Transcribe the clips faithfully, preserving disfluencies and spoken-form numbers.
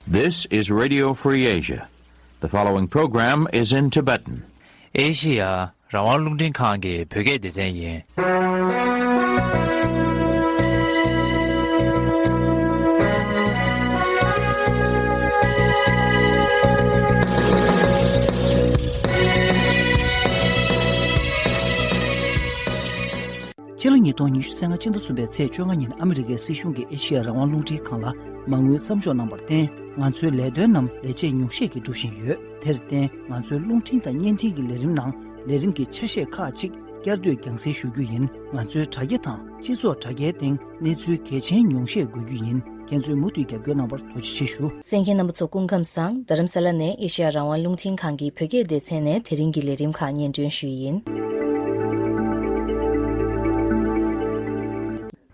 This is Radio Free Asia. The following program is in Tibetan. ཨེ་ཤི་ཡ་རང་དབང་རླུང་འཕྲིན་ཁང་གི་བོད་སྐད་སྡེ་ཚན་ཡིན། ཕྱི་ལོ་ཉིས་སྟོང་ཉི་ཤུ་རྩ་ལྔ་སྤྱི་ཟླ་གསུམ་པའི་ཚེས་བཅོ་ལྔ་ཉིན་ཨ་མི་རི་ཀའི་སྲིད་གཞུང་གིས་ཨེ་ཤི་ཡ་རང་དབང་རླུང་འཕྲིན་ཁང་ལ་མ་དངུལ་མཚམས་འཇོག་གནང་བར་བརྟེན། ང་ཚོའི་ལས་དོན་རྣམས་ལས་བྱེད་ཉུང་ཤས་ཀྱིས་སྒྲུབ་བཞིན་ཡོད། དེར་བརྟེན། ང་ཚོའི་རླུང་འཕྲིན་དང་བརྙན་འཕྲིན་གྱི་ལས་རིམ་ནང་ལས་རིམ་གྱི་ཆ་ཤས་ཁག་ཅིག་བསྐྱར་ཟློས་རྒྱང་སྲིང་ཞུ་རྒྱུ་ཡིན། ང་ཚོའི་དྲ་རྒྱ་དང་སྤྱི་ཚོགས་དྲ་རྒྱའི་སྟེང་གནས་ཚུལ་གལ་ཆེན་ཉུང་ཤས་འགོད་རྒྱུ་ཡིན། ཁྱེད་ཚོས་མུ་མཐུད་རྒྱབ་སྐྱོར་གནང་བར་ཐུགས་རྗེ་ཆེ་ཞུ། གསན་མཁན་རྣམ་པ་ཚོ་སྐུ་ཁམས་བཟང་། རྡ་རམ་ས་ལ་ནས་ཨེ་ཤ་ཡ་རང་དབང་རླུང་འཕྲིན་ཁང་གི་བོད་སྐད་སྡེ་ཚན་ནས་དེ་རིང་གི་ལས་རིམ་ཁག་སྙན་སྒྲོན་ཞུས་ཡིན།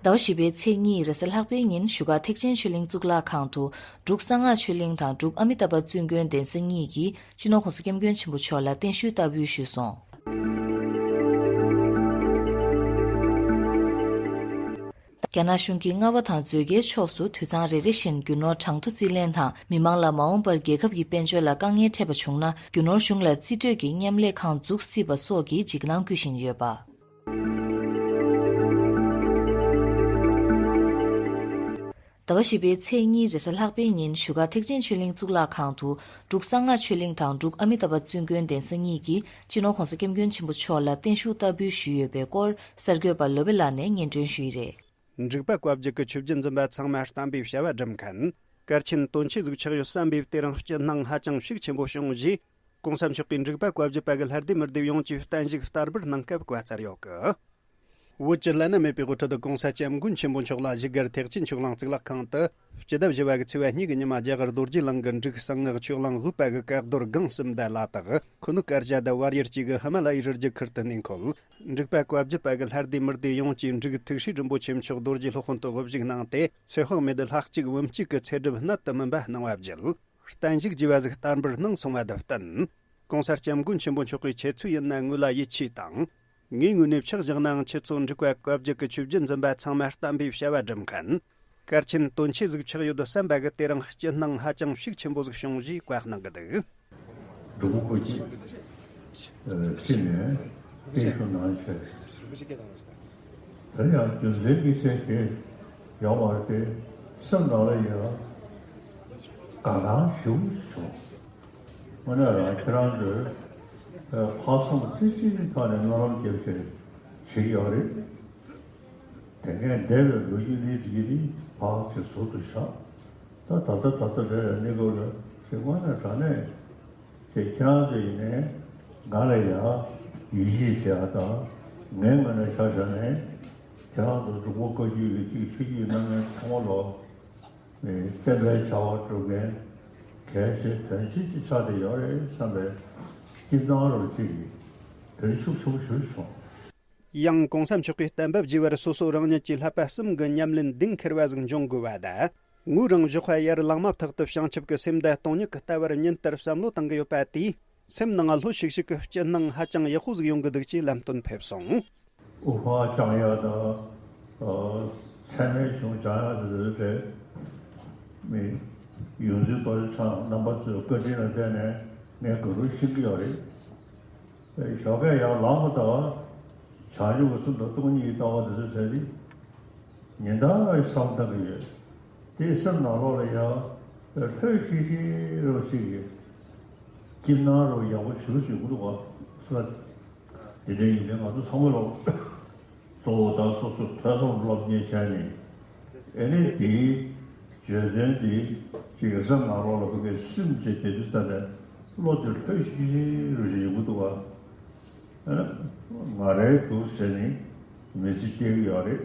ཟླ་བ་བཞི་པའི་ཚེས་གཉིས་རེས་གཟའ་ལྷག་པའི་ཉིན་བཞུགས་སྒར་ཐེག་ཆེན་ཆོས་གླིང་གཙུག་ལག་ཁང་དུ་འབྲུག་གསང་སྔགས་ཆོས་གླིང་དང་འབྲུག་ཨ་མི་ཏཱ་པ་བཙུན་དགོན་གདན་ས་གཉིས་ཀྱིས་སྤྱི་ནོར་༸གོང་ས་༸སྐྱབས་མགོན་ཆེན་པོ་མཆོག་ལ་བརྟན་བཞུགས་བསྟར་འབུལ་ཞུས་སོང་། རྒྱ་ནག་གཞུང་གིས་རྔ་བ་དང་མཛོད་དགེའི་ཕྱོགས་སུ་དུད་ཚང་རེ་རེ་བཞིན་རྒྱུ་ནོར་གྲངས་ཐོ་རྩིས་ལེན་དང་མི་མང་ལ་མ་འོངས་པར་རྒྱལ་ཁབ་ཀྱི་དཔལ་འབྱོར་ལ་དཀའ་ངལ་འཕྲད་པ་བྱུང་ན་རྒྱུ་ནོར་གཞུང་ལ་རྩིས་སྤྲོད་ཀྱི་མཉམ་ལས་ཁང་འཛུགས་སྲིད་པ་སོགས་ཀྱི་འཇིགས་སྣང་སྐུལ་བཞིན་ཡོད་པ། ཟླ་བ་བཞི་པའི་ཚེས་གཉིས་རེས་གཟའ་ལྷག་པའི་ཉིན་བཞུགས་སྒར་ཐེག་ཆེན་ཆོས་གླིང་གཙུག་ལག་ཁང་དུ་འབྲུག་གསང་སྔགས་ཆོས་གླིང་དང་འབྲུག་ཨ་མི་ཏཱ་པ་བཙུན་དགོན་གདན་ས་གཉིས་ཀྱིས་སྤྱི་ནོར་༸གོང་ས་༸སྐྱབས་མགོན་ཆེན་པོ་མཆོག་ལ་བརྟན་བཞུགས་བསྟར་འབུལ་ཞུས་ཡོད་པའི་སྐོར་གསར་འགོད་པ་ལོ་བེ་ལགས་ནས་སྙན་སྒྲོན་ཞུས་ཡི་རེད། འབྲུག་པ་བཀའ་བརྒྱུད་ཀྱི་ཆོས་བརྒྱུད་འཛིན་པ་ཚང་མ་བསྟན་པའི་བྱ་བ་སྒྲུབ་མཁན་གལ་ཆེན་དོན་ཆེ་ཟིག་ཆགས་ཡོད་བསམ་པའི་དེ་རིང་སྤྱི་སྣང་ཧ་ཅང་ཤུགས་ཆེན་པོ་བྱུང་རྗེས། ༸གོང་ས་མཆོག་གིས་འབྲུག་པ་བཀའ་བརྒྱུད་པ་གི་ལྷ་སྡེ་མི་སྡེ་ཡོངས་ཀྱི་བརྟན་བཞུགས་བསྟར་འབུལ་གནང་སྐབས་བཀའ་སྩལ་ཡོད་གི། བོད་ཀྱི་བླ་ན་མེད་པའི་དབུ་ཁྲིད་༸གོང་ས་༸སྐྱབས་མགོན་ཆེན་པོ་མཆོག་ལ་བཞུགས་སྒར་ཐེག་ཆེན་ཆོས་གླིང་གཙུག་ལག་ཁང་དུ་སྤྱི་ཟླ་བཞི་པ་གི་ཚེས་པ་གཉིས་ཀྱི་ཉི་མ་རྒྱ་གར་རྡོ་རྗེ་གླིང་གི་འབྲུག་གསང་སྔགས་ཆོས་གླིང་དབུས་པ་གི་བཀའ་རྡོར་སྒང་གསུམ་ཟླ་ལ་དྭགས་ཁུ་ནུ་དཀར་ཇ་དང་བར་ཡུལ་གཅིག་གི་ཧི་མ་ལ་ཡའི་རི་རྒྱུད་ཁུལ་དུ་གནས་འཁོད། འབྲུག་པ་བཀའ་བརྒྱུད་པ་གི་ལྷ་སྡེ་མི་སྡེ་ཡོངས་ཀྱིས་འབྲུག་ཐུགས་སྲས་རིན་པོ་ཆེ་མཆོག་རྡོ་རྗེ་སློབ་དཔོན་དུ་དབུ་བཞུགས་གནང་སྟེ། ཚེ་དཔག་མེད་ལྷ་གཅིག་བུམ་གཅིག་གི་ཚེ་སྒྲུབ་གནད་དུ་སྨིན་པ་གནང་བ་བརྒྱུད། བརྟན་བཞུགས་བགྱིས་པ་ཟིག་བསྟར་འབུལ་གནང་སོང་བ་དང་བསྟུན། ༸གོང་ས་༸སྐྱབས་མགོན་ཆེན་པོ་མཆོག་གིས་ཁྱེད་ཚོའི་ཡིན་ན་ངོས་ལ་ཡིད་ཆེས་དང་། ངའི་ངོས་ནས་ཕྱག་བཞག་ནའང་ཁྱེད་ཚོ་འབྲུག་པ་བཀའ་བརྒྱུད་ཀྱི་ཆོས་བརྒྱུད་འཛིན་པ་ཚང་མ་བསྟན་པའི་བྱ་བ་སྒྲུབ་མཁན། གལ་ཆེན་དོན་ཆེ་ཟིག་ཆགས་ཡོད་བསམ་པ་གི་དེ་རིང་སྤྱི་སྣང་ཧ་ཅང་ཤུགས་ཆེན་པོ་ཟིག་བྱུང་ཞེས་བཀའ་གནང་གི་འདུག་འབྲུག་པ་བཀའ་བརྒྱུད་ཅིག་ནས་བརྟན་བཞུགས་གནང་བྱས། དེ་ཡང་རྒྱུ་མཚན་གྱི་ཚེ་དེ་ཡོང་བར་དེ་སེམས་ནང་ལ་ཡང་དགའ་སྣང་ཞེ་པོ་བྱུང་། དངོས་གནས་རང་ཁྱེད་རང་ཚོས་ལྷག་བསམ་རྩེ་གཅིག་གི་ཐོག་ནས་སྨོན་ལམ་བརྒྱབ་བྱས་བྱེད་ཀྱི་ཡོད་རེད། དེ་སྔའི་འདས་པའི་ལོ་རྒྱུས་ནི་དེ་གི་ནི་ཕར་ཚུར་ཟུར་དུ་བཞག་ད་ད་ལྟ་ད་ལྟ་འདྲ་བའི་གནས་སྐབས་ལ་ཞིག་དངོས་གནས་དྲང་གནས་ཀྱི་ཁྱེད་རང་ཚོ་ཡིན་ནའི་ང་ལ་ཡང་ཡིད་ཆེས་བྱེད་ཡག་དང་ངའི་ངོས་ནས་ཆ་བཞག་ནས་ཁྱེད་རང་ཚོ་འབྲུག་པ་བཀའ་བརྒྱུད་ཀྱི་གཅིག་ཆོས་བརྒྱུད་གནང་མཁན་ཚང་མ་ལ་བསྟན་པའི་བྱ་བ་སྒྲུབ་མཁན་གལ་ཆེ་དོན་ཆེ་ཅིག་ཆགས་བསྡད་ཡོད་རེད་བསམ་པའི་སྐྱིད་སྣང་རོ་གཅིག་གིས་དེ་རིང་ཤུགས་ཆེན་པོ་ཞེ་པོ་བྱུང་། ཡང་༸གོང་ས་མཆོག་གིས་བསྟན་པ་བརྒྱུད་པར་སོ་སོ་རང་ཉིད་ཀྱི་བསླབ་པ་གསུམ་གྱི་ཉམས་ལེན་གདེང་འཁེལ་བ་ཟིག་འབྱུང་དགོས་པ་དང་། ངོས་རང་བཞུགས་པ་ཡར་ལངས་མ་ཐག་ཏུ་བྱང་ཆུབ་ཀྱི་སེམས་དང་སྟོང་ཉིད་ཀྱི་ལྟ་བར་ཉིན་ལྟར་བསམ་བློ་གཏང་གི་ཡོད་པ་དེས་སེམས་ནང་ལྷོད་ཤིག་ཤིག་གི་སྐྱིད་སྣང་ཧ་ཅང་ཡག་པོ་ཟིག་ཡོང་གི་འདུག་ཅེས་ལམ་སྟོན་ཕེབས་སོང་། དབུ་འཕང་བཅངས་ཡག་དང་། ཚད་མེད་གཞུང་སྦྱང་ཡག་དེ་ཚོའི་གྲས་མི་ཡོངས་འཛིན་རྡོ་རྗེ་འཆང་རྣམ་པ་ཚོའི་བཀའ་དྲིན་ལ་བརྟེན་ནས་ངས་དགའ་པོ་ཤེས་ཀྱི་ཡོད་རེད། ཞོགས་ཀས་ཡར་ལངས་པ་དང་། བྱང་ཆུབ་ཀྱི་སེམས་དང་སྟོང་ཉིད་ཀྱི་ལྟ་བ་དེ་ཚོ་བྱས་ཏེ། ཉིན་ལྟར་བསམ་བཏང་གི་ཡོད། དེས་སེམས་ནང་ལོགས་ལ་ཡང་ལྷོད་ཤིག་ཤིག་རོ་ཞིག་གི་སྐྱིད་སྣང་རོ་ཡག་པོ་ཞུ་ཞུ་གི་འདུག་ག་ལ། དེ་འདྲ་ཡིན་དུས་ང་ཚོ་ཚང་མ་ལ་གཙོ་བོ་དང་སོ་སོ་ཐོས་བསམ་སློབ་གཉེར་བྱས་ནས་ཨེ་ནི་དེའི་བརྗོད་དོན་དེ་ཅིག་སེམས་ནང་ལོགས་ལ་ཁོ་གའི་སིམ་བྱས་དེ་དུས་ཙམ་ནས་བློ་དེ་ལྷོད་ཤིག་ཤིག་རོ་ཞིག་ཡོང་གི་འདུག་ག་ང་རའི་འདུག་ཟེར་ནས་མི་ཚེ་སྐྱེལ་གྱི་ཡོད་རེད།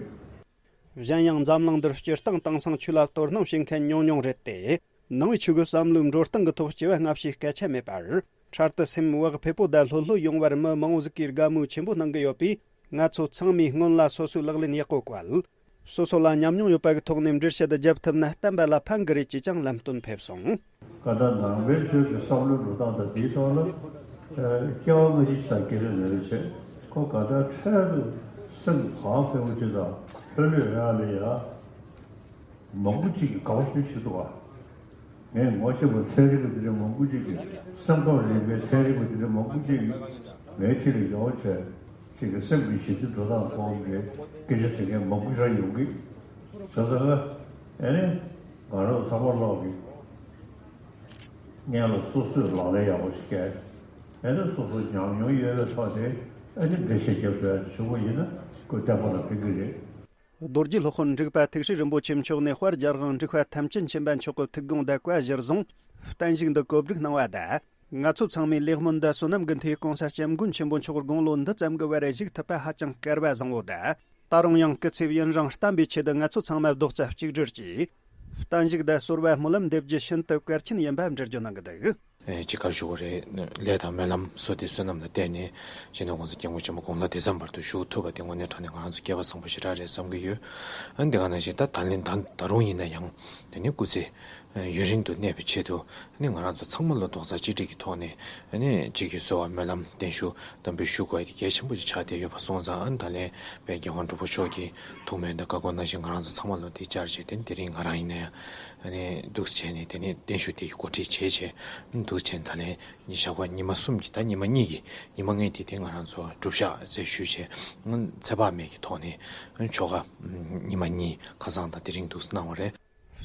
གཞན་ཡང་འཛམ་གླིང་འདིར་སྤྱིར་བཏང་དེང་སང་ཆོས་ལ་དོ་སྣང་བྱེད་མཁན་ཉུང་ཉུང་རེད་དེ། ནང་པའི་ཆོས་ཀྱི་བསམ་བློའི་འགྲོ་སྟངས་ཀྱི་ཐོག་སྐྱེ་བ་སྔ་ཕྱིའི་སྐད་ཆ་མེད་པར། འཕྲལ་དུ་སེམས་བག་ཕེབས་པོ་དང་ལྷོད་ལྷོད་ཡོང་བར་མི་མང་བོ་ཟིག་གིས་དགའ་མོས་ཆེན་པོ་གནང་གི་ཡོད་པས། ང་ཚོ་ཚང་མས་སྔོན་ལ་སོ་སོའི་ལག་ལེན་ཡག་པོ་བཀོལ། སོ་སོ་ལ་ཉམས་མྱོང་ཡོད་པ་གི་ཐོག་ནས་འགྲེལ་བཤད་བརྒྱབ་ཐུབ་ན་བསྟན་པ་ལ་ཕན་གི་རེད་ཅེས་ཀྱང་ལམ་སྟོན་ཕེབས་སོང་། ག་ད་ནང་པའི་ཆོས་ཀྱི་བསམ་བློའི་འགྲོ་སྟངས་དང་དེའི་ཐོག་ལ་སྐྱེ་བ་སྔ་ཕྱི་ཞིག་དང་སྐད་ཆ་མེད་པ་བྱས། ཁོ་ག་ད་འཕྲལ་དུ་ སེམས་གང་ཕན་པོ་ཅིག་དང་ལྷོད་ལྷོད་ཡོང་ཡ་ལ་ཡ། མང་པོ་ཅིག་གིས་དགའ་པོ་ཞེ་པོ་ཅིག་འདུག་ག་ངས་ངོ་ཤེས་པ་ཚན་རིག་པ་དེ་འདྲ་མང་པོ་ཅིག་གིས་སེམས་ཁམས་རིག་པའི་ཚན་རིག་པ་དེ་འདྲ་མང་པོ་ཅིག་གིས་ངའི་ཁྲིད་ལ་ཡོང་བྱས་ཅིག་གི་སེམས་ཀྱི་ཞི་བདེ་འགྲོ་སྟངས་ཐོག་གི་སྐད་ཆ་དྲི་མཁན་མང་པོ་ཞིག་ཡོང་གི་བྱས་ཙང་ཨ་ནི་ང་རང་ཚང་མ་ལོག་གི་སྔོན་ལ་སོ་སོས་ལག་ལེན་ཡག་པོ་ཞིག་བཀལ། ཨ་ནི་སོ་སོ་ཉམས་མྱོང་ཡོད་པའི་ཐོག་དེ་ཨ་ནི་འགྲེལ་བཤད་རྒྱབ་ཐུབ་ཡ་ཞུ་བ་ཡིན་ན་ཁོས་བསྟན་པ་ལ་ཕན་གི་རེད། རྡོ་རྗེ་སློབ་དཔོན་འབྲུག་པ་ཐུགས་སྲས་རིན་པོ་ཆེ་མཆོག་ནས་དཔལ་རྒྱལ་དབང་འབྲུག་པ་ཐམས་ཅད་མཁྱེན་པ་མཆོག་གི་ཐུགས་དགོངས་དང་བཀའ་གཞིར་བཟུང་བརྟན་བཞུགས་འདི་གོ་སྒྲིག་གནང་བ་དང་། ང་ཚོ་ཚང་མས་ལེགས་སྨོན་དང་བསོད་ནམས་ཀྱི་མཐུས་༸གོང་ས་༸སྐྱབས་མགོན་ཆེན་པོ་མཆོག་དགུང་ལོ་འདི་ཙམ་གྱི་བར་བཞུགས་ཐུབ་པ་ཧ་ཅང་སྐལ་བ་བཟང་བོ་དང་། ད་རུང་ཡང་སྐུ་ཚེ་ཡུན་རིང་བརྟན་པའི་ཆེད་དུ་ང་ཚོ་ཚང་མ་རྡོག་རྩ་གཅིག་སྒྲིལ་གྱིས་བརྟན་བཞུགས་དང་གསོལ་བ་སྨོན་ལམ་འདེབས་རྒྱུ་ཤིན་ཏུ་གལ་ཆེན་ཡིན་པ་འགྲེལ་བརྗོད་གནང་གི་འདུག་ཨེ་ཅི་ག་ཞུ་དགོས་རེད། ལས་དང་སྨོན་ལམ་སོགས་དེ་བསོད་ནམས་ལ་བརྟེན་ནས་སྤྱི་ནོར་༸གོང་ས་༸སྐྱབས་མགོན་ཆེན་པོ་དགུང་ལོ་དེ་ཙམ་བར་དུ་བཞུགས་ཐུབ་པ་དེ་དངོས་གནས་དྲང་གནས་ང་རང་ཚོ་སྐལ་བ་བཟང་པོ་ཞེ་དྲག་རེད་བསམ་གྱི་ཡོད། ཨ་ནི་དེ་ག་ནང་བཞིན་ད་ད་ལན་ད་ད་རུང་ཡིན་ན་ཡང་དེ་ནི་སྐུ་ཚེ་ཡུན་རིང་དུ་གནས་པའི་ཆེད་དུ་ཨ་ནི་ང་རང་ཚོ་ཚང་མ་ལ་རྡོག་རྩ་གཅིག་སྒྲིལ་གྱི་ཐོག་ནས་ཨ་ནི་གཅིག་གིས་གསོལ་བ་སྨོན་ལམ་བརྟན་བཞུགས་དམ་འབུལ་ཞུ་དགོས་ཡ་དེ་གལ་ཆེན་པོ་ཞིག་ཆགས་བསྡད་ཡོད་པ་སོང་ཙང་། ཨ་ནི་ད་ལན་དཔལ་རྒྱལ་དབང་འབྲུག་པ་མཆོག་གི་ཐུགས་སྨོན་དང་བཀའ་དགོངས་ནང་བཞིན་ང་རང་ཚོ་ཚང་མ་ལ་དེ་བཅར་བྱས་དེ་ནི་དེ་རིང་ང་རང་ཡིན་ན་ཡང་ཨ་ནི་འདུག་སེ་བྱས་ནས་དེ་ནི་བརྟན་བཞུགས་དེ་གི་གོ་སྒྲིག་བྱས་བྱས་འདུག་སེ་བྱས་ནས་ད་ལན་ཉི་ཞག་པ་ཉི་མ་གསུམ་གྱི་ད་ཉི་མ་གཉིས་ཀྱི་ཉི་མ་ལྔའི་དེ་དེ་ང་རང་ཚོ་སྒྲུབ་ཞག་ཟེར་ཞུས་བྱས་ཚེ་དཔག་མེད་ཀྱི་ཐོག་ནས་ཆོ་ག་ཉི་མ་གཉིས་ཁ་སང་དང་དེ་རིང་འདུག་སེ་གནང་བ་རེད།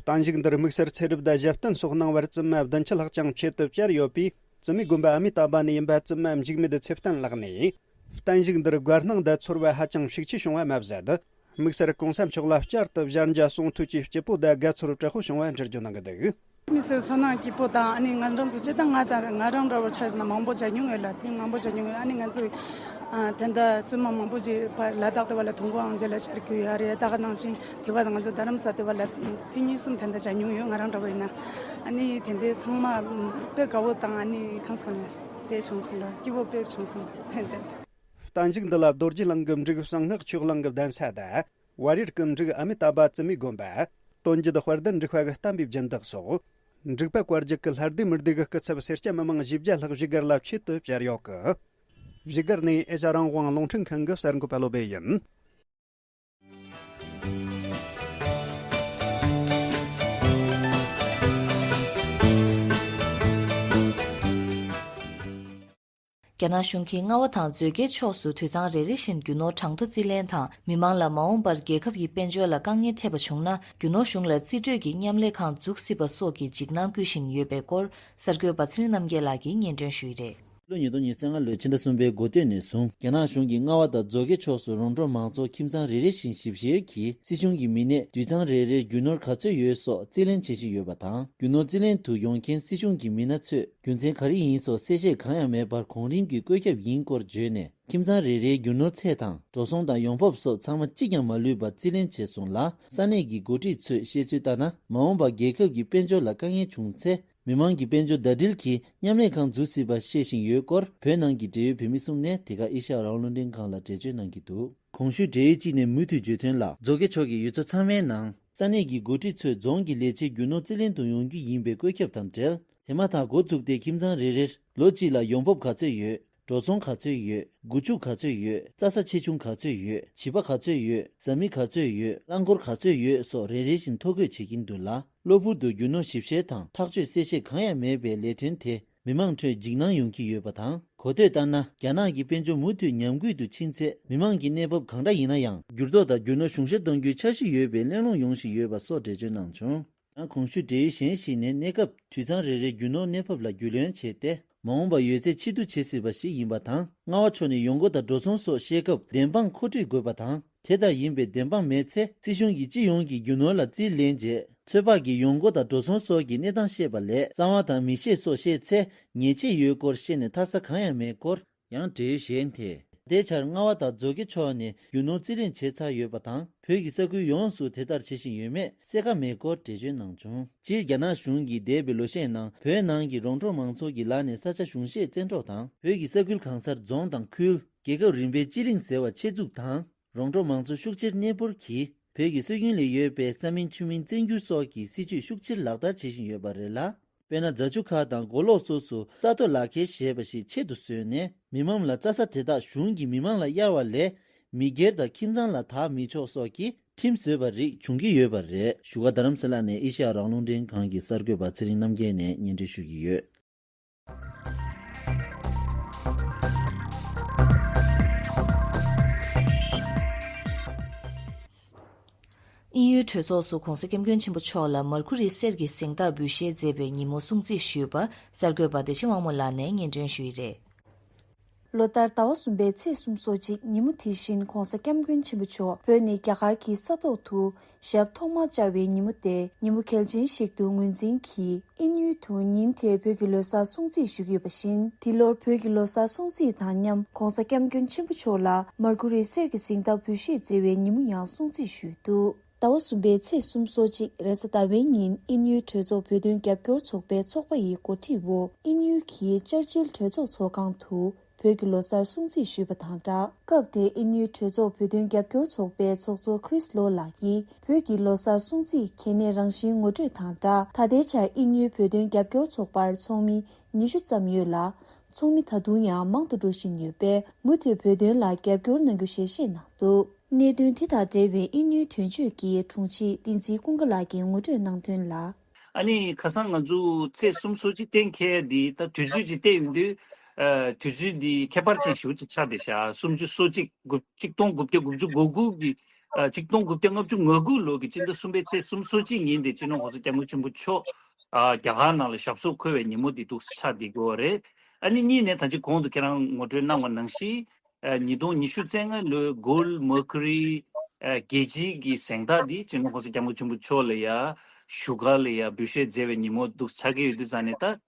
བརྟན་བཞུགས་འདིར་དམིགས་བསལ་ཚེ་རབས་དང་ཞབས་བརྟན་སོགས་གནང་བར་བཙུན་མ་བདུན་ཅུ་ལྷག་ཀྱང་ཆེད་དུ་བཅར་ཡོད་པས། བཙུན་མའི་དགོན་པ་ཨ་མི་ཏཱ་བ་ནས་ཡིན་པ་བཙུན་མ་འཇིགས་མེད་ཚེ་བརྟན་ལགས་ནས། བརྟན་བཞུགས་འདིར་དགའ་སྣང་དང་ཚོར་བ་ཧ་ཅང་ཤུགས་ཆེ་བྱུང་བ་མ་ཟད། དམིགས་བསལ་གོང་ས་མཆོག་ལ་བསྐྱར་དུ་ཞལ་མཇལ་གསུང་ཐོས་ཀྱིས་སྐྱིད་པོ་དང་དགའ་ཚོར་དྲག་པོ་བྱུང་བ་འགྲེལ་བརྗོད་གནང་གི་འདུག་དམིགས་བསལ་ཚོར་སྣང་སྐྱིད་པོ་དང་ཨ་ནི་ང་རང་ཚོ་སྤྱིར་བཏང་ང་དང་ང་རང་འདྲ་བོ་ཆ་བཞག་ན་མང་པོ་མཇལ་མྱོང་ཡོད་ལ་ཐེངས་མང་པོ་མཇལ་མྱོང་ཡོད། ཨ་ནི་ང་ཚོས་ཨ་ད་ལྟ་བཙུན་མ་མང་པོ་ཅིག་ཕར་ལ་དྭགས་དེ་བ་ལ་དུས་འཁོར་དབང་ཆེན་ལ་བཅར་རྒྱུ་ཡོད་རེད། ད་ག་ནང་བཞིན་དེ་བ་ང་ཚོ་རྡ་རམ་ས་དེ་བ་ལ་ཐེངས་གཉིས་གསུམ་ད་ལྟ་མཇལ་མྱོང་ཡོད། ང་རང་འདྲ་བོ་ཡིན་ན་ཨ་ནི་དེ་འདྲའི་ཚང་མ་དཔེ་དགའ་བོ་དང་ཨ་ནི་གང་ཟེར་ན་དེ་བྱུང་སོང་ལ་སྐྱིད་པོ་དཔེ་བྱུང་སོང་ལ་ཏན་ཏན། བརྟན་བཞུགས་འདི་ལ་རྡོ་རྗེ་གླིང་གི་འབྲུག་གསང་སྔགས་ཆོས་གླིང་གི་གདན་ས་དང་། ཝཱ་རིར་སྐུ་འབྲུག་ཨ་མི་ཏཱ་བ་བཙུན་མའི་དགོན་པ། སྟོན་རྒྱུད་དཔལ་ལྡན་འབྲུག་པ་གི་བསྟན་པའི་སྦྱིན་བདག་སོགས། འབྲུག་པ་བཀའ་བརྒྱུད་ཀྱི་ལྷ་སྡེ་མི་སྡེ་གི་སྐུ་ཚབ་སེར་སྐྱ་མི་མང་བཞི་བརྒྱ་ལྷག་བཞུགས་སྒར་ལ་ཆེད་དུ་བཅར་ཡོད་གི་བཞུགས་སྒར་ནས་ཨེ་ཤ་རང་དབང་རླུང་འཕྲིན་ཁང་གི་གསར་འགོད་པ་བློ་བྷེ་ཡིན། རྒྱ་ནག་གཞུང་གིས་རྔ་བ་དང་མཛོད་དགེའི་ཕྱོགས་སུ་དུད་ཚང་རེ་རེ་བཞིན་རྒྱུ་ནོར་གྲངས་ཐོ་རྩིས་ལེན་དང་། མི་མང་ལ་མ་འོངས་པར་རྒྱལ་ཁབ་ཀྱི་དཔལ་འབྱོར་ལ་དཀའ་ངལ་འཕྲད་པ་བྱུང་ན། རྒྱུ་ནོར་གཞུང་ལ་རྩིས་སྤྲོད་ཀྱི་མཉམ་ལས་ཁང་འཛུགས་སྲིད་པ་སོགས་ཀྱི་འཇིགས་སྣང་བསྐུལ་བཞིན་ཡོད་པའི་སྐོར། གསར་འགོད་པ་ཚེ་རིང་རྣམ་རྒྱལ་ལགས་ཀྱིས་སྙན་སྒྲོན་ཞུས་ཡོད་རེད། ལོ་ཉིས་སྟོང་ཉི་ཤུ་རྩ་ལྔ་ལོའི་ཕྱི་ཟླ་གསུམ་པའི་འགོ་སྟོད་ནས་བཟུང་རྒྱ་ནག་གཞུང་གིས་རྔ་བ་དང་མཛོད་དགེ་ཕྱོགས་སུ་རོང་འབྲོག་མང་ཚོགས་ཁྱིམ་ཚང་རེ་རེ་བཞིན་ཞིབ་བཤེར་གྱིས་སྲིད་གཞུང་གི་མི་སྣས་དུད་ཚང་རེ་རེར་རྒྱུ་ནོར་ག་ཚོད་ཡོད་སོགས་རྩིས་ལེན་བྱེད་བཞིན་ཡོད་པ་དང་། རྒྱུ་ནོར་རྩིས་ལེན་དུ་ཡོང་མཁན་སྲིད་གཞུང་གི་མི་སྣ་ཚོས་རྒྱུ་མཚན་ག་རེ་ཡིན་སོགས་གསལ་བཤད་གང་ཡང་མེད་པར་གོང་རིམ་གྱི་བཀོད་ཁྱབ་ཡིན་སྐོར་བརྗོད་ནས། ཁྱིམ་ཚང་རེ་རེའི་རྒྱུ་ནོར་ཚད་དང་འགྲོ་སོང་དང་ཡོང་འབབ་སོགས་ཚང་མ་གཅིག་ཀྱང་མ་ལུས་པར་རྩིས་ལེན་བྱས་སོང་ལ། ས་གནས་ཀྱི་འགོ་ཁྲིད་ཚོས་བཤད་ཚུལ་ལྟར་ན། མ་འོངས་པར་རྒྱལ་ཁབ་ཀྱི་དཔལ་འབྱོར་ལ་དཀའ་ངལ་བྱུང་ཚེ། མི་མང་གི་དཔལ་འབྱོར་ཟླ་སྒྲིལ་གྱི་མཉམ་ལས་ཁང་འཛུགས་སྲིད་པ་བཤད་བཞིན་ཡོད་སྐོར། བོད་ནང་གི་འབྲེལ་ཡོད་བོད་མི་གསུམ་ནས་དེ་ག་ཨེ་ཤ་ཡ་རང་དབང་རླུང་འཕྲིན་ཁང་ལ་འགྲེལ་བརྗོད་གནང་གི་འདུག་གོང་ཞུས་འབྲེལ་ཡོད་ཅིག་ནས་མུ་མཐུད་བརྗོད་དོན་ལ། མཛོད་དགེ་ཕྱོགས་ཀྱི་ཡུལ་ཚོ་ཚང་མའི་ནང་ས་གནས་ཀྱི་འགོ་ཁྲིད་ཚོས་རྫོང་གི་ལས་བྱེད་རྒྱུ་ནོར་རྩིས་ལེན་དུ་ཡོང་རྒྱུ་ཡིན་པའི་བཀོད་ཁྱབ་དང་འབྲེལ། དེ་མ་ཐག་འགོ་བཙུགས་ཏེ་ཁྱིམ་ཚང་རེ་རེར་ལོ་གཅིག་ལ་ཡོང་འབབ་ག་ཚོད་ཡོད། འགྲོ་སོང་ག་ཚོད་ཡོད། སྒོ་ཕྱུགས་ག་ཚོད་ཡོད། རྩྭ་ས་ཆེ་ཆུང་ག་ཚོད་ཡོད། བྱིས་པ་ག་ཚོད་ཡོད། བཟའ་མི་ག་ཚོད་ཡོད། རླངས་འཁོར་ག་ཚོད་ཡོད་སོགས་རེ་རེ་བཞིན་ཐོ་འགོད་བྱེད་ཀྱིན་འདུག་ལ། གློ་བུར་དུ་རྒྱུ་ནོར་ཞིབ་བཤེར་དང་ཐག་གཅོད་གསལ་བཤད་གང་ཡང་མེད་པའི་ལས་དོན་དེ་མི་མང་ཁྲོད་འཇིགས་སྣང་ཡོང་གི་ཡོད་པ་དང་། གོ་ཐོས་ལྟར་ན། རྒྱ་ནག་གི་དཔལ་འབྱོར་མུ་མཐུད་ཉམས་རྒུད་དུ་ཕྱིན་ཚེ། མི་མང་གི་གནས་བབ་གང་འདྲ་ཡིན་ན་ཡང་། འགྱུར་ལྡོག་དང་རྒྱུ་ནོར་གཞུང་བཞེས་གཏོང་རྒྱུའི་འཆར་གཞི་ཡོད་པའི་གླེང་སློང་ཡོང་བཞིན་ཡོད་པ་སོགས་འགྲེལ་བརྗོད་གནང་བྱུང་། ཡང་གོང་ཞུས་འབྲེལ་ཡོད་གཞན་ཞིག་ནས། གནས་སྐབས་དུད་ཚང་རེ་རེའི་རྒྱུ་ནོར་གནས་བབ་ལ་རྒྱུས་ལོན་བྱས་ཏེ། མ་འོངས་པར་ཡོད་ཚད་ཕྱིར་བསྡུ་བྱེད་སྲིད་པ་ཞིག་ཡིན་པ་དང་། རྔ་བ་ཕྱོགས་ནས་ཡོང་སྒོ་དང་འགྲོ་སོང་སོགས་ཤེས་སྐབས་བདེན་དཔང་མཁོ་སྤྲོད་དགོས་པ་དང་། དེ་ལྟར་ཡིན་པའི་བདེན་དཔང་མེད་ཚེ། སྲིད་གཞུང་གིས་སྤྱི་ཡོངས་ཀྱི་རྒྱུ་ནོར་ལ་རྩིས་ལེན་རྗེས། ཚོད་དཔག་གིས་ཡོང་སྒོ་དང་འགྲོ་སོང་སོགས་ཀྱི་གནས་སྟངས་ཤེས་པ་ལས། གསང་བ་དང་མི་ཤེས་སོགས་ཤེས་ཚེ། ཉེས་ཆད་ཡོད་སྐོར་བཤད་ནས་ཐར་ས་གང་ཡང་མེད་སྐོར། ཡང་འབྲེལ་ཡོད་གཞན་དེས། དེའི་ཆར་རྔ་བ་དང་མཛོད་དགེ་ཕྱོགས་ནས་རྒྱུ་ནོར་རྩིས་ལེན་བྱས་ཚར་ཡོད་པ་དང་། བོད་ཀྱི་ས་ཁུལ་ཡོངས་སུ་དེ་ལྟར་བྱེད་བཞིན་ཡོད་མེད་གསལ་ཁ་མེད་སྐོར་འགྲེལ་བརྗོད་གནང་བྱུང་། སྤྱིར་རྒྱ་ནག་གཞུང་གིས་འདས་པའི་ལོ་ཤས་ནང་བོད་ནང་གི་རོང་འབྲོག་མང་ཚོགས་ཀྱི་ལག་ནས་ས་ཆ་གཞུང་བཞེས་བཙན་འཕྲོག་དང་། བོད་ཀྱི་ས་ཁུལ་གང་སར་རྫོང་དང་ཁུལ། རྒྱལ་ཁབ་རིམ་པའི་སྤྱི་གླིང་ཟེར་བ་ཆེད་འཛུགས་དང་། རོང་འབྲོག་མང་ཚོགས་ཤུགས་ཆེར་གནས་སྤོར་གྱིས། བོད་ཀྱི་སྲོལ་རྒྱུན་ལས་ཡོད་པའི་ས་མིན་ཆུ་མིན་བཙན་སྒྱུར་སོགས་ཀྱི་སྲིད་བྱུས་ཤུགས་ཆེར་ལག་བསྟར་བྱེད་བཞིན་ཡོད་པ་རེད་ལ། དཔེར་ན། རྫ་ཆུ་ཁ་དང་མགོ་ལོག་སོགས་སུ་ས་མཐོ་ལག་ཁྱེར་ཞེས་པ་ཞིག་ཆེད་དུ་བཟོས་ནས། མི་མང་ལ་རྩྭ་ས་དེ་དག་གཞུང་གིས་མི་མང་ལ་གཡར་བ་ལས། མི་སྒེར་དང་ཁྱིམ་ཚང་ལ་བདག་མི་ཆོག་སོགས་ཀྱི་ཁྲིམས་བཟོས་པ་རིགས་འབྱུང་གི་ཡོད་པ་རེད། བཞུགས་སྒར་རྡ་རམ་ས་ལ་ནས་ཨེ་ཤེ་ཡ་རང་དབང་རླུང་འཕྲིན་ཁང་གི་གསར་འགོད་པ་ཚེ་རིང་རྣམ་རྒྱལ་ནས་སྙན་སྒྲོན་ཞུ་གི་ཡོད། དབྱིན་ཡུལ་གྲོས་ཚོགས་སུ་༧གོང་ས་༧སྐྱབས་མགོན་ཆེན་པོ་མཆོག་ལ་མར་ཁུ་རི་གསེར་གྱི་གཟེངས་རྟགས་འབུལ་བཞེས་མཛད་པའི་ཉིན་མོ་སྲུང་བརྩི་ཞུས་པ་གསར་འགོད་པ་བདེ་ཆེན་དབང་མོ་ལགས་ནས་སྙན་སྒྲོན་ཞུས་ཡི་རེད། ལོ་ལྟར་ཟླ་བ་གསུམ་པའི་ཚེས་སོ་གཅིག་ཉིན་མོ་དེ་བཞིན་༧གོང་ས་༧སྐྱབས་མགོན་ཆེན་པོ་མཆོག་བོད་ནས་རྒྱ་གར་གྱི་ས་ཐོག་ཏུ་ཞབས་ཐོག་མ་བཅར་བའི་ཉིན་མོ་སྟེ། ཉིན་མོ་གལ་ཆེན་ཞིག་ཏུ་ངོས་འཛིན་གྱིས་དབྱིན་ཡུལ་དུ་ཉིན་དེར་བོད་ཀྱི་ལོ་གསར་སྲུང་བརྩི་ཞུ་གི་ཡོད་པ་བཞིན། འདི་ལོར་བོད་ཀྱི་ལོ་གསར་སྲུང་བརྩི་དང་མཉམ་༧གོང་ས་༧སྐྱབས་མགོན་ཆེན་པོ་མཆོག་ལ་མར་ཁུ་རི་གསེར་གྱི་གཟེངས་རྟགས་འབུལ་བཞེས་མཛད་པའི་ཉིན་མོ་ཡང་སྲུང་བརྩི་ཞུས་འདུག་ཟླ་བ་གསུམ་པའི་ཚེས་སོ་གཅིག་རེས་གཟའ་ཟླ་བའི་ཉིན་དབྱིན་ཡུལ་གྲོས་ཚོགས་བོད་དོན་རྒྱབ་སྐྱོར་ཚོགས་པའི་ཚོགས་པ་ཡི་གོ་སྒྲིག་འོག་དབྱིན་ཡུལ་གྱི་ཅར་ཅིལ་གྲོས་ཚོགས་ཚོགས་ཁང་དུ་བོད་ཀྱི་ལོ་གསར་སྲུང་བརྩི་ཞུས་པ་དང་སྦྲགས། སྐབས་དེར་དབྱིན་ཡུལ་གྲོས་ཚོགས་བོད་དོན་རྒྱབ་སྐྱོར་ཚོགས་པའི་ཚོགས་གཙོ་ཁྲིས་ལོ་ལགས་ཀྱིས་བོད་ཀྱི་ལོ་གསར་སྲུང་བརྩི་གལ་གནད་རང་བཞིན་ངོ་སྤྲོད་དང་སྦྲགས། ད་ལྟའི་ཆར་དབྱིན་ཡུལ་བོད་དོན་རྒྱབ་སྐྱོར་ཚོགས་པར་ཚོགས་མི་ཉི་ཤུ་ཙམ་ཡོད་ལ། ཚོགས་མི་ད་དུང་ཡང་མང་དུ་འགྲོ་བཞིན་ཡོད་པས། མུ་མཐུད་བོད་དོན་ལ་རྒྱབ་སྐྱོར་གནང་རྒྱུ་ཞེས་བཤད་གནང་འདུག་གནད་དོན་དེ་དང་འབྲེལ་བའི་དབྱིན་ཡུལ་དོན་གཅོད་ཀྱི་དྲུང་ཆེ་བསྟན་འཛིན་ཀུན་དགའ་ལགས་ཀྱིས་ངོ་སྤྲོད་གནང་དོན་ལ། ཨ་ནི་ཁ་སང་ང་ཚོ་ཚེས་སོ་གཅིག་གཏན་འཁེལ་འདི་ད་དུས་ཚོད་ཅིག་བལྟས་ཡོང་དུས། ཨ། དུས་ཚོད་འདི་ཁྱད་པར་ཅན་ཞིག་ཅིག་ཆགས་བསྡད་ཤག་སུམ་ཅུ་སོ་གཅིག་དགུ། ཆིག་སྟོང་དགུ་བརྒྱ་དགུ་བཅུ་གོ་དགུ་གི། ཨ། ཆིག་སྟོང་དགུ་བརྒྱ་ལྔ་བཅུ་ང་དགུ་ལོ་གི་སྤྱི་ཟླ་གསུམ་པའི་ཚེས་སོ་གཅིག་ཉིན་དེ་སྤྱི་ནོར་༧གོང་ས་༧སྐྱབས་མགོན་ཆེན་པོ་མཆོག་ཨ། རྒྱ་གར་ནང་ལ་ཞབས་སོར་འཁོད་པའི་ཉིན་མོ་འདི་འདུག་ཆགས་བསྡད་ཀྱི་ཡོད་རེད། ཨ་ནི་གཉིས་ནས་ད་ཅི་གོང་དུ་ཁྱེད་རང་ངོ་སྤྲོད་གནང་བ་ནང་བཞིན། ཨ། ཉིས་སྟོང་ཉི་ཤུ་རྩ་ལྔ་ལོའི་གྷོལ་མར་ཁུ་རི། ཨ། རྒྱལ་སྤྱིའི་གི་གཟེངས་རྟགས་འདི་སྤྱི་ནོར་༧གོང་ས་༧སྐྱབས་མགོན་ཆེན་པོ་མཆོག་ལ་ཡ། བཞུགས་སྒར་ལ་ཡ་འབུལ་བཞེས་མཛད་པའི་ཉིན་མོ་འདུག་ཆགས་ཀྱི་ཡོད་དུས་ཙང་ནས་ད།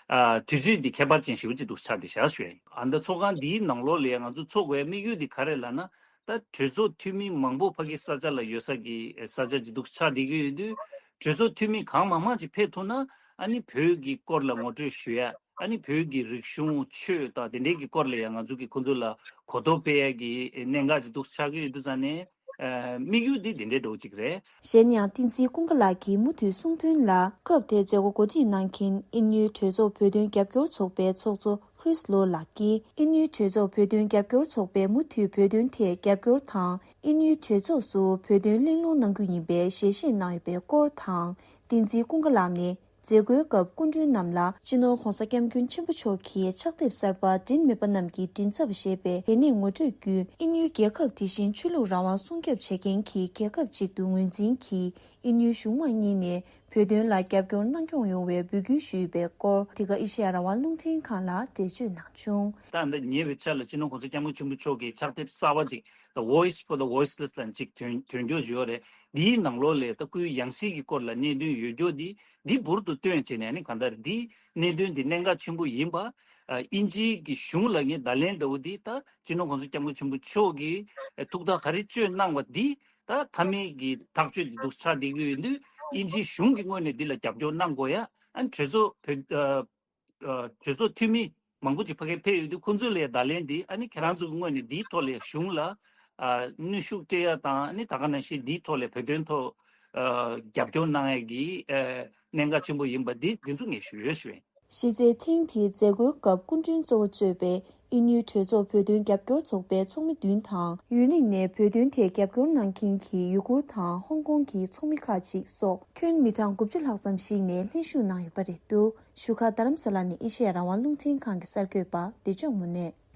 ཨ། དུས་ཚོད་འདི་ཁྱད་པར་ཅན་ཞིག་ཅིག་འདུག་ཆགས་བསྡད་ཤག་ཞུ་ཡ་ཡིན། ཨ། ད་ཚོགས་ཁང་འདིའི་ནང་ལོགས་ལ་ཡ་ང་ཚོ་འཚོགས་དགོས་ཡ་དམིགས་ཡུལ་འདི་ག་རེ་ལབ་ན། ད་གྲོས་ཚོགས་འཐུས་མི་མང་པོ་ཕ་གི་ས་ཆ་ལ་ཡོད་ས་གི་ས་ཆ་ཅིག་འདུག་ཆགས་བསྡད་ཀྱི་ཡོད་དུས། གྲོས་ཚོགས་འཐུས་མི་གང་མང་མང་ཅིག་ཕེབས་ཐུབ་ན། ཨ་ནི་བོད་ཀྱི་སྐོར་ལ་ངོ་སྤྲོད་ཞུ་ཡ། ཨ་ནི་བོད་ཀྱི་རིག་གཞུང་ཆོས་དང་དེ་འདྲའི་གི་སྐོར་ལ་ཡང་ང་ཚོ་གི་ཁོང་ཚོ་ལ་གོ་རྟོགས་སྤེལ་ཡ་གི་གནད་འགག་ཅིག་འདུག་ཆགས་ཀྱི་ཡོད་དུས་ཙང་ནས། ཨ། དམིགས་ཡུལ་འདི་དེ་འདྲའི་འདྲ་བོ་ཅིག་རེད། གཞན་ཡང་བསྟན་འཛིན་ཀུན་དགའ་ལགས་ཀྱིས་མུ་མཐུད་གསུངས་དོན་ལ། སྐབས་དེར་མཛད་སྒོ་གོ་སྒྲིག་གནང་མཁན་དབྱིན་ཡུལ་གྲོས་ཚོགས་བོད་དོན་རྒྱབ་སྐྱོར་ཚོགས་པའི་ཚོགས་གཙོ་ཁྲིས་ལོ་ལགས་ཀྱིས། དབྱིན་ཡུལ་གྲོས་ཚོགས་བོད་དོན་རྒྱབ་སྐྱོར་ཚོགས་པས་མུ་མཐུད་བོད་དོན་ཐད་རྒྱབ་སྐྱོར་དང་། དབྱིན་ཡུལ་གྲོས་ཚོགས་སུ་བོད་དོན་གླེང་སློང་གནང་རྒྱུ་ཡིན་པའི་ཞལ་བཞེས་གནང་ཡོད་པའི་སྐོར་དང་། བསྟན་འཛིན་ཀུན་དགའ་ལགས་ནས་མཛད་སྒོའི་སྐབས་སྐུ་མགྲོན་རྣམས་ལ་སྤྱི་ནོར་༧གོང་ས་༧སྐྱབས་མགོན་ཆེན་པོ་མཆོག་གི་ཕྱག་དེབ་གསར་པ་མགྲིན་མེད་པ་རྣམས་ཀྱི་མགྲིན་ཚབ་ཞེས་པའི་གལ་གནད་ངོ་སྤྲོད་བརྒྱུད། དབྱིན་ཡུལ་རྒྱལ་ཁབ་དེ་བཞིན་ཆོས་ལུགས་རང་དབང་སྲུང་སྐྱོབ་བྱེད་མཁན་གྱི་རྒྱལ་ཁབ་ཅིག་ཏུ་ངོས་འཛིན་གྱིས། དབྱིན་ཡུལ་གཞུང་མང་གཉིས་ནས་བོད་དོན་ལ་རྒྱབ་སྐྱོར་གནང་སྐྱོང་ཡོང་བའི་འབོད་སྐུལ་ཞུས་པའི་སྐོར། འདི་ག་ཨེ་ཤེ་ཡ་རང་དབང་རླུང་འཕྲིན་ཁང་ལ་འགྲེལ་བརྗོད་གནང་བྱུང་། ད་ལྟ་ཉེ་བའི་ཆར་ལ་སྤྱི་ནོར་༧གོང་ས་༧སྐྱབས་མགོན་ཆེན་པོ་མཆོག་གིས་ཕྱག་དེབ་གསར་པ་ཅིག The Voice for the Voiceless ལབ་ཅིག་ཐོན་ཐོན་རྒྱུ་ཡོད་རེད། འདིའི་ནང་ལོགས་ལ་ད་སྐུའི་ཡང་སྲིད་ཀྱི་སྐོར་ལ་གནད་དོན་ཡོད་རྒྱུ་འདི་འདི་འབུར་དུ་བཏོན་བྱས་ནས། ཨ་ནི་གང་ལྟར་འདི་གནད་དོན་འདི་གནད་འགག་ཆེན་པོ་ཡིན་པ། ཨ། དབྱིན་ཇིའི་གི་གཞུང་ལ་ངས་བརྡ་ལན་འདྲ་བོ་འདི་ད་སྤྱི་ནོར་༧གོང་ས་༧སྐྱབས་མགོན་ཆེན་པོ་མཆོག་གིས་ཐུགས་ཐག་ག་རེ་གཅོད་གནང་བ་འདི། ད་མཐའ་མའི་གི་ཐག་གཅོད་འདི་འདུག་ཆགས་བསྡད་ཀྱི་ཡོད་དུས། དབྱིན་ཇིའི་གཞུང་གི་ངོས་ནས་འདི་ལ་རྒྱབ་སྐྱོར་གནང་དགོས་ཡ། ཨ་ནི་གྲོས་ཚོགས་བོད། ཨ། གྲོས་ཚོགས་འཐུས་མི་མང་པོ་ཅིག་ཕ་གིར་ཕེབས་ཡོད་དུས། ཁོང་ཚོས་ལ་ཡ་བརྡ་ལན་འདི། ཨ་ནི་ཁྱེད་རང་ཚོ་གི་ངོས་ནས་འདིའི་ཐོག་ལ་ཡ་གཞུང་ལ། ཨ། གནོན་ཤུགས་སྤྲད་ཡ་དང་། ཨ་ནི་ད་ག་ནང་བཞིན་འདིའི་ཐོག་ལ་བོད་དོན་ཐོག་ཨ། རྒྱབ་སྐྱོར་གནང་ཡ་གི། ཨ། གནད་འགག་ཆེན་པོ་ཡིན་པ་འདི་འདི་ཚོ་ངས་ཞུ་ཡོད་ཞུ་ཡིན། གཞི་རྩའི་ཐེངས་དེའི་མཛད་སྒོའི་སྐབས་སྐུ་མགྲོན་གཙོ་བོར་གཙོས་པའི་དབྱིན་ཡུལ་གྲོས་ཚོགས་བོད་དོན་རྒྱབ་སྐྱོར་ཚོགས་པའི་ཚོགས་མི་བདུན་དང་། ཡུན་རིང་ནས་བོད་དོན་ཐད་རྒྱབ་སྐྱོར་གནང་མཁན་གྱི་ཡུ་གུར་དང་ཧོང་ཀོང་གི་ཚོགས་མི་ཁག་ཅིག་སོགས་ཁྱོན་མི་གྲངས་དགུ་བཅུ་ལྷག་ཙམ་ཞིག་ནས་ལྷན་ཞུགས་གནང་ཡོད་པ་རེད་འདུག་བཞུགས་སྒར་རྡ་རམ་ས་ལ་ནས་ཨེ་ཤེ་ཡ་རང་དབང་རླུང་འཕྲིན་ཁང་གི་གསར་འགོད་པ་བདེ་སྐྱོང་དངོས་གནས།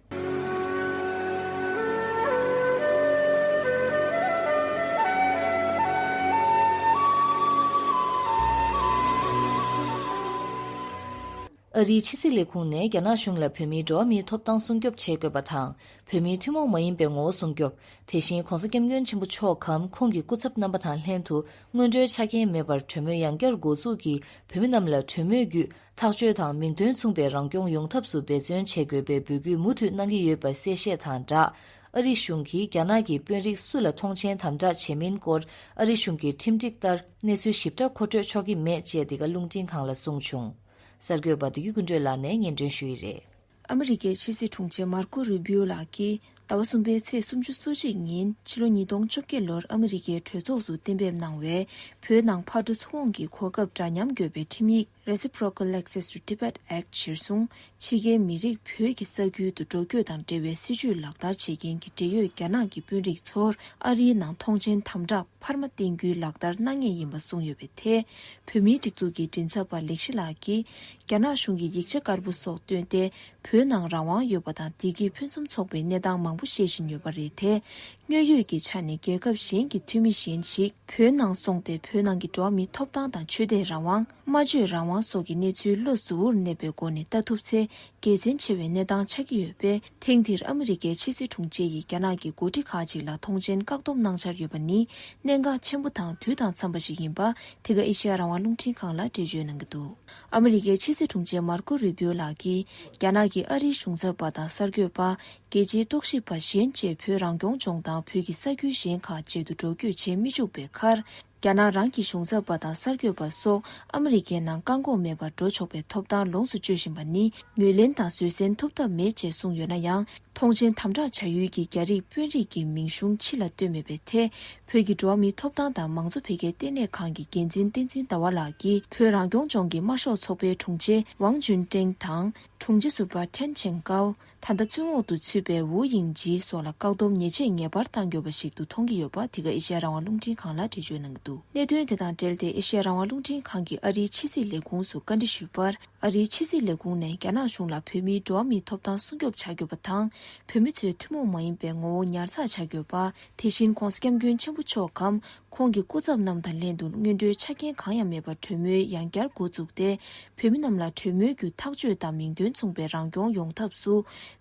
ཨ་རིའི་ཕྱི་སྲིད་ལས་ཁུངས་ནས་རྒྱ་ནག་གཞུང་ལ་བོད་མིའི་འགྲོ་བ་མིའི་ཐོབ་ཐང་སྲུང་སྐྱོབ་བྱེད་དགོས་པ་དང་། བོད་མིའི་ཐུན་མོང་མ་ཡིན་པའི་ངོ་བོ་སྲུང་སྐྱོབ། དེ་བཞིན་༧གོང་ས་༧སྐྱབས་མགོན་ཆེན་པོ་མཆོག་གམ་ཁོང་གི་སྐུ་ཚབ་རྣམ་པ་དང་ལྷན་དུ་སྔོན་འགྲོའི་ཆ་རྐྱེན་མེད་པར་གྲོས་མོལ་ཡང་བསྐྱར་འགོ་འཛུགས་ཀྱིས། བོད་མི་རྣམས་ལ་གྲོས་མོལ་བརྒྱུད་ཐག་གཅོད་དང་མིང་དོན་མཚུངས་པའི་རང་སྐྱོང་ཡོང་ཐབས་སུ་འབད་བརྩོན་བྱེད་དགོས་པའི་འབོད་སྐུལ་མུ་མཐུད་གནང་གི་ཡོད་པ་གསལ་བཤད་དང་སྦྲགས། ཨ་རི་གཞུང་གིས་རྒྱ་ནག་གི་དཔོན་རིགས་སུ་ལ་མཐོང་མཆན་དམ་དྲག་བྱེད་མིན་སྐོར། ཨ་རི་གཞུང་གི་ཁྲིམས་སྒྲིག་ལྟར་གནས་ཚུལ་ཞིབ་ཕྲ་མཁོ་སྤྲོད་ཆོག་གི་མེད་ཅེས་འདི་ག་རླུང་འཕྲིན་ཁང་ལ་གསུངས་བྱུང་། གསར་འགོད་པ་བདེ་སྐྱིད་ཀུན་སྒྲོན་ལགས་ནས་སྙན་སྒྲོན་ཞུས་ཡི་རེད། ཨ་མི་རི་ཀའི་ཕྱི་སྲིད་དྲུང་ཆེ་མར་ཀོ་རུ་བྷིའོ་ལགས་ཀྱིས་ ཟླ་བ་གསུམ་པའི་ཚེས་སུམ་ཅུ་སོ་གཅིག་ཉིན་ཕྱི་ལོ་ཉིས་སྟོང་བཅོ་བརྒྱད་ལོར་ཨ་མི་རི་ཀའི་གྲོས་ཚོགས་སུ་གཏན་འབེབས་གནང་བའི་བོད་ནང་ཕར་འགྲོ་ཚུར་འོང་གི་གོ་སྐབས་འདྲ་མཉམ་དགོས་པའི་ཁྲིམས་ཡིག Reciprocal Access to Tibet Act གཞིར་བཟུང་ཕྱི་རྒྱལ་མི་རིགས་བོད་ཀྱི་ས་ཁུལ་དུ་འགྲོ་སྐྱོད་དང་འབྲེལ་བའི་སྲིད་བྱུས་ལག་བསྟར་བྱེད་མཁན་གྱི་འབྲེལ་ཡོད་རྒྱ་ནག་གི་དཔོན་རིགས་ཚོར་ཨ་རིའི་ནང་ཐོངས་མཆན་དམ་དྲག་འཕར་མ་བསྟན་རྒྱུའི་ལག་བསྟར་གནང་ངེས་ཡིན་པ་གསུངས་ཡོད་པའི་ཐད། བོད་མིའི་སྒྲིག་འཛུགས་ཀྱི་མགྲིན་ཚབ་པ་ལེགས་བཤད་ལགས་ཀྱིས། རྒྱ་ནག་གཞུང་གིས་ཡིག་ཆ་དཀར་པོ་སོགས་བཏོན་ཏེ། བོད་ནང་རང་དབང་ཡོད་པ་དང་བདེ་སྐྱིད་ཕུན་སུམ་ཚོགས་པའི་གནས་སྟངས་མང་པོ་བཤད་བཞིན་ཡོད་པ་རེད་དེ། དངོས་ཡོད་ཀྱི་ཆ་ནས་རྒྱལ་ཁབ་གཞན་གྱི་འཐུས་མི་གཞན་ཞིག་བོད་ནང་སོང་སྟེ། བོད་ནང་གི་འགྲོ་བ་མིའི་ཐོབ་ཐང་དང་ཆོས་དད་རང་དབང་། སྨྲ་བརྗོད་རང་དབང་སོགས་ཀྱི་གནས་ཚུལ་བློ་གཟུ་བོར་གནས་པའི་སྒོ་ནས་ལྟ་ཐུབ་ཚེ། དགེ་མཚན་ཆེ་བའི་གནས་སྟངས་ཆགས་ཀྱི་ཡོད་པས། ཐེངས་འདིར་ཨ་མི་རི་ཀའི་ཕྱི་སྲིད་དྲུང་ཆེ་ཡིས་རྒྱ་ནག་གི་འགོ་ཁྲིད་ཁག་ཅིག་ལ་ཐོངས་མཆན་བཀག་སྡོམ་གནང་འཆར་ཡོད་པ་ནི། གནད་འགག་ཆེན་པོ་དང་དུས་དང་འཚམས་པ་ཞིག་ཡིན་པ། འདི་ག་ཨེ་ཤེ་ཡ་རང་དབང་རླུང་འཕྲིན་ཁང་ལ་འགྲེལ་བརྗོད་གནང་གི་འདུག་ཨ་མི་རི་ཀའི་ཕྱི་སྲིད་དྲུང་ཆེ་མར་ཀོ་རུ་བིའོ་ལགས་ཀྱིས། རྒྱ་ནག་གི་ཨ་རིའི་གཞུང་ཚབ་པ་དང་གསར་འགོད་པ། རྒྱལ་སྤྱིའི་རྟོག་ཞིབ་པ་གཞན་བཅས་བོད་རང་སྐྱོང་ལྗོངས་དང་བོད་ཀྱི་ས་ཁུལ་གཞན་ཁག་བཅས་དུ་འགྲོ་སྐྱོད་བྱེད་མི་བཅུག་པའི་ཁར། རྒྱ་ནག་རང་གི་གཞུང་ཚབ་པ་དང་གསར་འགོད་པ་སོགས་ཨ་མི་རི་ཀའི་ནང་བཀག་འགོག་མེད་པར་འགྲོ་ཆོག་པའི་ཐོབ་ཐང་ལོངས་སུ་སྤྱོད་བཞིན་པ་ནི་ངོས་ལེན་དང་བཟོད་བསྲན་ཐོབ་ཐབས་མེད་ཅེས་གསུངས་ཡོད་ན་ཡང་། ཐོངས་མཆན་དམ་དྲག་བྱ་ཡུལ་གྱི་རྒྱ་རིགས་དཔོན་རིགས་ཀྱི་མིང་གཞུང་ཕྱི་ལ་བཏོན་མེད་པའི་ཐད། བོད་ཀྱི་འགྲོ་བ་མིའི་ཐོབ་ཐང་དང་མང་གཙོ་འཕེལ་རྒྱས་ལྟེ་གནས་ཁང་གི་འགན་འཛིན་བསྟན་འཛིན་ཟླ་བ་ལགས་ཀྱིས། བོད་རང་སྐྱོང་ལྗོངས་ཀྱི་དམར་ཤོག་ཚོགས་པའི་དྲུང་ཆེ་ཝང་ཅུན་ཀྲེང་དང་། དྲུང་ཆེ་ཟུར་པ་ཁྲེན་ཆེང་ཀའོ། ད་ལྟ་བཙོན་འོག་ཏུ་ཚུད་པའི་ཝུའུ་དབྱིང་ཇི་སོགས་ལ་བཀག་སྡོམ་ཉེས་ཆད་ངེས་པར་གཏང་དགོས་པ་ཞིག་ཏུ་མཐོང་གི་ཡོད་པ། འདི་ག་ཨེ་ཤེ་ཡ་རང་དབང་རླུང་འཕྲིན་ཁང་ལ་འགྲེལ་བརྗོད་གནང་གི་འདུག་གནད་དོན་དེ་དང་འབྲེལ་ཏེ་ཨེ་ཤེ་ཡ་རང་དབང་རླུང་འཕྲིན་ཁང་གིས་ཨ་རིའི་ཕྱི་སྲིད་ལས་ཁུངས་སུ་བཀའ་འདྲི་ཞུས་པར། ཨ་རིའི་ཕྱི་སྲིད་ལས་ཁུངས་ནས་རྒྱ་ནག་གཞུང་ལ་བོད་མིའི་འགྲོ་བ་མིའི་ཐོབ་ཐང་སྲུང་སྐྱོབ་བྱ་དགོས་པ་དང་། བོད་མི་ཚོའི་ཐུན་མོང་མ་ཡིན་པའི་ངོ་བོ་ཉར་ཚགས་བྱ་དགོས་པ། དེ་བཞིན་༧གོང་ས་༧སྐྱབས་མགོན་ཆེན་པོ་མཆོག་གམ། ཁོང་གི་སྐུ་ཚབ་རྣམས་དང་ལྷན་དུ་སྔོན་འགྲོའི་ཆ་རྐྱེན་གང་ཡང་མེད་པར་གྲོས་མོལ་ཡང་བསྐྱར་འགོ་བཙུགས་ཏེ། བོད་མི་རྣམས་ལ་གྲོས་མོལ་བརྒྱུད་ཐག་གཅོད་དང་མིང་དོན་མཚུངས་པའི་རང་སྐྱོང་ཡོང་ཐབས་སུ་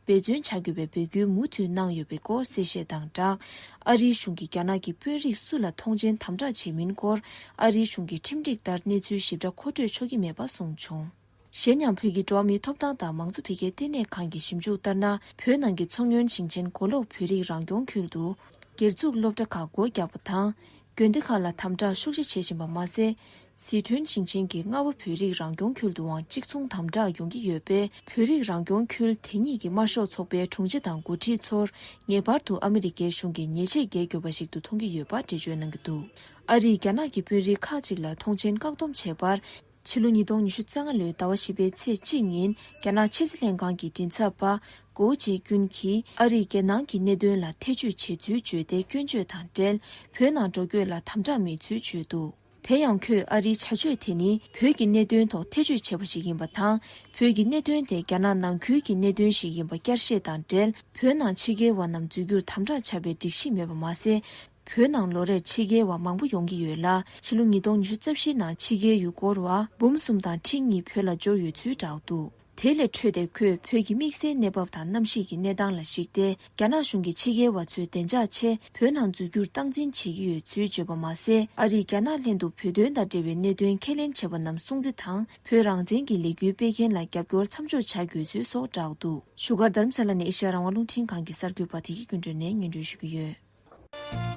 འབད་བརྩོན་བྱ་དགོས་པའི་འབོད་སྐུལ་མུ་མཐུད་གནང་ཡོད་པའི་སྐོར་གསལ་བཤད་དང་སྦྲགས། ཨ་རིའི་གཞུང་གིས་རྒྱ་ནག་གི་དཔོན་རིགས་སུ་ལ་ཐོངས་མཆན་དམ་དྲག་བྱས་མིན་སྐོར། ཨ་རིའི་གཞུང་གི་ཁྲིམས་སྒྲིག་ལྟར་གནས་ཚུལ་ཞིབ་ཕྲ་མཁོ་སྤྲོད་ཆོག་གི་མེད་པ་གསུངས་བྱུང་། གཞན་ཡང་། བོད་ཀྱི་འགྲོ་བ་མིའི་ཐོབ་ཐང་དང་མང་གཙོ་འཕེལ་རྒྱས་ལྟེ་གནས་ཁང་གི་ཞིབ་འཇུག་ལྟར་ན། བོད་ནང་གི་མཚོ་སྔོན་ཞིང་ཆེན་མགོ་ལོག་བོད་རིགས་རང་སྐྱོང་ཁུལ་དུ། སྒེར་བཙུགས་སློབ་གྲྭ་ཁག་སྒོ་བརྒྱབ་པ་དང་། དགོན་སྡེ་ཁག་ལ་དམ་དྲག་ཤུགས་ཆེ་བྱེད་བཞིན་པ་མ་ཟད། ཟི་ཁྲོན་ཞིང་ཆེན་གྱི་རྔ་བ་བོད་རིགས་རང་སྐྱོང་ཁུལ་དུའང་གཅིག་མཚུངས་དམ་དྲག་ཡོང་གི་ཡོད་པས། བོད་རིགས་རང་སྐྱོང་ཁུལ་དེ་གཉིས་ཀྱི་དམར་ཤོག་ཚོགས་པའི་དྲུང་ཆེ་དང་འགོ་ཁྲིད་ཚོར་ངེས་པར་དུ་ཨ་མི་རི་ཀའི་གཞུང་གིས་ཉེས་ཆད་འགེལ་དགོས་པ་ཞིག་ཏུ་མཐོང་གི་ཡོད་པ་འགྲེལ་བརྗོད་གནང་གི་འདུག་ཨ་རིས་རྒྱ་ནག་གི་དཔོན་རིགས་ཁག་ཅིག་ལ་ཐོངས་མཆན་བཀག་སྡོམ་བྱས་པར། ཕྱི་ལོ་ཉིས་སྟོང་ཉི་ཤུ་རྩ་ལྔ་ལོའི་ཟླ་བ་བཞི་པའི་ཚེས་གཅིག་ཉིན། རྒྱ་ནག་ཕྱི་སྲིད་ལྷན་ཁང་གི་མགྲིན་ཚབ་པ། གོའུ་ཅེ་ཀུན་གྱིས། ཨ་རིས་རྒྱལ་ནང་གི་གནད་དོན་ལ་ཐེ་བྱུས་བྱེད་ཚུལ་བརྗོད་དེ། སྐྱོན་བརྗོད་དང་འབྲེལ། བོད་ནང་འགྲོ་སྐྱོད་ལ་དམ་དྲག་མེད་ཚུལ་བརྗོད་འདུག་དེ་ཡང་། ཁོས་ཨ་རིའི་བྱ་སྤྱོད་དེ་ནི། བོད་ཀྱི་གནད་དོན་ཐོག་ཐེ་བྱུས་བྱས་པ་ཞིག་ཡིན་པ་དང་། བོད་ཀྱི་གནད་དོན་དེ་རྒྱ་ནག་ནང་ཁུལ་གྱི་གནད་དོན་ཞིག་ཡིན་པ་བསྐྱར་བཤད་དང་འབྲེལ། བོད་ནང་ཕྱི་རྒྱལ་བ་རྣམས་འཛུལ་རྒྱུར་དམ་དྲག་བྱ་བའི་སྒྲིག་གཞི་མེད་པ་མ་ཟད། བོད་ནང་ལོ་རེར་ཕྱི་རྒྱལ་བ་མང་པོ་ཡོང་གི་ཡོད་ལ། ཕྱི་ལོ་ཉིས་སྟོང་ཉི་ཤུ་རྩ་བཞིའི་ནང་ཕྱི་རྒྱལ་ཡུལ་སྐོར་བ་འབུམ་གསུམ་དང་ཁྲི་གཉིས་བོད་ལ་འབྱོར་ཡོད་ཚུལ་བསྒྲགས་འདུག་དེ་ལས་འཕྲོས་ཏེ། ཁོས་བོད་ཀྱི་དམིགས་བསལ་གནས་བབ་དང་གནམ་གཤིས་ཀྱི་གནས་སྟངས་ལ་གཞིགས་ཏེ། རྒྱ་ནག་གཞུང་གིས་ཕྱི་རྒྱལ་བ་ཚོའི་བདེ་འཇགས་ཆེད་བོད་ནང་འཛུལ་རྒྱུར་སྟངས་འཛིན་བྱེད་ཀྱི་ཡོད་ཚུལ་བརྗོད་པ་མ་ཟད། ཨ་རིས་རྒྱ་ནག་ལྷན་དུ་བོད་དོན་དང་འབྲེལ་བའི་གནད་དོན་ཁས་ལེན་བྱས་པ་རྣམས་སྲུང་བརྩི་དང་། བོད་རང་བཙན་གྱི་ལས་འགུལ་སྤེལ་མཁན་ལ་རྒྱབ་སྐྱོར་མཚམས་འཇོག་བྱ་དགོས་ཚུལ་སོགས་བསྒྲགས་འདུག་བཞུགས་སྒར་རྡ་རམ་ས་ལ་ནས་ཨེ་ཤེ་ཡ་རང་དབང་རླུང་འཕྲིན་ཁང་གི་གསར་འགོད་པ་བདེ་སྐྱིད་ཀུན་སྒྲོན་ནས་སྙན་སྒྲོན་ཞུ་གི་ཡོད།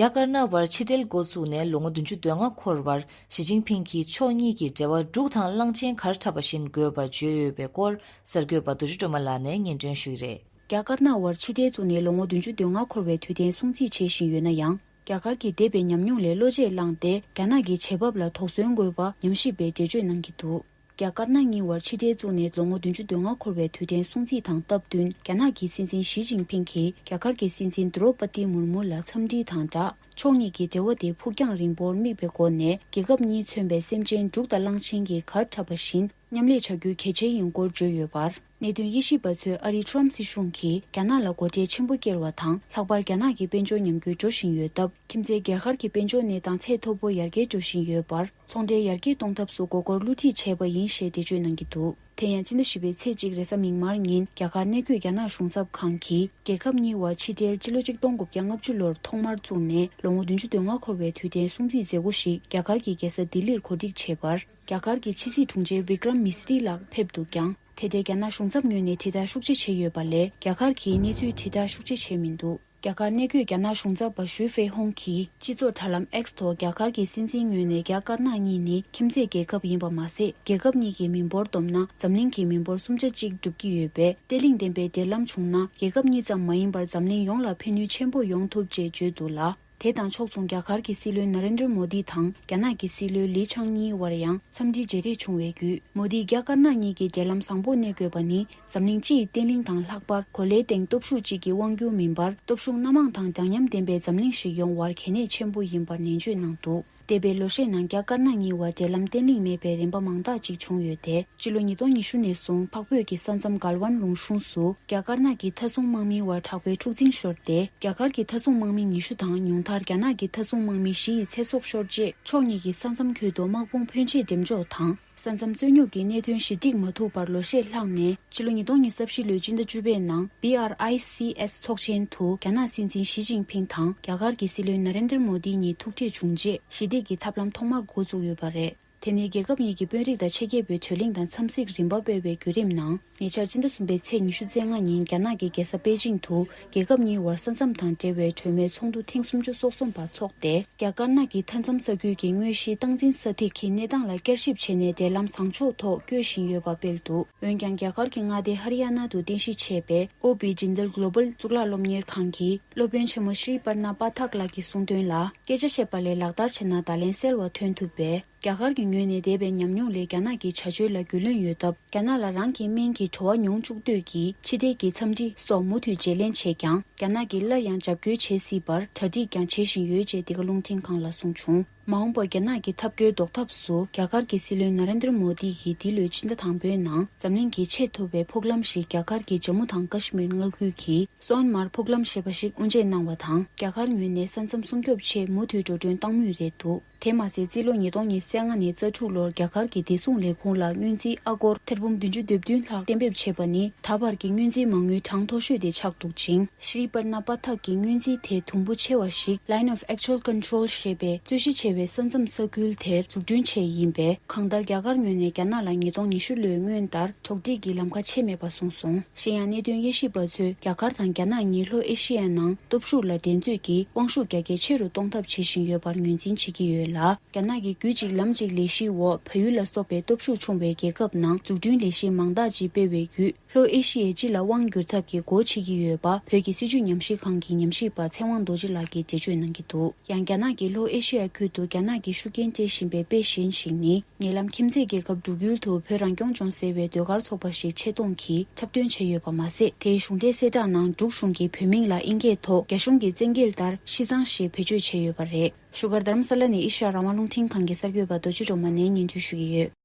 རྒྱ་དཀར་ནག་དབར་ཕྱི་འབྲེལ་འགོ་བཙུགས་ནས་ལོ་ངོ་བདུན་ཅུ་དོན་ལྔ་འཁོར་བར་ཞི་ཅིན་ཕིང་གིས་ཕྱོགས་གཉིས་ཀྱི་འབྲེལ་བ་འབྲུག་དང་གླང་ཆེན་གར་འཁྲབ་པ་བཞིན་དགོས་པ་བརྗོད་ཡོད་པའི་སྐོར་གསར་འགོད་པ་རྡོ་རྗེ་སྒྲོལ་མ་ལགས་ནས་སྙན་སྒྲོན་ཞུ་གི་རེད། རྒྱ་དཀར་ནག་དབར་ཕྱི་འབྲེལ་བཙུགས་ནས་ལོ་ངོ་བདུན་ཅུ་དོན་ལྔ་འཁོར་བའི་དུས་དྲན་སྲུང་བརྩི་བྱེད་བཞིན་ཡོད་ན་ཡང་། རྒྱ་གར་གྱི་འདས་པའི་ཉམས་མྱོང་ལས་བློ་འབྱེད་བླངས་ཏེ། རྒྱ་ནག་གི་བྱེད་བབ་ལ་དོགས་ཟོན་དགོས་པ་ཉམས་ཞིབ་པས་འགྲེལ་བརྗོད་གནང་གི་འདུག་རྒྱ་དཀར་ནག་གཉིས་དབར་ཕྱི་འབྲེལ་བཙུགས་ནས་ལོ་ངོ་བདུན་ཅུ་དོན་ལྔ་འཁོར་བའི་དུས་དྲན་སྲུང་བརྩི་དང་སྟབས་བསྟུན། རྒྱ་ནག་གི་སྲིད་འཛིན་ཞི་ཅིན་ཕིང་གིས་རྒྱ་གར་གྱི་སྲིད་འཛིན་དྲོ་པ་ཏི་མུར་མུ་ལ་འཚམས་འདྲི་དང་སྦྲགས། ཕྱོགས་གཉིས་ཀྱི་འབྲེལ་བ་དེ་ཕུགས་རྒྱང་རིང་པོར་དམིགས་པའི་སྒོ་ནས། རྒྱལ་ཁབ་གཉིས་མཚོན་པའི་སེམས་ཅན་འབྲུག་དང་གླང་ཆེན་གྱིས་གར་འཁྲབ་པ་བཞིན། མཉམ་ལས་བྱ་རྒྱུ་གལ་ཆེ་ཡིན་སྐོར་བརྗོད་ཡོད་པར། གནད་དོན་དབྱེ་ཞིབ་པ་ཚོས་ཨ་རིའི་ཁྲོམ་སྲིད་གཞུང་གིས་རྒྱ་ནག་ལ་སྒོ་ཁྲལ་ཆེན་པོ་བསྐྱེད་པ་དང་། ལྷག་པར་རྒྱ་ནག་གི་དཔལ་འབྱོར་ཉམས་རྒུད་འགྲོ་བཞིན་ཡོད་སྟབས། ཁྱིམ་མཚེས་རྒྱ་གར་གྱི་དཔལ་འབྱོར་གནས་སྟངས་ཚད་མཐོ་པོ་ཡར་རྒྱས་འགྲོ་བཞིན་ཡོད་པར། ཚོང་འབྲེལ་ཡར་རྒྱས་གཏོང་ཐབས་སུ་མགོ་སྐོར་བསླུ་བྲིད་བྱས་པ་ཡིན་ཞེས་འགྲེལ་བརྗོད་གནང་གི་འདུག་དེ་ཡང་། ཕྱི་ཟླ་བཞི་པའི་ཚེས་གཅིག་རེས་གཟའ་མིག་དམར་ཉིན། རྒྱ་གར་གནས་འཁོད་རྒྱ་ནག་གཞུང་ཚབ་ཁང་གིས། རྒྱལ་ཁབ་གཉིས་དབར་ཕྱི་འབྲེལ་སྤྱི་ལོ་གཅིག་སྟོང་དགུ་བརྒྱ་ལྔ་བཅུ་ལོར་ཐོག་མར་བཙུགས་ནས། ལོ་ངོ་བདུན་ཅུ་དོན་ལྔ་འཁོར་བའི་དུས་དྲན་སྲུང་བརྩིའི་མཛད་སྒོ་ཞིག་རྒྱ་གར་གྱི་རྒྱལ་ས་ལྡི་ལིར་གོ་སྒྲིག་བྱས་པར། རྒྱ་གར་གྱི་ཕྱི་སྲིད་དྲུང་ཆེ་བི་ཀྲམ་མི་སི་རི་ལགས་ཕེབས་འདུག་ཀྱང་། དེ་འབྲེལ་རྒྱ་ནག་གཞུང་ཚབ་ངོས་ནས་དྲིལ་བསྒྲགས་ཤུགས་ཆེ་བྱས་ཡོད་པ་ལས། རྒྱ་གར་གྱིས་གནས་ཚུལ་དྲིལ་བསྒྲགས་ཤུགས་ཆེ་བྱས་མི་འདུག་རྒྱ་གར་གནས་འཁོད་རྒྱ་ནག་གཞུང་ཚབ་པ་ཞུས་ཧྥེ་ཧོང་གིས་སྤྱི་ཚོགས་དྲ་ལམ་X་ཐོག་རྒྱ་གར་གྱི་སྲིད་འཛིན་ངོས་ནས་རྒྱ་དཀར་ནག་གཉིས་ནི་ཁྱིམ་མཚེས་རྒྱལ་ཁབ་ཡིན་པ་མ་ཟད། རྒྱལ་ཁབ་གཉིས་ཀྱི་མི་འབོར་བསྡོམས་ན་འཛམ་གླིང་གི་མི་འབོར་གསུམ་ཆ་གཅིག་འགྲུབ་ཀྱི་ཡོད་པས། བརྟན་ལྷིང་ལྡན་པའི་འབྲེལ་ལམ་བྱུང་ན། རྒྱལ་ཁབ་གཉིས་ཙམ་མ་ཡིན་པར་འཛམ་གླིང་ཡོངས་ལ་ཕན་ནུས་ཆེན་པོ་ཡོང་ཐུབ་ཅེས་བརྗོད་འདུག་ལ། དེ་དང་ཕྱོགས་མཚུངས། རྒྱ་གར་གྱི་སྲིད་བློན་ན་རེན་དྲ་མོ་དི་དང་རྒྱ་ནག་གི་སྲིད་བློན་ལི་ཆང་གཉིས་དབར་ཡང་འཚམས་འདྲིའི་མཇལ་འཕྲད་བྱུང་བའི་བརྒྱུད། མོ་དིས་རྒྱ་དཀར་ནག་གཉིས་ཀྱི་འབྲེལ་ལམ་བཟང་པོ་གནས་དགོས་པ་ནི། འཛམ་གླིང་སྤྱི་ཡི་བརྟན་ལྷིང་དང་། ལྷག་པར་གོ་ལའི་སྟེང་སྟོབས་ཤུགས་གཅིག་གི་དབང་སྒྱུར་མིན་པར། སྟོབས་ཤུགས་སྣ་མང་དང་འདྲ་མཉམ་ལྡན་པའི་འཛམ་གླིང་ཞིག་ཡོང་བར་གལ་གནད་ཆེན་པོ་ཡིན་པར་ནན་བརྗོད་གནང་འདུག། འདས་པའི་ལོ་ཤས་ནང་རྒྱ་དཀར་ནག་གཉིས་བར་འབྲེལ་ལམ་བརྟན་ལྷིང་མེད་པའི་རིམ་པ་མང་དག་ཅིག་བྱུང་ཡོད་དེ། ཕྱི་ལོ་ཉིས་སྟོང་ཉི་ཤུ་ནས་བཟུང་། འཕགས་བོད་ཀྱི་ས་མཚམས་གལ་ཝན་ལུང་གཤོང་སུ་རྒྱ་དཀར་ནག་གི་མཐའ་སྲུང་དམག་མིའི་དབར་དྲག་པོའི་འཁྲུག་འཛིང་ཤོར་ཏེ། རྒྱ་གར་གྱི་མཐའ་སྲུང་དམག་མི་ཉི་ཤུ་དང་། ཉུང་མཐར་རྒྱ་ནག་གི་མཐའ་སྲུང་དམག་མི་བཞི་ཡི་ཚེ་སྲོག་ཤོར་རྗེས། ཕྱོགས་གཉིས་ཀྱི་ས་མཚམས་ཁུལ་དུ་དམག་དཔུང་ཕོན་ཆེ་འགྲེམས་འཇོག་དང་། ས་མཚམས་རྩོད་རྙོག་གི་གནད་དོན་ཞི་འགྲིག་མ་ཐུབ་པར་ལོ་ཤས་ལྷག་ནས། ཕྱི་ལོ་ཉིས་སྟོང་ཉི་ཤུ་རྩ་བཞི་ལོའི་སྤྱི་ཟླ་བཅུ་པའི་ནང་། བྷི་ཨར་ཨའི་སི་ཨེས་ཚོགས་ཆེན་དུ་རྒྱ་ནག་སྲིད་འཛིན་ཞི་ཅིན་ཕིང་དང་རྒྱ་གར་གྱི་སྲིད་བློན་ན་རེན་དྲ་མོ་དི་གཉིས་ཐུག་འཕྲད་བྱུང་རྗེས། ཞི་འགྲིག་གི་ཐབས་ལམ་ཐོག་མར་འགོ་བཙུགས་ཡོད་པ་རེད། དེ་ནི་རྒྱལ་ཁབ་གཉིས་ཀྱི་དཔོན་རིགས་དང་ཆེད་མཁས་པའི་གྲོས་གླེང་དང་འཚམས་གཟིགས་རིམ་པ་སྤེལ་བའི་བརྒྱུད་རིམ་ནང་། ཉེ་ཆར་སྤྱི་ཟླ་གསུམ་པའི་ཚེས་ཉི་ཤུ་རྩ་ལྔ་ཉིན། རྒྱ་ནག་གི་རྒྱལ་ས་པེ་ཅིང་དུ་རྒྱལ་ཁབ་གཉིས་བར་ས་མཚམས་དང་འབྲེལ་བའི་གྲོས་མོལ་ཚོགས་འདུ་ཐེངས་སུམ་ཅུ་སོ་གསུམ་པ་འཚོགས་ཏེ། རྒྱ་དཀར་ནག་གི་མཐའ་མཚམས་ས་ཁུལ་གྱི་དངོས་གཞིའི་སྟངས་འཛིན་ས་ཐིག་གི་གནས་སྟངས་ལ་བསྐྱར་ཞིབ་བྱས་ནས། འབྲེལ་ལམ་བཟང་ཕྱོགས་ཐོག་བསྐྱོད་བཞིན་ཡོད་པ་སྤེལ་འདུག། འོན་ཀྱང་། རྒྱ་གར་གྱི་མངའ་སྡེ་ཧ་རི་ཡ་ན་དུ་རྟེན་གཞི་བྱས་པའི་ཨོ་བི་ཇིན་དལ་གྷོ་ལོ་བལ་གཙུག་ལག་སློབ་གཉེར་ཁང་གི་སློབ་དཔོན་ཆེན་མོ་ཤྲི་པར་ན་པ་ཐག་ལགས་ཀྱིས་གསུངས་དོན་ལ། སྐད་ཆ་བཤད་པ་ལས་ལག་བསྟར་བྱས་ན་བརྡ་ལན་གསལ་བ་ཐོན་ཐུབ་པས། རྒྱ་གར་གྱི་ངོས་ནས་འདས་པའི་ཉམས་མྱོང་ལས། རྒྱ་ནག་གི་བྱ་སྤྱོད་ལ་རྒྱུས་ལོན་ཡོད་སྟབས། རྒྱ་ནག་ལ་རང་གི་སྨན་གྱི་བྲོ་བ་མྱོང་བཅུག་འདོད་ཀྱིས། ཕྱི་འབྲེལ་གྱི་འཚམས་འདྲི་སོགས་མུ་མཐུད་བརྗེ་ལེན་བྱས་ཀྱང་། རྒྱ་ནག་གིས་སླར་ཡང་རྒྱབ་སྐྱོར་བྱེད་སྲིད་པར་གྲ་སྒྲིག་ཀྱང་བྱེད་བཞིན་ཡོད་ཅེས་འདི་ག་རླུང་འཕྲིན་ཁང་ལ་གསུངས་བྱུང་། མ་འོངས་པར་རྒྱ་ནག་གི་ཐབས་བཀོད་ཟློག་ཐབས་སུ། རྒྱ་གར་གྱི་སྲིད་བློན་ན་རེན་དྲ་མོ་དི་ཡིས་འདི་ལོའི་ཕྱི་ཟླ་དང་པོའི་ནང་། འཛམ་གླིང་གིས་ཆེས་མཐོ་བའི་ཕུག་ལམ་ཞིག་རྒྱ་གར་གྱི་ཇམ་མུ་དང་ཀ་ཤི་མིར་མངའ་ཁུལ་གྱི་སོན་མར་ཕུག་ལམ་ཞེས་པ་ཞིག་དབུ་འབྱེད་གནང་བ་དང་། རྒྱ་གར་ངོས་ནས་ས་མཚམས་སྲུང་སྐྱོབ་ཆེད་མུ་མཐུད་འགྲོ་གྲོན་བཏང་མུས་རེད་འདུག། དེ་མ་ཟད། རྩིས་ལོ་ཉིས་སྟོང་ཉེར་ལྔ་ནས་རྩ་དྲུག་ལོར་རྒྱ་གར་གྱི་བདེ་སྲུང་ལས་ཁུངས་ལ་སྔོན་རྩིས་ཨ་སྒོར་ཐེར་འབུམ་བདུན་ཅུ་དོན་བདུན་ལྷག་གཏན་འབེབས་བྱས་པ་ནི། ད་བར་གྱི་སྔོན་རྩིས་མ་དངུལ་གྲངས་མཐོ་ཤོས་དེ་ཆགས་འདུག་ཅིང་། ཤྲི་པར་ན་པ་ཐག་གི་སྔོན་རྩིས་དེ་དུམ་བུ་ཆེ་བ་ཞིག Line of Actual Control ཞེས་པའི་རྩོད་གཞི་ཆེ་བའི་ས་མཚམས་ས་ཁུལ་དེར་འཛུགས་སྐྲུན་ཆེད་ཡིན་པས། གང་ལྟར། རྒྱ་གར་ངོས་ནས་རྒྱ་ནག་ལ་ཉིས་སྟོང་ཉི་ཤུ་ལོའི་སྔོན་ལྟར་གྲོགས་སྒྲིག་གི་ལམ་ཁ་ཕྱེ་མེད་པ་གསུངས་སོང་། གཞན་ཡང་། གནད་དོན་དབྱེ་ཞིབ་པ་ཚོས། རྒྱ་གར་དང་རྒྱ་ནག་གཉིས་ལྷོ་ཨེ་ཤི་ཡའི་ནང་སྟོབས་ཤུགས་ལ་འགྲན་རྩོད་ཀྱི་དབང་ཤུགས་རྒྱ་སྐྱེད་ཆེ་རུ་གཏོང་ཐབས་བྱེད་བཞིན་ཡོད་པར་ངོས་འཛིན་བྱེད་ཀྱི་ཡོད་ལ། རྒྱ་ནག་གིས་རྒྱུད་གཅིག་ལམ་གཅིག་ལས་གཞིའི་འོག་བལ་ཡུལ་ལ་སོགས་པའི་སྟོབས་ཤུགས་ཆུང་བའི་རྒྱལ་ཁབ་ནང་འཛུགས་སྐྲུན་ལས་གཞི་མང་དག་ཅིག་སྤེལ་བའི་བརྒྱུད། ལྷོ་ཨེ་ཤི་ཡའི་སྤྱི་ལ་དབང་བསྒྱུར་ཐབས་ཀྱི་སྒོ་ཕྱེ་གི་ཡོད་པ། བོད་ཀྱི་སྲིད་བྱུས་ཉམས་ཞིབ་ཁང་གི་ཉམས་ཞིབ་པ་ཚེ་དབང་རྡོ་རྗེ་ལགས་ཀྱིས་འགྲེལ་བརྗོད་གནང་གི་འདུག། ཡང་། རྒྱ་ནག་གིས་ལྷོ་ཨེ་ཤི་ཡ་ཁུལ་དུ་རྒྱ་ནག་གི་ཤུགས་རྐྱེན་སྤྲད་བཞིན་པའི་དཔེ་གཞན་ཞིག་ནི། ཉེ་ལམ་ཁྱིམ་མཚེས་རྒྱལ་ཁབ་འབྲུག་ཡུལ་དུ་བོད་རང་སྐྱོང་ལྗོངས་ཟེར་བའི་ཟློས་གར་ཚོགས་པ་ཞིག་ཆེད་གཏོང་གིས་འཁྲབ་སྟོན་བྱས་ཡོད་པ་མ་ཟད། དེའི་གཞུང་འབྲེལ་གསལ་བསྒྲགས་ནང་། འབྲུག་གཞུང་གིས་བོད་མིང་ལ་ཨིན་སྐད་ཐོག་རྒྱ་གཞུང་གི་བཙན་སྐད་ལྟར་ཤི་ཙང་ཞེས་བེད་སྤྱོད་བྱས་ཡོད་པ་རེད། བཞུགས་སྒར་རྡ་རམ་ས་ལ་ནས་ཨེ་ཤ་ཡ་རང་དབང་རླུང་འཕྲིན་ཁང་གི་གསར་འགོད་པ་རྡོ་རྗེ་སྒྲོལ་མ་ནས་སྙན་སྒྲོན་ཞུ་གི་ཡོད།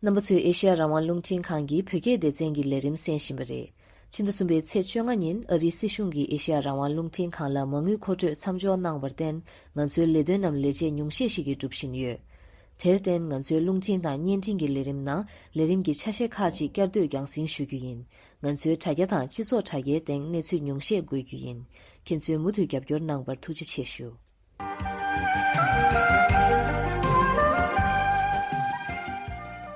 རྣམ་པ་ཚོས་ཨེ་ཤ་ཡ་རང་དབང་རླུང་འཕྲིན་ཁང་གི་བོད་སྐད་སྡེ་ཚན་གྱི་ལས་རིམ་གསན་བཞིན་པ་རེད། ཕྱི་ཟླ་གསུམ་པའི་ཚེས་བཅོ་ལྔ་ཉིན་ཨ་རིའི་སྲིད་གཞུང་གིས་ཨེ་ཤ་ཡ་རང་དབང་རླུང་འཕྲིན་ཁང་ལ་མ་དངུལ་མཁོ་སྤྲོད་མཚམས་འཇོག་གནང་བར་བརྟེན། ང་ཚོའི་ལས་དོན་རྣམས་ལས་བྱེད་ཉུང་ཤས་ཤིག་གིས་སྒྲུབ་བཞིན་ཡོད། དེར་བརྟེན། ང་ཚོའི་རླུང་འཕྲིན་དང་བརྙན་འཕྲིན་གྱི་ལས་རིམ་ནང་ལས་རིམ་གྱི་ཆ་ཤས་ཁག་ཅིག་བསྐྱར་ཟློས་རྒྱང་སྲིང་ཞུ་རྒྱུ་ཡིན། ང་ཚོའི་དྲ་རྒྱ་དང་སྤྱི་ཚོགས་དྲ་རྒྱའི་སྟེང་གནས་ཚུལ་ཉུང་ཤས་འགོད་རྒྱུ་ཡིན། ཁྱེད་ཚོས་མུ་མཐུད་རྒྱབ་སྐྱོར་གནང་བར་ཐུགས་རྗེ་ཆེ་ཞུ།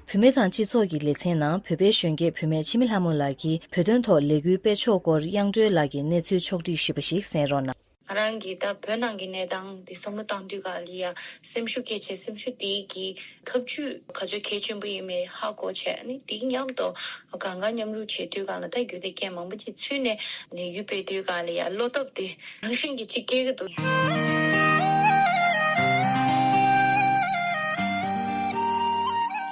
བུད་མེད་དང་སྤྱི་ཚོགས་ཀྱི་ལེ་ཚན་ནང་བོད་པའི་གཞོན་སྐྱེས་བུད་མེད་འཆི་མེད་ལྷ་མོ་ལགས་ཀྱིས་བོད་དོན་ཐོག་ལས་འགུལ་སྤེལ་ཕྱོགས་སྐོར་དབྱངས་སྒྲོལ་ལགས་ཀྱིས་གནས་ཚུལ་ཕྱོགས་བསྒྲིགས་ཞུས་པ་ཞིག་གསན་རོགས་གནང་། ང་རང་གིས་ད་བོད་ནང་གི་གནས་སྟངས་འདི་བསམ་བློ་བཏང་དུས་ག་ལ་ཡ་སེམས་ཤུགས་སྐྱེད་བྱས། སེམས་ཤུགས་དེ་གི་ཐབས་ཇུས་ག་ཚོད་གལ་ཆེན་པོ་ཡིན་མིན་ཧ་གོ་བྱས། ཨ་ནི་དེ་མཉམ་དུ་གང་ག་མཉམ་རུབ་བྱེད་དུས་ག་ལ་ད་རྒྱུ་དེ་སྐད་མང་པོ་ཅིག་ཚུད་ནས་ལས་འགུལ་སྤེལ་དུས་ག་ལ་ཡ་བློ་སྟོབས་དེ་རང་བཞིན་གྱིས་ཅིག་སྐྱེ་གི་འདུག།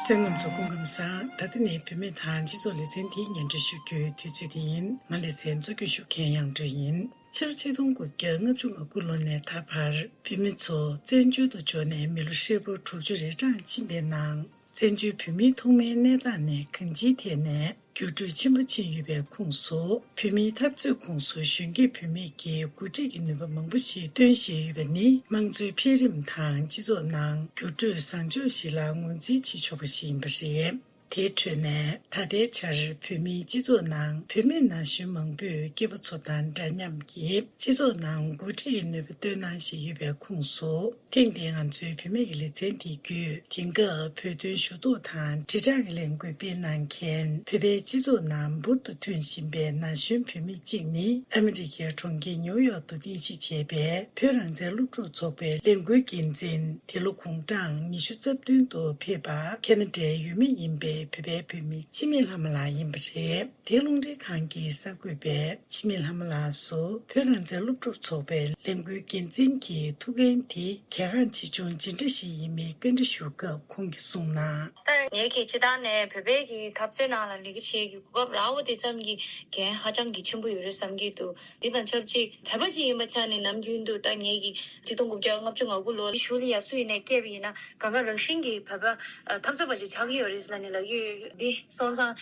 གསན་མཁན་རྣམ་ཚོ་སྐུ་ཁམས་བཟང་། ད་ལྟ་ནས་བུད་མེད་དང་སྤྱི་ཚོགས་ལེ་ཚན་དེའི་སྙན་སྒྲོན་ཞུ་རྒྱུའི་དུས་ཚོད་དེ་ཡིན། ང་ལེ་ཚན་གཙོ་སྐྱོང་ཞུ་མཁན་དབྱངས་སྒྲོལ་ཡིན། ཕྱི་ལོ་ཆིག་སྟོང་དགུ་བརྒྱ་ལྔ་བཅུ་ང་དགུ་ལོ་ནས་ད་བར་བོད་མི་ཚོ་བཙན་བྱོལ་དུ་འབྱོར་ནས་མི་ལོ་ཧྲིལ་པོ་དྲུག་ཅུ་རེ་གྲངས་ཕྱིན་པའི་ནང་། བཙན་བྱོལ་བོད་མིའི་ཐོག་མའི་གནས་སྟངས་ནས་གང་ཅིའི་ཐད་ནས་འགྱུར་འགྲོས་ཆེན་པོ་ཕྱིན་ཡོད་པའི་ཁོངས་སུ། བོད་མིའི་འཐབ་རྩོད་ཁོངས་སུ་གཞོན་སྐྱེས་བུད་མེད་ཀྱི་འགོ་ཁྲིད་ཀྱི་ནུས་པ་མང་པོ་ཞིག་བཏོན་བཞིན་ཡོད་པ་ནི། དམངས་གཙོའི་འཕེལ་རིམ་དང་སྤྱི་ཚོགས་ནང་འགྱུར་འགྲོས་བཟང་ཕྱོགས་ཤིག་ལ་ངོས་འཛིན་བྱེད་ཆོག་པ་ཞིག་ཡིན་པ་རེད། དེའི་ཁྲོད་ནས་ད་ལྟའི་ཆར་བོད་མིའི་སྤྱི་ཚོགས་ནང་བུད་མེད་ན་གཞོན་མང་པོས་སྐྱེས་པ་ཚོ་དང་འདྲ་མཉམ་གྱིས་སྤྱི་ཚོགས་ནང་འགོ་ཁྲིད་ནུས་པ་སྟོན་གནང་བཞིན་ཡོད་པའི་ཁོངས་སུ། ཐེངས་འདིའི་ང་ཚོའི་བུད་མེད་ཀྱི་ལེ་ཚན་དེ་བརྒྱུད། དེང་སྐབས་བོད་དོན་ཞུ་གཏུག་དང་དྲིལ་བསྒྲགས་ཀྱི་ལས་འགུལ་སྤེལ་གནང་མཁན་བོད་པའི་སྤྱི་ཚོགས་ནང་འབུར་དུ་ཐོན་བཞིན་པའི་ན་གཞོན་བུད་མེད་གཅིག་ནི། ཨ་མི་རི་ཀའི་གྲོང་ཁྱེར་ནིའུ་ཡོག་ཏུ་རྟེན་གཞི་བྱས་པའི་བོད་རང་བཙན་སློབ་ཕྲུག་ཚོགས་པའི་ལས་འགུལ་འགན་འཛིན། འདི་ལོ་དགུང་གྲངས་ཉི་ཤུ་རྩ་བདུན་དུ་ཕེབས་པ་ཁེ་ན་ཌའི་ཡུལ་མི་ཡིན་པའི་བོད་པའི་བུད་མེད་འཆི་མེད་ལྷ་མོ་ལགས་ཡིན་པ་རེད། དེ་རླུང་འཕྲིན་ཁང་གི་གསར་འགོད་པས་འཆི་མེད་ལྷ་མོ་ལགས་སུ་བོད་རང་བཙན་སློབ་ཕྲུག་ཚོགས་པའི་ལས་འགུལ་འགན་འཛིན་གྱི་ཐུགས་འགན་དེ་གལ་འགངས་ཆེ་ཆུང་ཇི་འདྲ་ཞིག་ཡིན་མིན་བཀའ་འདྲི་ཞུ་སྐབས་ཁོང་གིས་གསུངས་ན། ད་ངེད་ཀྱིས་སྤྱིར་བཏང་ནས་བོད་པའི་གི་འཐབ་རྩོད་ནང་ལ་ལས་ཀ་བྱེད་ཀྱི་གོ་སྐབས་རག་པ་དེ་ཙམ་གྱིས་འགན་ཧ་ཅང་གི་ཆེན་པོ་ཡོད་རེད་བསམ་གྱི་འདུག་འདི་དང་ཆབས་ཅིག་བོད་པ་ཅིག་ཡིན་པ་ཆ་ནས་ནམ་རྒྱུན་དུ་ད་ངེད་ཀྱིས་ཆིག་སྟོང་དགུ་བརྒྱ་ལྔ་བཅུ་ང་དགུ་ལོ་གཞུག་ལ་ཡ་སུ་ཡིན་ནས་སྐྱེས་པ་ཡིན་ན་གང་ག་རང་བཞིན་གྱིས་བོད་པ་འཐབ་རྩོད་པ་ཞིག་ཆགས་ཀྱི་ཡོད་རེད་ལབ་ནས་ལབ་ཀྱི་ཡོད། འདི་སོང་ཙང་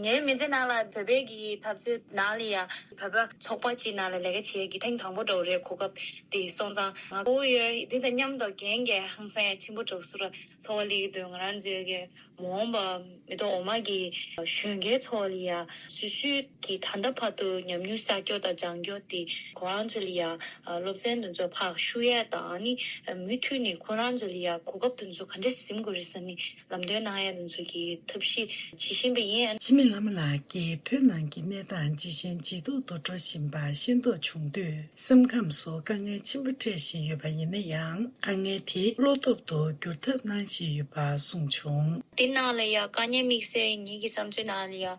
ངའི་མི་ཚེ་ནང་ལ་བོད་པའི་གི་འཐབ་རྩོད་ནང་ལ་ཡ་བོད་པ་ཚོགས་པ་ཅིག་ནང་ལ་ལས་ཀ་བྱེད་ཀྱི་ཐེངས་དང་པོ་འདྲ་བོ་རེད། གོ་སྐབས་དེ་སོང་ཙང་ང་དགའ་པོ་ཡོད། འདི་དང་མཉམ་དུ་འགན་གྱི་ཧང་སང་ཡ་ཆེན་པོ་འདྲ་བོ་སུ་ར་ཚོར་བ་སླེབས་ཀྱི་འདུག་ང་རང་ཚོའི་གི་མ་འོངས་པ་མི་ཐོག་འོག་མ་གི་གཞོན་སྐྱེས་ཚོ་ལ་ཡ་སོ་སོའི་གི་ད་ལྟ་བར་དུ་ཉམས་མྱོང་བསགས་རྒྱུ་དང་སྦྱང་རྒྱུ་དེ་ཁོ་རང་ཚོ་ལ་ཡ་སློབ་ཚན་དེ་ཚོ་ཕར་ཞུ་ཡ་དང་ནི་མུ་མཐུད་ནས་ཁོ་རང་ཚོ་ལ་ཡ་གོ་སྐབས་དེ་ཚོ་ག་འདྲས་ཟིན་དགོས་རེད་ཟེར་ནི་ལམ་སྟོན་གནང་ཡ་དེ་ཚོ་གི་ཐབས་ཤེས་བྱེད་བཞིན་པ་ཡིན། འཆི་མེད་ལྷ་མོ་ལགས་ཀྱིས་བོད་ནང་གི་གནས་སྟངས་ཇེ་ཞན་ཇེ་སྡུག་ཏུ་འགྲོ་བཞིན་པ་ཤེས་རྟོགས་བྱུང་དུས་སེམས་ཁམས་སུ་དཀའ་ངལ་ཆེན་པོ་འཕྲད་བཞིན་ཡོད་པ་ཡིན་ན་ཡང་དཀའ་ངལ་དེ་བློ་སྟོབས་དུ་འགྱུར་ཐབས་གནང་བཞིན་ཡོད་པ་གསུངས་བྱུང་། འདི་ནང་ལ་ཡང་དཀའ་ངལ་དམིགས་བསལ་ངེད་ཀྱི་བསམ་ཚུལ་ནང་ལ་ཡང་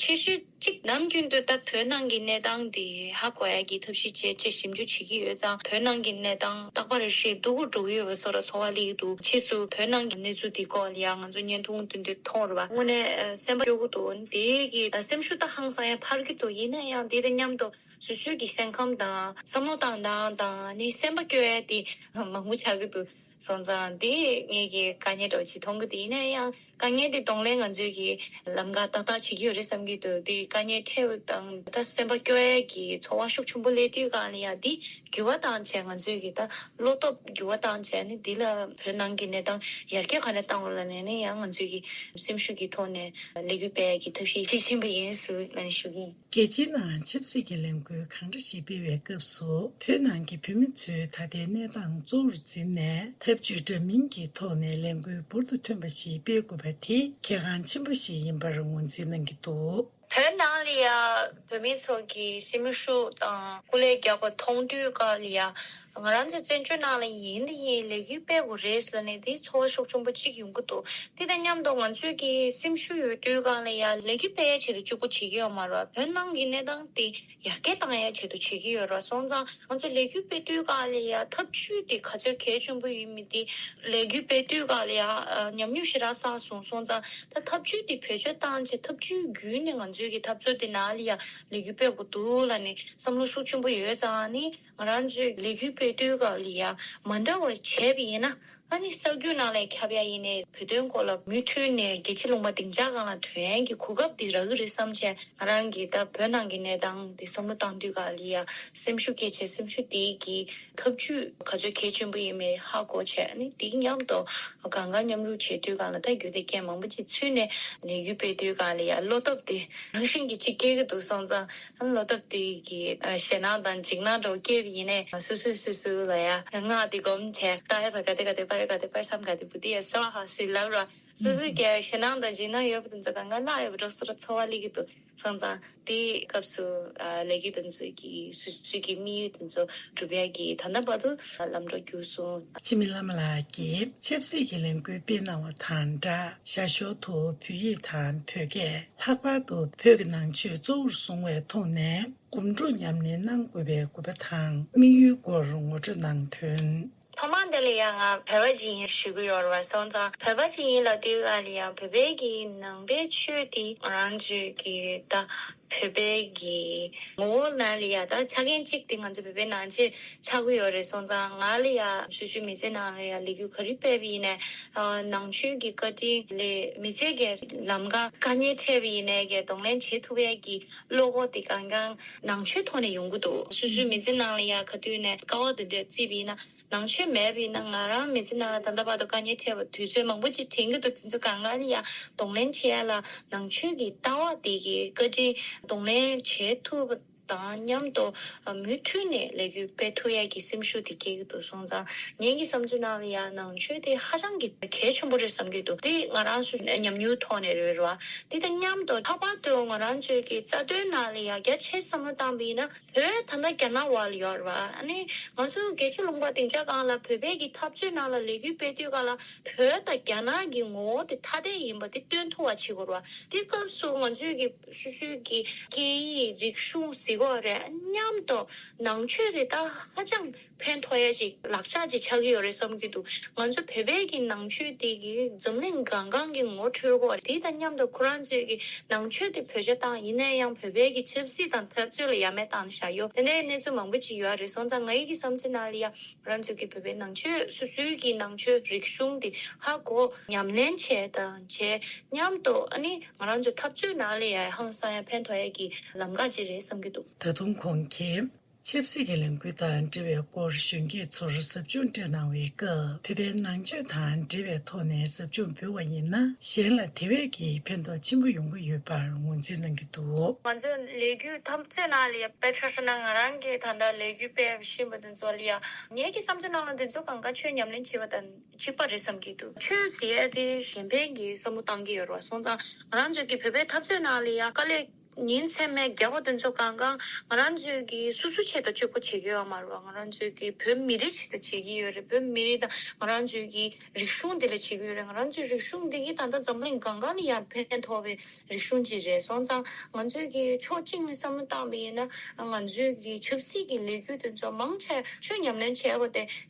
ཆེ་ཤོས་གཅིག་ནམ་རྒྱུན་དུ་ད་བོད་ནང་གི་གནས་སྟངས་དེ་ཧ་གོ་ཡ་གི་ཐབས་ཤེས་བྱས་བྱས་ཞིབ་འཇུག་བྱེད་ཀྱི་ཡོད་ཙང་བོད་ནང་གི་གནས་སྟངས་རྟག་པར་ཞེ་སྡུག་པོ་འགྲོ་གི་ཡོད་པ་བཟོ་འདྲ་ཚོར་བ་སླེབས་ཀྱི་འདུག་ཕྱིས་སུ་བོད་ནང་གི་གནས་ཚུལ་དེ་སྐོར་ལ་ཡང་ང་ཚོ་བརྙན་ཐུང་སྟོན་དུས་མཐོང་རེད་པ། དངོས་གནས་སེམས་པ་སྐྱོ་གི་འདུག་དེ་གི་སེམས་ཤུགས་ད་ཧང་སང་ཡ་འཕར་གྱི་འདུག་ཡིན་ན་ཡང་དེ་དང་མཉམ་དུ་སོ་སོའི་གི་སེམས་ཁམས་དང་བསམ་བློ་བཏང་སྟངས་དང་ནི་སེམས་པ་སྐྱོ་ཡ་དེ་མང་པོ་ཆགས་ཀྱི་འདུག་སོང་ཙང་དེ་ངེད་ཀྱི་དཀའ་ངལ་འདྲ་བོ་ཅིག་མཐོང་གི་འདུག་ཡིན་ན་ཡང་དཀའ་ངལ་དེ་གདོང་ལེན་ང་ཚོས་ཀྱི་ལམ་ཁ་ཏག་ཏག་བྱེད་ཀྱི་ཡོད་རེད་བསམ་གྱི་འདུག་དེ་དཀའ་ངལ་འཕྲད་པ་དང་ད་སེམས་པ་སྐྱོ་ཡ་གི་ཚོར་བ་ཤུགས་ཆེན་པོ་སླེབས་དུས་གང་ལ་ཡང་དེ་འགྱུར་བ་བཏང་བྱས་ང་ཚོས་ཀྱི་ད་བློ་སྟོབས་འགྱུར་བ་བཏང་བྱས་ནི་དེ་ལ་བོད་ནང་གི་གནས་སྟངས་ཡར་རྒྱས་ག་འདྲ་བཏང་བ་ལ་ནས་ནི་ཡང་ང་ཚོས་ཀྱི་སེམས་ཤུགས་ཀྱི་ཐོག་ནས་ལས་འགུལ་སྤེལ་ཡ་གི་ཐབས་ཤེས་ཤུགས་ཆེན་པོ་ཡིན་ཟེར་ལབ་ནས་ཞུ་གི་ཡིན། རྒྱལ་སྤྱིའི་ནང་ཆབ་སྲིད་ཀྱི་ལས་འགུལ་གང་འདྲ་ཞིག་སྤེལ་བའི་སྐབས་སུ་བོད་ནང་གི་བོད་མི་ཚོའི་ད་ལྟའི་གནས་སྟངས་གཙོ་བོར་འཛིན་ནས་ཐབས་ཇུས་འདྲ་མིན་གྱི་ཐོག་ནས་ལས་འགུལ་འབུར་དུ་ཐོན་པ་ཞིག་སྤེལ་དགོས་པ་དེ་གལ་འགངས་ཆེན་པོ་ཞིག་ཡིན་པར་ངོས་འཛིན་གནང་གི་འདུག་བོད་ནང་ལ་ཡ་བོད་མི་ཚོ་གི་སེམས་ཤུགས་དང་སྐུ་ལས་རྒྱག་པ་མཐོང་དུས་ག་ལ་ཡ་ང་རང་ཚོ་བཙན་བྱོལ་ནང་ལ་ཡིན་དེ་ཡིན་ལས་འགུལ་སྤེལ་དགོས་རེད་ཟེར་ནས་དེ་ཚོར་བ་ཤུགས་ཆེན་པོ་གཅིག་ཡོང་གི་འདུག་དེ་དང་མཉམ་དུ་ང་ཚོས་ཀྱི་སེམས་ཤུགས་ཡོད་དུས་གང་ལ་ཡ་ལས་འགུལ་སྤེལ་ཡ་ཆེད་དུ་གཅིག་པོ་བྱེད་ཀྱི་ཡོད་མ་རེད་བ། བོད་ནང་གི་གནས་སྟངས་དེ་ཡར་རྒྱས་བཏང་ཡ་ཆེད་དུ་བྱེད་ཀྱི་ཡོད་རེད་བ། སོང་ཙང་ང་ཚོ་ལས་འགུལ་སྤེལ་དུས་གང་ལ་ཡ་ཐབས་ཇུས་དེ་ག་ཚོད་གལ་ཆེན་པོ་ཡིན་མིན་དེ་ལས་འགུལ་སྤེལ་དུས་གང་ལ་ཡ་ཉམས་མྱོང་ཞེ་དྲག་བསགས་སོང་། སོང་ཙང་ད་ཐབས་ཇུས་དེ་བེད་སྤྱོད་བཏང་བྱས་ཐབས་ཇུས་བརྒྱུད་ནས་ང་ཚོའི་གི་འཐབ་རྩོད་དེ་ནང་ལ་ཡ་ལས་འགུལ་སྤེལ་དགོས་འདུག་ལབ་ནས་བསམ་བློ་ཤུགས་ཆེན་པོ་ཡོད་ཙང་ནི། ང་རང་ཚོས་ལས་འགུལ་སྤེལ་དུས་སྐབས་ལ་ཡ་མ་འདྲ་བ་བྱས་པ་ཡིན་ན་ཨ་ནི་གསར་འགྱུར་ནང་ལ་ཁྱབ་ཡ་ཡིན་ནའི་བོད་དོན་སྐོར་ལ་མུ་མཐུད་ནས་རྒྱལ་སྤྱི་ལུང་པ་སྡིངས་ཆ་སྒང་ལ་ཐོན་ཡ་གི་གོ་སྐབས་འདི་རག་གི་རེད་བསམ་བྱས་ང་རང་གིས་ད་བོད་ནང་གི་གནས་སྟངས་འདི་བསམ་བློ་བཏང་དུས་སྐབས་ལ་ཡ་སེམས་ཤུགས་སྐྱེད་བྱས་སེམས་ཤུགས་དེ་གི་ཐབས་ཇུས་ག་ཚོད་གལ་ཆེན་པོ་ཡིན་མིན་ཧ་གོ་བྱས་ཨ་ནི་དེ་མཉམ་དུ་གང་ག་མཉམ་རུབ་བྱེད་དུས་སྒང་ལ་ད་རྒྱུ་དེ་རྐྱེན་མང་པོ་ཅིག་ཚུད་ནས་ལས་འགུལ་སྤེལ་དུས་སྒང་ལ་ཡ་བློ་སྟོབས་དེ་རང་བཞིན་གྱིས་ཅིག་སྐྱེ་གི་འདུག་སོང་ཙང་། བློ་སྟོབས་དེ་གི་ཞེད་སྣང་དང་འཇིགས་སྣང་འདྲ་བོ་སྐྱེས་པ་ཡིན་ནའི་སོ་སོས་སོ་སོ་ལ་ཡ་སྔགས་འདི་སྒོམ་བྱས་ད་ཡ་བ་ག་དེ་ག་དེ་པ་རེ་ག་དེ་པ་སམ་ག་དེ་བུ་དེ་ཡ་སོ་ཧ་སི་ལབ་ར་སོ་སོ་གི་ཞེད་སྣང་དང་འཇིགས་སྣང་ཡོད་པ་དེ་ཚོ་གང་ག་ལྷག་ཡོད་པ་འདྲ་སོ་ར་ཚོར་བ་སླེབས་ཀྱི་འདུག་སོང་ཙང་དེའི་སྐབས་སུ་ལས་འགུལ་དེ་ཚོ་གི་སོ་སོ་གི་དམིགས་ཡུལ་དེ་ཚོ་སྒྲུབ་ཡ་གི་ད་ལྟ་བར་དུ་ལམ་འགྲོ་བསྒྱུར་སོང་། འཆི་མེད་ལྷ་མོ་ལགས་ཀྱིས་ཆབ་སྲིད་ཀྱི་ལས་འགུལ་སྤེལ་གནང་བ་དང་སྦྲགས་ཞར་ཞོར་དུ་བོད་ཡིག་དང་བོད་སྐད། ལྷག་པར་དུ་བོད་ཀྱི་ནང་ཆོས་གཙོ་བོར་བཟུང་བའི་ཐོག་ནས་སྒོམ་སྒྲུབ་ཉམས་ལེན་གནང་དགོས་པའི་དགོས་པ་དང་དམིགས་ཡུལ་སྐོར་ངོ་སྤྲོད་གནང་དོན། ཐོག་མར་འདི་ལ་ཡང་ང་བོད་པ་ཅིག་ཡིན་ཞུ་གི་ཡོད་རེད་བ། སོང་ཙང་བོད་པ་ཅིག་ཡིན་ལབ་དུས་ག་ལ་ཡང་བོད་པའི་གི་ནང་པའི་ཆོས་དེ་ང་རང་ཚོའི་གི་ད་ བོད་པའི་གི་ངོ་བོ་ནང་ལ་ཡ་ད་ཆ་རྐྱེན་གཅིག་དེ་ང་ཚོ་བོད་པའི་ནང་ཆོས་ཆགས་ཀྱི་ཡོད་རེད་སོང་ཙང་། ང་ལ་ཡ་སོ་སོའི་མི་ཚེ་ནང་ལ་ཡ་ལས་འགུལ་ག་རེ་སྤེལ་བ་ཡིན་ནའི་ནང་ཆོས་ཀྱི་བཀའ་དྲིན་ལས་མི་ཚེ་གི་ལམ་ཁ་དཀའ་ངལ་འཕྲད་པ་ཡིན་ནའི་གི་གདོང་ལེན་བྱེད་ཐུབ་ཡས་ཀྱི་བློ་ཁོག་དེ་གང་གང་ནང་ཆོས་ཐོག་ནས་ཡོང་གི་འདུག་སོ་སོའི་མི་ཚེ་ནང་ལ་ཡ་ག་དུས་ནས་དཀའ་བ་དེ་འདྲ་བརྩིས་པ་ཡིན་ན། ནང་ཆོས་མེད་པ་ཡིན་ན་ང་རང་མི་ཚེ་ནང་ལ་ད་ལྟ་བར་དུ་དཀའ་ངལ་འཕྲད་པ་དུས་ཚོད་མང་པོ་ཅིག་དྲན་གྱི་འདུག་དེ་ཚོ་གང་ག་ནི་ཡང་གདོང་ལེན་བྱེད་ཡ་ལ་ནང་ཆོས་ཀྱི་ལྟ་བ་དེ་གི་བཀའ་དྲིན་གདོང་ལེན་བྱེད་ཐུབ་པ་དང་མཉམ་དུ་མུ་མཐུད་ནས་ལས་འགུལ་སྤེལ་ཐུབ་ཡ་གི་སེམས་ཤུགས་དེ་སྐྱེ་གི་འདུག་སོང་ཙང་། ངེད་ཀྱི་བསམ་ཚུལ་ནང་ལ་ཡང་ནང་ཆོས་དེ་ཧ་ཅང་གི་གལ་ཆེན་པོ་རེད་བསམ་གྱི་འདུག་དེ་ང་རང་ཚོ་ཉམས་མྱོང་ཐོག་ནས་རེད་བ། དེ་དང་མཉམ་དུ་ལྷག་པར་དུ་ང་རང་ཚོའི་གི་རྩ་དོན་ནང་ལ་ཡང་རྒྱ་ཆེ་བསམ་བློ་བཏང་པ་ཡིན་ན། བོད་ད་ལྟ་རྒྱ་ནག་བར་ལ་ཡོད་རེད་བ། ཨ་ནི་ང་ཚོ་རྒྱལ་སྤྱི་ལུང་པ་སྡིངས་ཆ་སྒང་ལ་བོད་པའི་གི་འཐབ་རྩོད་ནང་ལ་ལས་འགུལ་སྤེལ་དུས་སྒང་ལ་བོད་དང་རྒྱ་ནག་གི་ངོ་བོ་དེ་ཐ་དད་ཡིན་པ་དེ་སྟོན་ཐུབ་པ་བྱེད་དགོས་རེད་བ། དེ་སྐབས་སུ་ང་ཚོས་གི་སོ་སོའི་གི་སྐད་ཡིག་རིག་གཞུང་ཟེར་དགོས་རེད། མཉམ་དུ་ནང་ཆོས་རེད། ད་ཧ་ཅང་ཕན་ཐོགས་ཡ་ཞིག་ལག་ཆ་ཅིག་ཆགས་ཀྱི་ཡོད་རེད་བསམ་གྱི་འདུག་ང་ཚོ་བོད་པའི་གི་ནང་ཆོས་དེ་གི་འཛམ་གླིང་སྒང་གང་གི་ངོ་འཕྲོད་དགོས། དེ་དང་མཉམ་དུ་ཁོ་རང་ཚོས་གི་ནང་ཆོས་དེ་བེད་སྤྱོད་བཏང་ཡིན་ན་ཡང་བོད་པའི་གི་ཆབ་སྲིད་དང་འཐབ་རྩོད་ལ་ཡ་མེད་བཏང་བཞག་ཡོད། དེ་འདྲའི་གནས་ཚུལ་མང་པོ་ཅིག་ཡོད་རེད་སོང་ཙང་། ངའི་གི་བསམ་ཚུལ་ནང་ལ་ཡ་ང་རང་ཚོ་གི་བོད་པའི་ནང་ཆོས་སོ་སོའི་གི་ནང་ཆོས་རིག་གཞུང་དེ་ཧ་གོ་ཉམས་ལེན་བྱས་དང་བྱས་མཉམ་དུ། ཨ་ནི་ང་རང་ཚོ་འཐབ་རྩོད་ནང་ལ་ཡ་ཧང་སང་ཡ་ཕན་ཐོགས་ཡ་གི་ལམ་ཁ་ཅིག་རེད་བསམ་གྱི་འདུག་ད་དུང་ཁོང་གིས། ཆབ་སྲིད་ཀྱི་ལས་འགུལ་དང་འབྲེལ་བའི་སྐོར་གཞོན་སྐྱེས་ཚོར་ཟབ་སྦྱོང་སྤྲད་གནང་བའི་སྐབས། བོད་པའི་ནང་ཆོས་དང་འབྲེལ་བའི་ཐོག་ནས་ཟབ་སྦྱོང་ཕུལ་བ་ཡིན་ན། གཞན་ལ་དེ་བས་ཀྱི་ཕན་ཐོགས་ཆེན་པོ་ཡོང་གི་ཡོད་པར་ངོས་འཛིན་གནང་གི་འདུག་ང་ཚོ་ལས་འགུལ་འཐབ་རྩོད་ནང་ལ་ཡ་དཔེ་ཆ་བཞག་ན། ང་རང་གིས་ད་ལྟ་ལས་འགུལ་སྤེལ་བཞིན་པ་དེ་ཚོ་ལ་ཡ། ངེད་ཀྱི་བསམ་ཚུལ་ནང་ལ་དེ་ཚོ་གང་ག་ཆོས་ཉམས་ལེན་བྱེད་པ་དང་གཅིག་པ་རེད་བསམ་གྱི་འདུག་ཆོས་ཟེར་ཡ་དེ་གཞན་ཕན་གྱི་བསམ་བློ་བཏང་གི་ཡོད་རེད་བ། སོང་ཙང་ང་རང་ཚོ་གི་བོད་པའི་འཐབ་རྩོད་ནང་ལ་ཡ་དཀའ་ལས་ཉིན་མཚན་མེད་རྒྱག་པ་དེ་ཚོ་གང་གང་ང་རང་ཚོའི་གི་སོ་སོའི་ཆེད་དུ་གཅིག་པོ་བྱེད་ཀྱི་ཡོད་མ་རེད་བ། ང་རང་ཚོའི་གི་བོད་མི་རིགས་ཆེད་དུ་བྱེད་ཀྱི་ཡོད་རེད། བོད་མི་རིགས་དང་ང་རང་ཚོའི་གི་རིག་གཞུང་དེ་ལ་བྱེད་ཀྱི་ཡོད་རེད། ང་རང་ཚོའི་རིག་གཞུང་འདི་གིས་ད་ལྟ་འཛམ་གླིང་སྒང་ག་ལ་ཡང་ཕན་ཐོགས་པའི་རིག་གཞུང་ཅིག་རེད། སོང་ཙང་ང་ཚོའི་གི་ཕྱོགས་གཅིག་ནས་བསམ་བློ་བཏང་པ་ཡིན་ན། ང་ཚོའི་གི་ཆབ་སྲིད་ཀྱི་ལས་འགུལ་དེ་ཚོ་མང་ཆེ་ཆོས་ཉམས་ལེན་བྱས་པ་དེ་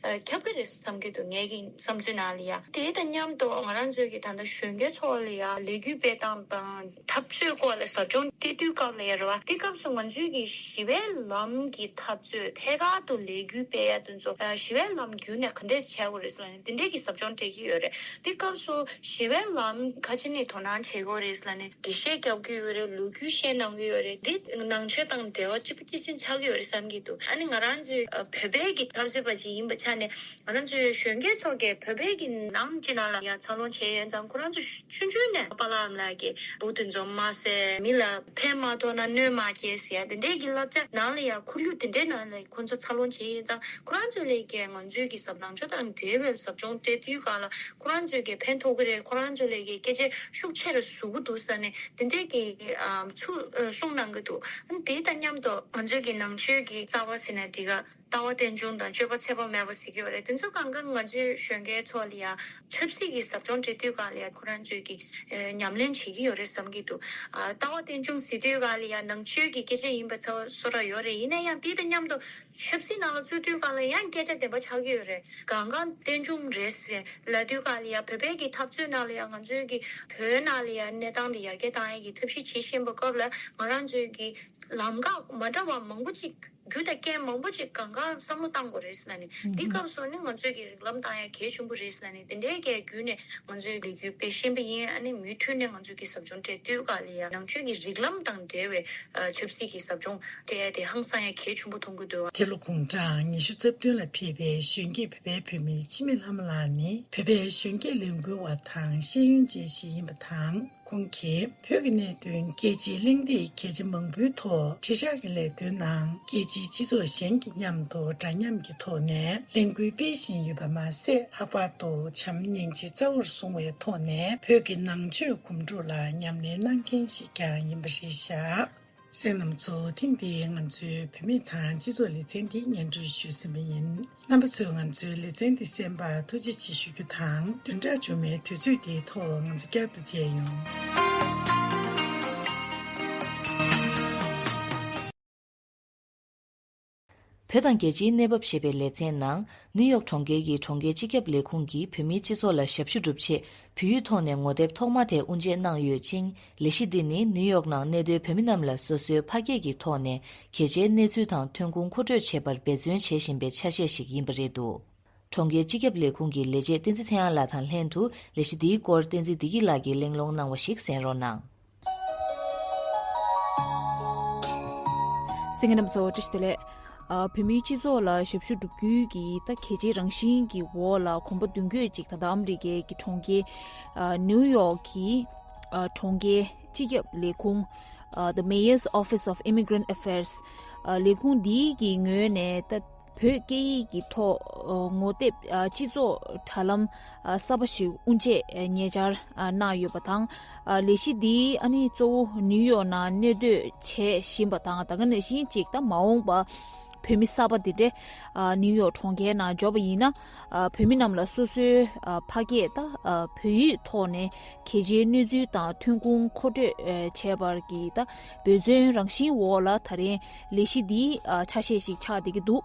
ཁྱབ་ཀྱི་རེད་བསམ་གྱི་འདུག་ངའི་གི་བསམ་ཚུལ་ནང་ལ་ཡ། དེ་དང་མཉམ་དུ་ང་རང་ཚོའི་གི་ད་ལྟ་གཞོན་སྐྱེས་ཚོ་ལ་ཡ་ལས་འགུལ་སྤེལ་སྟངས་དང་། འཐབ་རྩོད་སྐོར་ལ་ཟབ་སྦྱོང་སྤྲད་དུས་སྐབས་ལ་ཡ་རེད་བ། དེ་སྐབས་སུ་ང་ཚོའི་གི་ཞི་བའི་ལམ་གྱི་འཐབ་རྩོད་ཐད་ཀར་དུ་ལས་འགུལ་སྤེལ་ཡ་དེ་ཚོ་ཞི་བའི་ལམ་བརྒྱུད་ནས་ག་འདྲས་བྱ་དགོས་རེད་ཟེར་ནས་དེ་འདྲས་ཀྱི་ཟབ་སྦྱོང་སྤྲད་ཀྱི་ཡོད་རེད། དེ་སྐབས་སུ་ཞི་བའི་ལམ་ག་ཅི་ནས་དོ་སྣང་བྱེད་དགོས་རེད་ཟེར་ནས་འགྲེལ་བཤད་རྒྱག་གི་ཡོད་རེད། ལོ་རྒྱུས་བཤད་གནང་གི་ཡོད་རེད། འདི་ནང་ཆོས་དང་འབྲེལ་བ་གཅིག་པ་གཅིག་སེ་ཆགས་ཀྱི་ཡོད་རེད་བསམ་གྱི་འདུག་ཨ་ནི་ང་རང་ཚོའི་བོད་པའི་གི་འཐབ་རྩོད་པ་ཅིག་ཡིན་པའི་ཆ་ནས། ང་རང་ཚོའི་གཞོན་སྐྱེས་ཚོ་གིས་བོད་པའི་གི་ནང་ཅིག་ནང་ལ་ཡང་འཚར་ལོངས་བྱས་ཡོད་ཙང་། ཁོ་རང་ཚོ་ཆུང་ཆུང་ནས་པཱ་ལགས་ཨ་མ་ལགས་ཀྱི་སྦུག་དེ་ཚོ་མ་ཟས། མི་ལ་ཕན་མ་ཐོགས་ན་གནོད་མ་སྐྱེལ་ཟེར་ཡ་དེ་འདྲའི་གི་བསླབ་བྱ་ནང་ལ་ཡང་ཁོར་ཡུག་དེ་འདྲའི་ནང་ལ་ཁོ་ཚོ་འཚར་ལོངས་བྱས་ཡོད་ཙང་། ཁོ་རང་ཚོ་ལས་ཀྱི་ང་ཚོའི་གི་ཟབ་ནང་ཆོས་དང་འབྲེལ་བའི་ཟབ་སྦྱོང་སྤྲད་དུས་སྒང་ལ་ཁོ་རང་ཚོའི་གི་ཕན་ཐོགས་ཀྱི་རེད། ཁོ་རང་ཚོ་ལས་ཀྱི་སྐད་ཆ་ཤུགས་ཆེ་རུ་ཟུག་གི་འདུག་ཟེར་ནས་དེ་འདྲའི་གི་ཚུལ་གསུངས་གནང་གི་འདུག་ཨ་ནི་དེ་དང་མཉམ་དུ་ང་ཚོའི་གི་ནང་ཆོས་ཀྱི་རྩ་བ་ཟེར་ན་འགྲིག་ག་ལྟ་བ་རྟེན་འབྱུང་དང་སྤྱོད་པ་ཚད་པ་མེད་པ་ཟེར་གྱི་ཡོད་རེད། དེ་ཚོ་གང་ག་ང་ཚོའི་གཞོན་སྐྱེས་ཚོ་ལ་ཡ་ཆབ་སྲིད་ཀྱི་ཟབ་སྦྱོང་སྤྲད་དུས་སྒང་ལ་ཡ་ཁོ་རང་ཚོས་ཀྱི་ཨ་ཉམས་ལེན་བྱེད་ཀྱི་ཡོད་རེད་བསམ་གྱི་འདུག་ཨ་ལྟ་བ་རྟེན་འབྱུང་ཟེར་དུས་སྒང་ལ་ཡ་ནང་ཆོས་ཀྱི་སྐད་ཆ་ཡིན་པ་ཚོ་བཟོ་འདྲ་ཡོད་རེད། ཡིན་ན་ཡང་དེ་དང་མཉམ་དུ་ཆབ་སྲིད་ནང་ལ་བཙུད་དུས་སྒང་ལ་ཡང་སྐད་ཆ་བདེན་པ་ཆགས་ཀྱི་ཡོད་རེད། གང་ག་རྟེན་འབྱུང་རེད་ཟེར་ལབ་དུས་སྒང་ལ་ཡ་བོད་པའི་གི་འཐབ་རྩོད་ནང་ལ་ཡ་ང་ཚོའི་གི་བོད་ནང་ལ་ཡ་གནས་སྟངས་དེ་ཡར་རྒྱས་བཏང་ཡ་གི་ཐབས་ཤེས་བྱེད་བཞིན་པའི་སྐབས་ལ་ང་རང་ཚོའི་གི་ལམ་ཁ་མ་འདྲ་བ་མང་པོ་ཅིག་རྒྱུ་དང་རྐྱེན་མང་པོ་ཅིག་གང་ག་བསམ་བློ་བཏང་དགོས་རེད་ཟེར་ལབ་ནས། འདི་སྐབས་སུ་ནི་ང་ཚོས་ཀྱི་རིགས་ལམ་བཏང་ཡ་གལ་ཆེན་པོ་རེད་ཟེར་ལབ་ནས། དེ་འདྲའི་གི་བརྒྱུད་ནས་ང་ཚོས་ལས་འགུལ་སྤེལ་བཞིན་པ་ཡིན། ཨ་ནི་མུ་མཐུད་ནས་ང་ཚོས་ཀྱི་ཟབ་སྦྱོང་སྤྲད་དུས་སྒང་ལ་ཡ་ནང་ཆོས་ཀྱི་རིགས་ལམ་དང་འབྲེལ་བའི་ཨ་ཆབ་སྲིད་ཀྱི་ཟབ་སྦྱོང་སྤྲད་ཡ་དེ་ཧང་སང་ཡ་གལ་ཆེན་པོ་མཐོང་གི་འདུག་དེ་ལོ་དགུང་གྲངས་ཉི་ཤུ་རྩ་བདུན་ལ་ཕེབས་པའི་གཞོན་སྐྱེས་བོད་པའི་བུད་མེད་འཆི་མེད་ལྷ་མོ་ལགས་ནི་བོད་པའི་གཞོན་སྐྱེས་ལས་འགུལ་བ་དང་ཤེས་ཡོན་ཅན་ཞིག་ཡིན་པ་དང་། ཁོང་གིས་བོད་ཀྱི་གནད་དོན་རྒྱལ་སྤྱིའི་གླེང་སྟེགས་གལ་ཆེ་མང་པོའི་ཐོག་དྲིལ་བསྒྲགས་ཀྱི་ལས་དོན་ནང་རྒྱལ་སྤྱིའི་སྤྱི་ཚོགས་གཞན་གྱི་མཉམ་དུ་འདྲ་མཉམ་གྱི་ཐོག་ནས་ལས་འགུལ་སྤེལ་བཞིན་ཡོད་པ་མ་ཟད། ལྷག་པར་དུ་བྱམས་སྙིང་རྗེ་རྩ་བོར་བཟུང་བའི་ཐོག་ནས་བོད་ཀྱི་ནང་ཆོས་གོམ་བགྲོད་ལ་ཉམས་ལེན་གནང་མཁན་ཞིག་ཀྱང་ཡིན་པ་རེད་བཞག་གསན་མཁན་རྣམ་པ་ཚོ། ཐེངས་འདིའི་ང་ཚོའི་བུད་མེད་དང་སྤྱི་ཚོགས་ལེ་ཚན་འདི་སྙན་སྒྲོན་ཞུས་ཟིན་པ་ཡིན། རྣམ་པ་ཚོས་ང་ཚོའི་ལེ་ཚན་འདི་གསན་པར་ཐུགས་རྗེ་ཆེ་ཞུ་རྒྱུ་དང་། བདུན་ཕྲག་མཇུག་མའི་དུས་ཚོད་འདིའི་ཐོག་ང་ཚོ་བསྐྱར་དུ་མཇལ་ཡོང་། བོད་དང་རྒྱལ་སྤྱིའི་གནས་བབ་ཞེས་པའི་ལེ་ཚན་ནང་། ནིའུ་ཡོག་གྲོང་ཁྱེར་གྱི་གྲོང་ཁྱེར་སྤྱི་ཁྱབ་ལས་ཁུངས་ཀྱིས་བོད་མིའི་སྤྱི་ཚོགས་ལ་ཞབས་ཞུ་སྒྲུབ་ཆེད། བོད་ཡིག་ཐོག་ནས་ངོ་དེབ་ཐོག་མ་དེ་དབུ་འབྱེད་གནང་ཡོད་ཅིང་། ལས་གཞི་འདི་ནི་ནིའུ་ཡོག་ནང་གནས་སྡོད་བོད་མི་རྣམས་ལ་སོ་སོའི་ཕ་སྐད་ཀྱི་ཐོག་ནས་གལ་ཆེའི་གནས་ཚུལ་དང་ཐོན་ཁུངས་མཁོ་སྤྲོད་བྱེད་པར་འབད་བརྩོན་བྱེད་བཞིན་པའི་ཆ་ཤས་ཤིག་ཡིན་པ་རེད་འདུག་གྲོང་ཁྱེར་སྤྱི་ཁྱབ་ལས་ཁུངས་ཀྱི་ལས་བྱེད་བསྟན་འཛིན་ཚེ་དབྱངས་ལགས་དང་ལྷན་དུ། ལས་གཞི་འདིའི་སྐོར་བསྟན་འཛིན་བདེ་སྐྱིད་ལགས་ཀྱིས་གླེང་སློང་གནང་བ་ཞིག་གསན་རོགས་གནང་། གསན་མཁན་རྣམ་པ་ཚོ་བཀྲ་ཤིས་བདེ་ལེགས། ཨ། བོད་མིའི་སྤྱི་ཚོགས་ལ་ཞབས་ཞུ་སྒྲུབ་རྒྱུའི་གི་ད་གལ་ཆེའི་རང་བཞིན་གྱི་འོག་ལ་གོམ་པ་མདུན་སྐྱོད་ཅིག་ད་ལྟ་ཨ་མི་རི་ཀའི་གི་གྲོང་ཁྱེར། ཨ། ནིའུ་ཡོག་གི། ཨ། གྲོང་ཁྱེར་སྤྱི་ཁྱབ་ལས་ཁུངས། ཨ། The Mayor's Office of Immigrant Affairs། ཨ། ལས་ཁུངས་འདིའི་གི་ངོས་ནས་ད་བོད་སྐད་ཡིག་གི་ཐོག་ཨ། ངོ་དེབ། ཨ། སྤྱི་ཚོགས་དྲ་ལམ། ཨ། གསར་པ་ཞིག་དབུ་འབྱེད། ཨ། ཉེ་ཆར། ཨ། གནང་ཡོད་པ་དང་། ཨ། ལས་གཞི་འདི་ཨ་ནི་གཙོ་བོ་ནིའུ་ཡོག་ནང་གནས་སྡོད་བྱེད་བཞིན་པ་དང་། ད་ག་ནང་བཞིན་ཅིག་ད་མ་འོངས་པ་བོད་མི་གསར་པ་འདི་འདྲ། ཨ། ནིའུ་ཡོག་གྲོང་ཁྱེར་ནང་འབྱོར་བ་ཡིན་ན། ཨ། བོད་མི་རྣམས་ལ་སོ་སོའི། ཨ། ཕ་སྐད་ད། ཨ། བོད་ཡིག་ཐོག་ནས་གལ་ཆེའི་གནས་ཚུལ་དང་ཐོན་ཁུངས་མཁོ་སྤྲོད། ཨ། བྱས་པར་གྱི་ད་འབད་བརྩོན་རང་བཞིན་འོག་ལ་ད་རིང་ལས་གཞི་འདིའི། ཨ། ཆ་ཤས་ཤིག་ཆགས་བསྡད་ཀྱི་འདུག་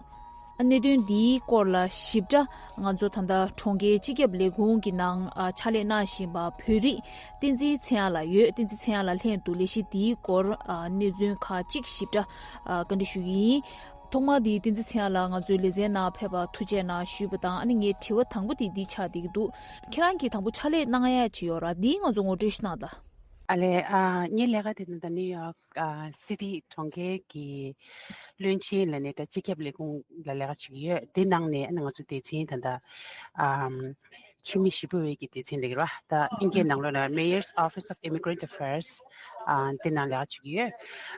གནད་དོན་འདིའི་སྐོར་ལ་ཞིབ་ཕྲ་ང་ཚོ་ད་ལྟ་གྲོང་ཁྱེར་སྤྱི་ཁྱབ་ལས་ཁུངས་ཀྱི་ནང་ཨ་ཕྱག་ལས་གནང་བཞིན་པ་བོད་རིགས་བསྟན་འཛིན་ཚེ་དབྱངས་ལགས་ཡོད། བསྟན་འཛིན་ཚེ་དབྱངས་ལགས་ལྷན་དུ་ལས་གཞི་འདིའི་སྐོར་ཨ་གནས་ཚུལ་ཁག་ཅིག་ཞིབ་ཕྲ་ཨ་བཀའ་འདྲི་ཞུ་གི་ཡིན། ཐོག་མར་འདི་བསྟན་འཛིན་ཚེ་དབྱངས་ལགས་ང་ཚོའི་ལེ་ཚན་ནང་ཕེབས་པར་ཐུགས་རྗེ་གནང་ཞུས་པ་དང་། ཨ་ནི་ངའི་དྲི་བ་དང་པོ་དེ་འདི་ཆགས་བསྡད་ཀྱི་འདུག་ཁྱེད་རང་གིས་དང་པོ་ཕྱག་ལས་གནང་ཡ་ཅིག་ཡོད་ར། འདི་ང་ཚོ་ངོ་སྤྲོད་ཞུ་གནང་དང་། ཨ་ལས། ཨ་ངའི་ལས་ཀ་དེ་ནི་ད་ནིའུ་ཡོག་ཨ་སི་ཊི་གྲོང་ཁྱེར་གྱི་བློན་ཆེན་ལ་ནི་ད་སྤྱི་ཁྱབ་ལས་ཁུངས་ལ་ལས་ཀ་བྱེད་ཀྱི་ཡོད། དེ་ནང་ནས་ཨ་ནི་ང་ཚོ་སྡེ་ཚན་ད་ལྟ་ཨམ་ཕྱི་མི་ཞི་གཡོག་པའི་གི་སྡེ་ཚན་ལ་ཡོད་ར། ད་ཨིན་སྐད་ནང་ལོགས་ལ་Mayor's Office of Immigrant Affairs ཨ་དེ་ནང་ལས་ཀ་བྱེད་ཀྱི་ཡོད།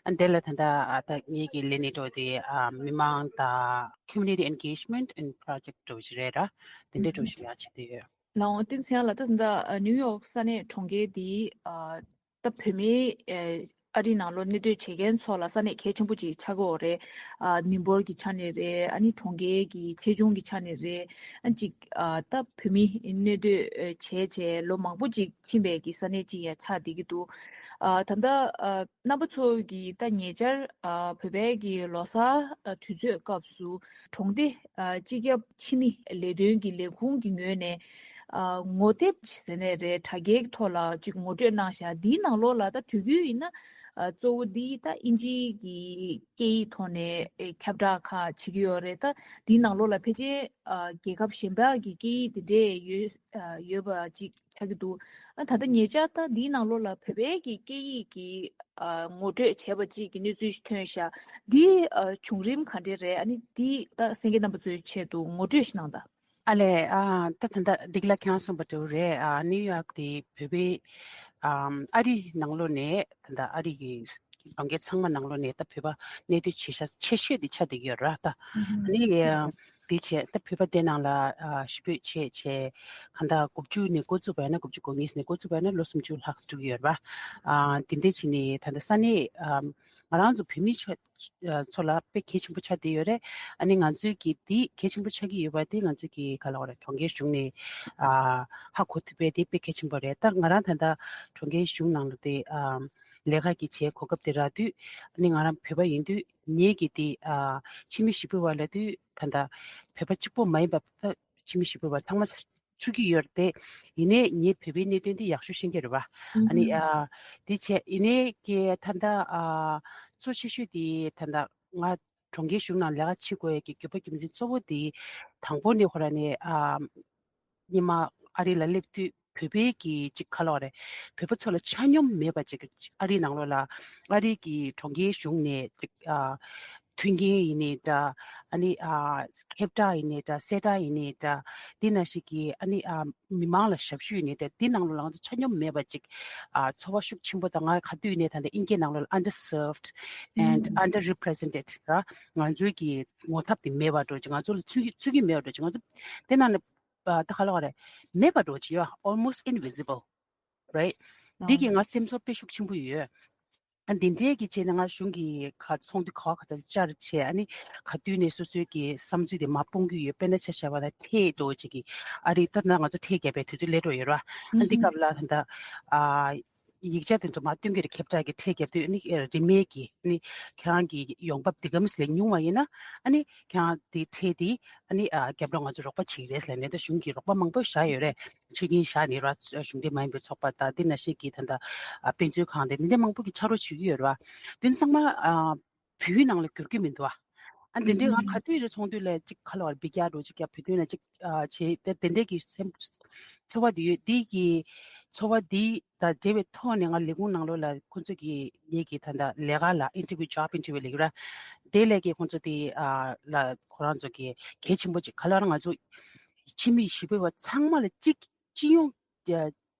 ཨ་དེ་ལ་ད་ལྟ་ཨ་ད་ངེད་ཀྱི་ལས་གནས་འགྲོ་དེ་ཨ་མི་མང་དང་Community Engagement and Project འགྲོ་བཞིན་རེད་ར། དེ་འདྲའི་འགྲོ་བཞིན་ལས་ཀ་བྱེད་དུ་ཡོད། ལའོ་བསྟན་འཛིན་ཚེ་དབྱངས་ལགས། ད་ད་ནིའུ་ཡོག་ས་གནས་གྲོང་ཁྱེར་འདི་ཨ་ད་བོད་མི་ཨ་ཨ་རི་ནང་ལོགས་གནས་སྡོད་བྱེད་མཁན་ཚོ་ལ་ས་གནས་གལ་ཆེན་པོ་ཅིག་ཆགས་ཀྱི་ཡོད་རེད། ཨ་མི་འབོར་གྱི་ཆ་ནས་རེད། ཨ་ནི་གྲོང་ཁྱེར་གྱི་ཆེ་ཆུང་གི་ཆ་ནས་རེད། ཨ་ཅིག་ཨ་ད་བོད་མི་གནས་སྡོད་བྱས་བྱས་ལོ་མང་པོ་ཅིག་ཕྱིན་པའི་གི་ས་གནས་ཅིག་ཡང་ཆགས་བསྡད་ཀྱི་འདུག་ཨ་ད་ད་ཨ་རྣམ་པ་ཚོ་གིས་ད་ཉེ་ཆར་ཨ་བོད་པའི་གི་ལོ་གསར་ཨ་དུས་ཚོད་སྐབས་སུ་གྲོང་སྡེ་ཨ་སྤྱི་ཁྱབ་ཕྱི་མི་ལས་དོན་གྱི་ལས་ཁུངས་ཀྱི་ངོས་ནས་ཨ་ངོ་དེབ་ཟེར་ནས་རེད། དྲ་རྒྱའི་ཐོག་ལ་ཅིག་ངོ་སྤྲོད་གནང་བཞག་འདིའི་ནང་ལོགས་ལ་ད་དུས་རྒྱུན་ཡིན་ན་ཨ་གཙོ་བོ་འདི་ད་ཨིན་ཇིའི་གི་སྐད་ཡིག་ཐོག་ནས་ཨེ་ཁྱབ་བསྒྲགས་ཁག་བྱེད་ཀྱི་ཡོད་རེད། ད་འདིའི་ནང་ལོགས་ལ་ཕལ་ཆེར་ཨ་རྒྱལ་ཁབ་གཞན་པ་གི་སྐད་ཡིག་དེ་འདྲས་ཡོད་ཨ་ཡོད་པ་ཅིག་ཆགས་ཀྱི་འདུག་ཨ་ད་ལྟ་ཉེ་ཆར་ད་འདིའི་ནང་ལོགས་ལ་བོད་པའི་གི་སྐད་ཡིག་གི་ཨ་ངོ་སྤྲོད་བྱས་པ་ཅིག་གི་གནས་ཚུལ་ཞིག་ཐོན་ཤག་འདི་ཨ་བྱུང་རིམ་ག་འདྲས་རེད། ཨ་ནི་འདི་ད་གསན་མཁན་རྣམ་པ་ཚོའི་ཆེད་དུ་ངོ་སྤྲོད་ཞིག་གནང་དང་། ཨ་ལས། ཨ་ད་ད་ལྟ་འདི་ག་ལ་ཁྱེད་རང་གསུངས་པ་འདྲ་བོ་རེད། ཨ་ནིའུ་ཡོག་དེ་བོད་པའི་ཨམ་ཨ་རི་ནང་ལོགས་ནས་ད་ལྟ་ཨ་རི་གི་གྲོང་ཁྱེར་ཚང་མ་ནང་ལོགས་ནས་ད་བོད་པ་གནས་སྡོད་བྱེད་ཤག་ཆེ་ཤོས་དེ་ཆགས་བསྡད་ཀྱི་ཡོད་ར། ད་ཨ་ནི་དེ་བྱས་ད་བོད་པ་དེ་ནང་ལ་ཨ་ཞེ་པོ་བྱས་བྱས་གང་ལྟར་དགུ་བཅུ་ནས་འགོ་བཙུགས་པ་ཡིན་ན་དགུ་བཅུ་གོ་གཉིས་ནས་འགོ་བཙུགས་པ་ཡིན་ན་ལོ་སུམ་ཅུ་ལྷག་འགྲོ་གི་ཡོད་ར། ཨ་དེ་འདྲ་བྱས་ནས་ད་ལྟ་ས་གནས་ཨམ་ང་རང་ཚོ་བོད་མི་ཆ་ཚོ་ལ་དཔེ་གལ་ཆེན་པོ་ཆགས་བསྡད་ཡོད་རེད། ཨ་ནི་ང་ཚོའི་གི་དེ་གལ་ཆེན་པོ་ཆགས་ཀྱི་ཡོད་པ་དེ་ང་ཚོའི་གི་ག་ལ་བ་རེད། གྲོང་ཁྱེར་གཞུང་ནས་ཨ་ཧ་གོ་ཐུབ་པའི་དེ་དཔེ་གལ་ཆེན་པོ་རེད། ད་ང་རང་ད་ལྟ་གྲོང་ཁྱེར་གཞུང་ནང་ལ་དེ་ཨ་ལས་ཀ་གི་བྱས་གོ་སྐབས་དེ་རག་དུས། ཨ་ནི་ང་རང་བོད་པ་ཡིན་དུས་ངེད་ཀྱི་དེ་ཨ་ཕྱི་མི་ཞེ་པོ་བ་ལབ་དུས་ད་ལྟ་བོད་པ་གཅིག་པོ་མ་ཡིན་པ་ད་ཕྱི་མི་ཞེ་པོ་བ་ཚང་མ་ཚུད་ཀྱི་ཡོད་རེད་དེ། ཡིན་ནའི་ངས་བོད་པའི་གནད་དོན་འདི་ཡག་ཤོས་ཤེས་ཀྱི་རེད་བ། ཨ་ནི་ཨ་འདི་བྱས་ཡིན་ནའི་ཀྱེ་ད་ལྟ་ཨ་གཙོ་ཆེ་ཤོས་དེ་ད་ལྟ་ང་གྲོང་ཁྱེར་གཞུང་ནང་ལས་ཀ་བྱེད་དགོས་ཡ་གི་རྒྱུ་པ་རྒྱུ་མཚན་གཙོ་བོ་དེ་དང་པོ་ནས་ཧོ་ར་ནས་ཨ་སྔོན་མ་ཨ་རི་ལ་སླེབས་དུས་བོད་པའི་གི་ཅིག་ག་ལབ་དགོས་རེད། བོད་པ་ཚོ་ལ་ཆ་སྙོམས་མེད་པ་ཅིག་ཨ་རི་ནང་ལོགས་ལ་ཨ་རི་གི་གྲོང་ཁྱེར་གཞུང་ནས་ཅིག་ཨ། མཐུན་རྐྱེན་ཡིན་ནའི་འདྲ། ཨ་ནི་ཨ་ཁྱབ་བསྒྲགས་ཡིན་ནའི་འདྲ། གསལ་བསྒྲགས་ཡིན་ནའི་འདྲ། དེ་ནང་བཞིན་གྱི་ཨ་ནི་ཨ་མི་མང་ལ་ཞབས་ཞུ་ཡིན་ནའི་འདྲ། དེ་ནང་ལོགས་ལ་ང་ཚོ་ཆ་སྙོམས་མེད་པ་ཅིག་ཨ་ཚོར་བ་ཤུགས་ཆེན་པོ་དང་། ང་ག་དུས་ནས་ད་ལྟ་ཨིན་སྐད་ནང་ལོགས་ལ་underserved and underrepresented ར། ང་ཚོའི་གི་ངོ་ཐབས་དེ་མེད་པ་འདྲ་ཅིག་ང་ཚོ་ལ་ཚུད་ཀྱི་ཚུད་ཀྱི་མེད་པ་འདྲ་ཅིག་ང་ཚོ་དེ་ནང་ནས་ཨ་ད་ག་ལབ་དགོས་རེད། མེད་པ་འདྲ་ཅིག you are almost invisible right? འདི་གིས་ང་སེམས་ཚོར་དཔེ་ཤུགས་ཆེན་པོ་ཡོད། ཨ་འདི་འདྲའི་གི་བྱས་ན་ང་གཞུང་གི་ཁ་ཚོགས་འདུ་ག་བ་ག་ཚོད་བཅར་བྱས། ཨ་ནི་ག་དུས་ནས་སོ་སོའི་གི་བསམ་ཚུལ་དེ་མར་སྤུངས་ཀྱི་ཡོད། དཔེར་ན་ཆ་བཞག་པ་ན་ཁྲལ་འདྲ་བོ་ཅིག་གི་ཨ་རི་ད་ལྟ་ང་ཚོ་ཁྲལ་བརྒྱབ་པའི་དུས་ཚོད་སླེབས་འགྲོ་ཡོད་ར། ཨ་འདི་སྐབས་ལ་ད་ལྟ་ཨ་ ཡིག་ཆ་དེ་ཚོ་མར་སྟོན་གྱི་རེད། ཁྱབ་བསྒྲགས་ཀྱི་ཁྲལ་བརྒྱབ་དུས་ཨ་ནི་རིན་མེད་ཀྱི་ཨ་ནི་ཁྱེད་རང་གི་ཡོང་འབབ་དེ་ག་མི་སླེབས་ཉུང་བ་ཡིན་ན་ཨ་ནི་ཁྱེད་རང་དེ་ཁྲལ་དེ་ཨ་ནི་རྒྱབ་ལོགས་ང་ཚོ་རོགས་པ་བྱེད་ཀྱི་རེད་ལབ་ནས་ད་གཞུང་གིས་རོགས་པ་མང་པོ་བཞག་ཡོད་རེད། ཆོད་སྐྱིན་བཞག་ནས་ར་གཞུང་འབྲེལ་མ་ཡིན་པའི་ཚོགས་པ་དང་དེ་ནང་བཞིན་གྱི་ད་ལྟ་དཔེ་མཛོད་ཁང་དེ་འདི་འདྲ་མང་པོ་གི་ཕྱག་རོགས་བྱེད་ཀྱི་ཡོད་རེད་བ། དེ་ཚང་མ་བོད་ནང་ལ་འགྱུར་གྱི་མི་འདུག་ཨ། ཨ་འདི་འདྲའི་ང་ག་དུས་རེ་ཚོགས་འདུ་ལ་ཅིག་ག་ལ་བར་འབུད་རྒྱག་འགྲོ་ཅིག་ཡ་བོད་དོན་ལ་ཅིག་བྱེད་དེ་དེ་འདྲའི་གི་སེམས་ཚོར་བ་དེ་ཡོད། དེ་གི་ཚོར་བ་དེ་དང་འབྲེལ་བའི་ཐོག་ནས་ང་ལས་ཁུངས་ནང་ལོགས་ལ་ཁོང་ཚོ་གི་ངེད་ཀྱི་ད་ལྟ་ལས་ཀ་ལ་interview job interview ལས་ཀྱི་ར་དེ་ལས་ཀྱི་ཁོང་ཚོ་དེ་ལ་ཁོ་རང་ཚོ་གི་གལ་ཆེན་པོ་ཅིག་ག་ལ་བར་ང་ཚོ་ཕྱི་མི་བཞི་པོ་བ་ཚང་མ་ལ་གཅིག་སྤྱི་ཡོངས་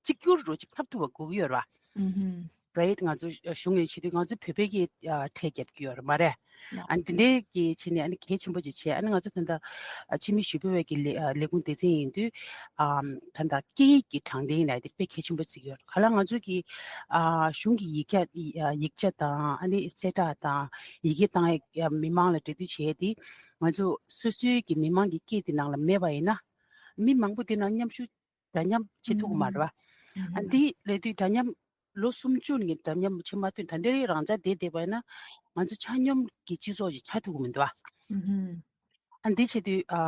གཅིག་གྱུར་རུ་ཅིག་ཁྱབ་ཐུབ་པ་དགོས་ཀྱི་ཡོད་རེད་བ། ཨུ་ཧུམ། རེད། ང་ཚོ་གཞུང་ནས་བྱེད་དུས་ང་ཚོ་བོད་པའི་གི་ཁྲལ་རྒྱབ་ཀྱི་ཡོད་རེད་མ་རེད། ལགས། ཨ་འདི་འདྲའི་གི་བྱས་ནས་ཨ་ནི་གལ་ཆེན་པོ་ཅིག་བྱས། ཨ་ནི་ང་ཚོ་ད་ལྟ་ཕྱི་མི་ཞི་བའི་གི་ལས་ལས་ཁུངས་སྡེ་ཚན་ཡིན་དུས་ཨམ་ད་ལྟ་སྐད་ཡིག་གི་དྲང་བདེན་ལ་དེ་དཔེ་གལ་ཆེན་པོ་བརྩི་གི་ཡོད་རེད། ག་ལ་ང་ཚོ་གི་ཨ་གཞུང་གི་ཡིག་ཆ་ཡིག་ཆ་དང་ཨ་ནི་གསལ་བསྒྲགས་དང་ཡི་གེ་བཏང་ཡ་མི་མང་ལ་འབྲེལ་མཐུད་བྱས་ཏེ་ང་ཚོ་སོ་སོའི་གི་མི་མང་གི་སྐད་དེ་ནང་ལ་མེད་པ་ཡིན་ན་མི་མང་པོ་དེ་ནང་མཉམ་ཞུགས་འདྲ་མཉམ་བྱེད་ཐུབ་ཀྱི་མ་རེད་བ། ཨ་འདི་ལས་དུས་འདྲ་མཉམ་ལོ་སུམ་ཅུ་ནས་འདྲ་མཉམ་བྱེད་མ་ཐུབ། ད་འདི་རིགས་རང་ཅག་བསྡད་བསྡད་པ་ཡིན་ན་ང་ཚོ་ཆ་སྙོམས་ཀྱི་སྤྱི་ཚོགས་ཤིག་ཆགས་ཐུབ་ཀྱི་མི་འདུག་བ། ཨ་འདི་བྱེད་དུས་ཨ་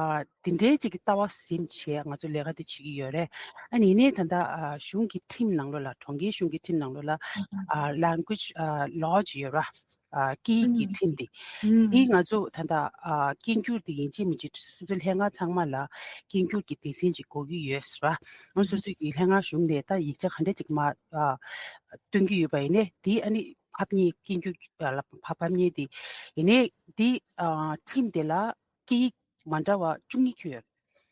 འདི་འདྲའི་ཅིག་གི་ལྟ་བ་ཟིན་བྱས་ང་ཚོ་ལས་ཀ་འདི་བྱེད་ཀྱི་ཡོད་རེད། ཨ་ནི་ཡིན་ནའི་ད་ལྟ་ཨ་གཞུང་གི་ཁྲིམས་ནང་ལོགས་ལ་གྲོང་ཁྱེར་གཞུང་གི་ཁྲིམས་ནང་ལོགས་ལ་ཨ་language ཨ་law ཅིག་ཡོད་ར། ཨ་སྐད་ཡིག་གི་ཨུམ། ཁྲིམས་དེ། ཨུམ། དེ་ང་ཚོ་ད་ལྟ་ཨ་སྐད་འགྱུར་དེ་ཡིན་གཅིག་མིན་གཅིག་སོ་སོའི་ལྷན་ཁང་ཚང་མ་ལ་སྐད་འགྱུར་གྱི་སྡེ་ཚན་ཅིག་དགོས་ཀྱི་ཡོད་ཟེར་བ། ང་སོ་སོའི་གི་ལྷན་ཁང་གཞུང་ནས་ད་ཡིག་ཆ་ག་འདྲ་ཅིག་མ་ཨ་སྟོན་གྱི་ཡོད་པ་ཡིན་ནའི་དེ་ཨ་ནི་ཕབ་མཁན་སྐད་འགྱུར་ལ་ཕབ་ཕབ་མཁན་དེ་ཡིན་ནའི་དེ་ཨ་ཁྲིམས་དེ་ལ་སྐད་ཡིག་མ་འདྲ་བ་བཅུ་གཉིས་ཁྱོན་ཡོད།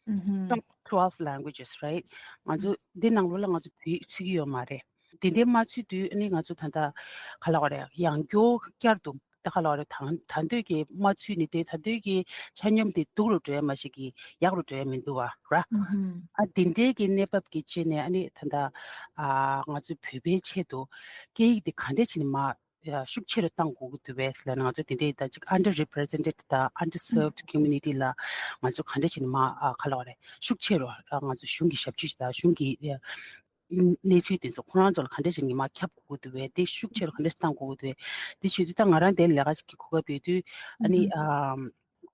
ཨུ་ཧུམ། Top twelve languages, right? ང་ཚོ་འདི་ནང་ལོགས་ལ་ང་ཚོ་བོད་ཡིག་ཚུད་ཀྱི་ཡོད་མ་རེད། དེ་འདྲའི་མ་ཚུད་དུས་ཨ་ནི་ང་ཚོ་ད་ལྟ་ག་ལ་བ་རེད། ཡང་བསྐྱར་དུ་ད་ག་ལ་བ་རེད། ད་ད་འདོད་ཀྱི་མ་ཚུད་ནི་དེ་ད་འདོད་ཀྱི་ཆ་སྙོམས་དེ་སྡུག་རུ་འགྲོ་ཡ་མ་ཞིག་གི་ཡག་རུ་འགྲོ་ཡ་མི་འདུག་བ་ར། ཨུ་ཧུམ། ཨ་དེ་འདྲའི་གི་གནས་བབ་ཀྱི་ཆེད་ནས་ཨ་ནི་ད་ལྟ་ཨ་ང་ཚོ་བོད་པའི་ཆེད་དུ་སྐད་ཡིག་དེ་ག་འདྲ་བྱས་ནས་མ་ཤུགས་ཆེ་རུ་གཏང་དགོས་ཀྱི་འདུག་བས་ལབ་ན། ང་ཚོ་དེ་འདྲའི་ད་ཅིག་underrepresented དང་underserved community ལ་ང་ཚོ་ག་འདྲ་བྱས་ནས་མ་ཨ་ག་ལ་བ་རེད། ཤུགས་ཆེ་རུ་ཨ་ང་ཚོ་གཞུང་གི་ཞབས་ཕྱི་དང་གཞུང་གི་ཨ་གནས་ཚུལ་དེ་ཚོ་ཁོ་རང་ཚོ་ལ་ག་འདྲ་བྱས་ནས་མ་ཁྱབ་དགོས་ཀྱི་འདུག་བས། དེ་ཤུགས་ཆེ་རུ་ག་འདྲ་བཏང་དགོས་ཀྱི་འདུག་བས། དེ་བྱེད་དུས་ད་ང་རང་དེ་ལས་ཀ་ཞིག་གི་གོ་སྐབས་ཡོད་དུས་ཨ་ནི་ཨ་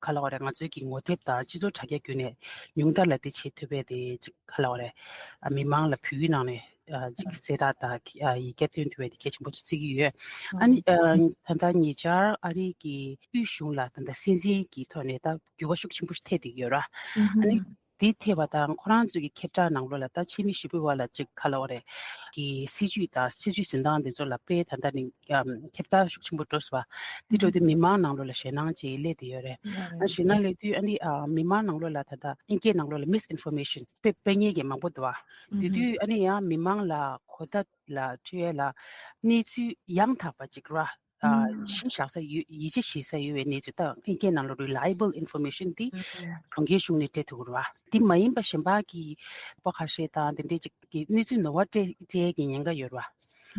ག་ལ་བ་རེད། ང་ཚོའི་གི་ངོ་དེབ་དང་སྤྱི་ཚོགས་དྲ་རྒྱ་བརྒྱུད་ནས་ཉུང་མཐར་ལ་དེ་བྱེད་ཐུབ་པས། དེ་ཅིག་ག་ལ་བ་རེད། ཨ་མི་མང་ལ་བོད་ཡིག་ནང་ནས་ཨ་ཅིག་གསལ་བསྒྲགས་དང་ཨ་ཡི་གེ་སྟོན་ཐུབ་པའི་དེ་གལ་ཆེན་པོ་ཅིག་བརྩི་གི་ཡོད། ཨ་ནི་ཨ་ད་ལྟ་ཉེ་ཆར་ཨ་རི་གི་དབུས་གཞུང་ལ་ད་ལྟ་སྲིད་འཛིན་གྱི་ཐོག་ནས་ད་འགྱུར་བ་ཤུགས་ཆེན་པོ་ཞིག་ཐེབས་བསྡད་ཀྱི་ཡོད་ར། ཨ་ནི་དེ་ཐེབས་པ་དང་ཁོ་རང་ཚོ་གི་ཁྱབ་བསྒྲགས་ནང་ལོགས་ལ་ད་ཕྱི་མི་ཞི་བའི་བར་ལ་ཅིག་ག་ལ་བ་རེད་གི་སྲིད་ཇུས་དང་སྲིད་ཇུས་འཛིན་སྟངས་དེ་ཚོ་ལ་དཔེ་ད་ལྟ་ནི་ཨམ་ཁྱབ་བསྒྲགས་ཤུགས་ཆེན་པོ་འགྲོ་སོང་བ། དེ་འགྲོ་དུས་མི་མང་ནང་ལོགས་ལ་ཞེད་སྣང་ཅིག་སླེབས་བསྡད་ཡོད་རེད། ཨ་ཞེད་སྣང་སླེབས་དུས་ཨ་ནི་ཨ་མི་མང་ནང་ལོགས་ལ་ད་ལྟ་ཨིན་སྐད་ནང་ལོགས་ལ་misinformation དཔེ་སྤེལ་མཁན་གྱི་མང་པོ་འདུག་བ། དེ་དུས་ཨ་ནི་ཡང་མི་མང་ལ་གོ་བརྡ་ལ་སྤྲོད་ཡས་ལ་གནས་ཚུལ་ཡང་དག་པ་ཅིག་ར། ཨ་གཞི་བཞག་ས་ཡོད། ཡིད་ཆེས་བྱེད་ས་ཡོད་པའི་གནས་ཚུལ་དང་ཨིན་སྐད་ནང་ལོགས་reliable information དེ་གྲོང་ཁྱེར་གཞུང་ནས་སྤྲད་ཐུབ་ཀྱི་རེད་བ། དེ་མ་ཡིན་པ་གཞན་པ་གི་པོ་ཁ་ཤས་དང་དེ་འདྲའི་ཅིག་གི་གནས་ཚུལ་ནོར་བ་སྤྲད་སྤྲད་ཡས་ཀྱི་ཉེན་ཁ་ཡོད་རེད་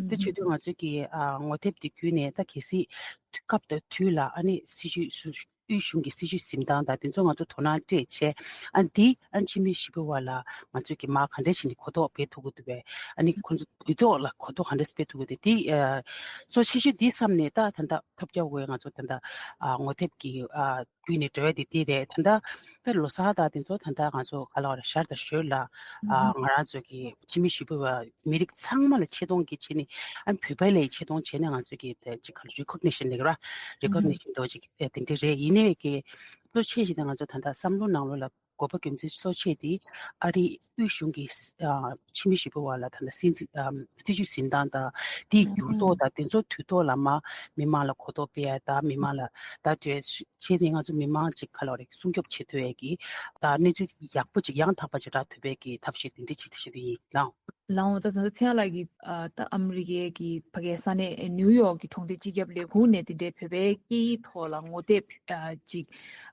བ། དེ་བྱེད་དུས་ང་ཚོས་ཀྱི་ཨ་ངོ་དེབ་དེ་བརྒྱུད་ནས་ད་གལ་སྲིད་སྐབས་དང་དུས་ལ་ཨ་ནི་སྲིད་ཇུས་སུ་དབུས་གཞུང་གི་སྲིད་ཇུས་འཛིན་སྟངས་དང་དེ་ཚོ་ང་ཚོ་དོ་སྣང་སྤྲད་བྱས། ཨ་འདི་ཨ་ཕྱི་མི་ཞི་བའི་བར་ལ་ང་ཚོས་ཀྱི་མ་ག་འདྲ་ཞིག་ནས་གོ་རྟོགས་སྤེལ་ཐུབ་ཀྱི་འདུག་བས། ཨ་ནི་ཁོ་ཚོ་དུས་ཐོག་ལ་གོ་རྟོགས་ག་འདྲ་སྤེལ་ཐུབ་ཀྱི་འདུག་དེ་ཨ་གཙོ་ཆེ་ཤོས་འདི་བསམ་ནས་ད་ད་ལྟ་ཐོབ་རྒྱག་དགོས། ང་ཚོ་ད་ལྟ་ཨ་ངོ་དེབ་ཀྱི་ཨ་བརྒྱུད་ནས་འགྲོ་ཡ་དེ་དེ་རེད། ད་ལྟ་ད་ལོ་གསར་དང་དེ་ཚོ་ད་ལྟ་ང་ཚོ་ག་ལ་བ་རེད། ཞར་དང་ཞོར་ལ་ཨ་ང་རང་ཚོ་གི་ཕྱི་མི་ཞི་བའི་བར་མི་རིགས་ཚང་མ་ལ་ཆེ་མཐོང་གི་བྱས་ནས་ཨ་བོད་པ་ལ་ཆེ་མཐོང་བྱས་ནས་ང་ཚོ་གི་དེ་ཅིག་ག་ལ་recognition ལབ་ཀྱི་ར། recognition འདྲ་བོ་ཅིག་ཨེ་དེ་འདྲ་རེད། ཡིན་ནའི་གི་གཙོ་ཆེ་ཤོས་དེ་ང་ཚོ་ད་ལྟ་བསམ་བློ་ནང་ལོགས་ལ་དགོས་པ་རྒྱུ་མཚན་གཙོ་ཆེ་དེ་ཨ་རིའི་དབུས་གཞུང་གི་ཨ་ཕྱི་མི་ཞི་བའི་བར་ལ་ད་ལྟ་སྲིད་འཛིན་ཨ་སྲིད་ཇུས་འཛིན་སྟངས་དང་དེའི་འགྱུར་ལྡོག་དང་དེ་ཚོ་དུས་ཐོག་ལ་མ་མི་མང་ལ་གོ་རྟོགས་སྤེལ་ཡ་དང་མི་མང་ལ་ད་གྲོས་བྱས་ནས་ང་ཚོ་མི་མང་ཅིག་ག་ལ་བ་རེད། སྲུང་སྐྱོབ་བྱེད་ཐུབ་ཡས་ཀྱི་ད་གནས་ཚུལ་ཡག་པོ་ཅིག་ཡང་དག་པ་ཅིག་རག་ཐུབ་པའི་གི་ཐབས་ཤེས་དེ་འདྲ་ཅིག་བྱེད་ཀྱི་ཡིན་ལགས། ལགས་འོང་། ད་ད་ལྟ་ཚེ་དབྱངས་ལགས་ཀྱིས་ཨ་ད་ཨ་མི་རི་ཀའི་གི་ཕ་གིའི་ས་གནས་ནིའུ་ཡོག་གི་གྲོང་སྡེ་སྤྱི་ཁྱབ་ལས་ཁུངས་ནས་དེ་འདྲའི་བོད་པའི་སྐད་ཡིག་ཐོག་ལ་ངོ་དེབ་ཨ་ཅིག་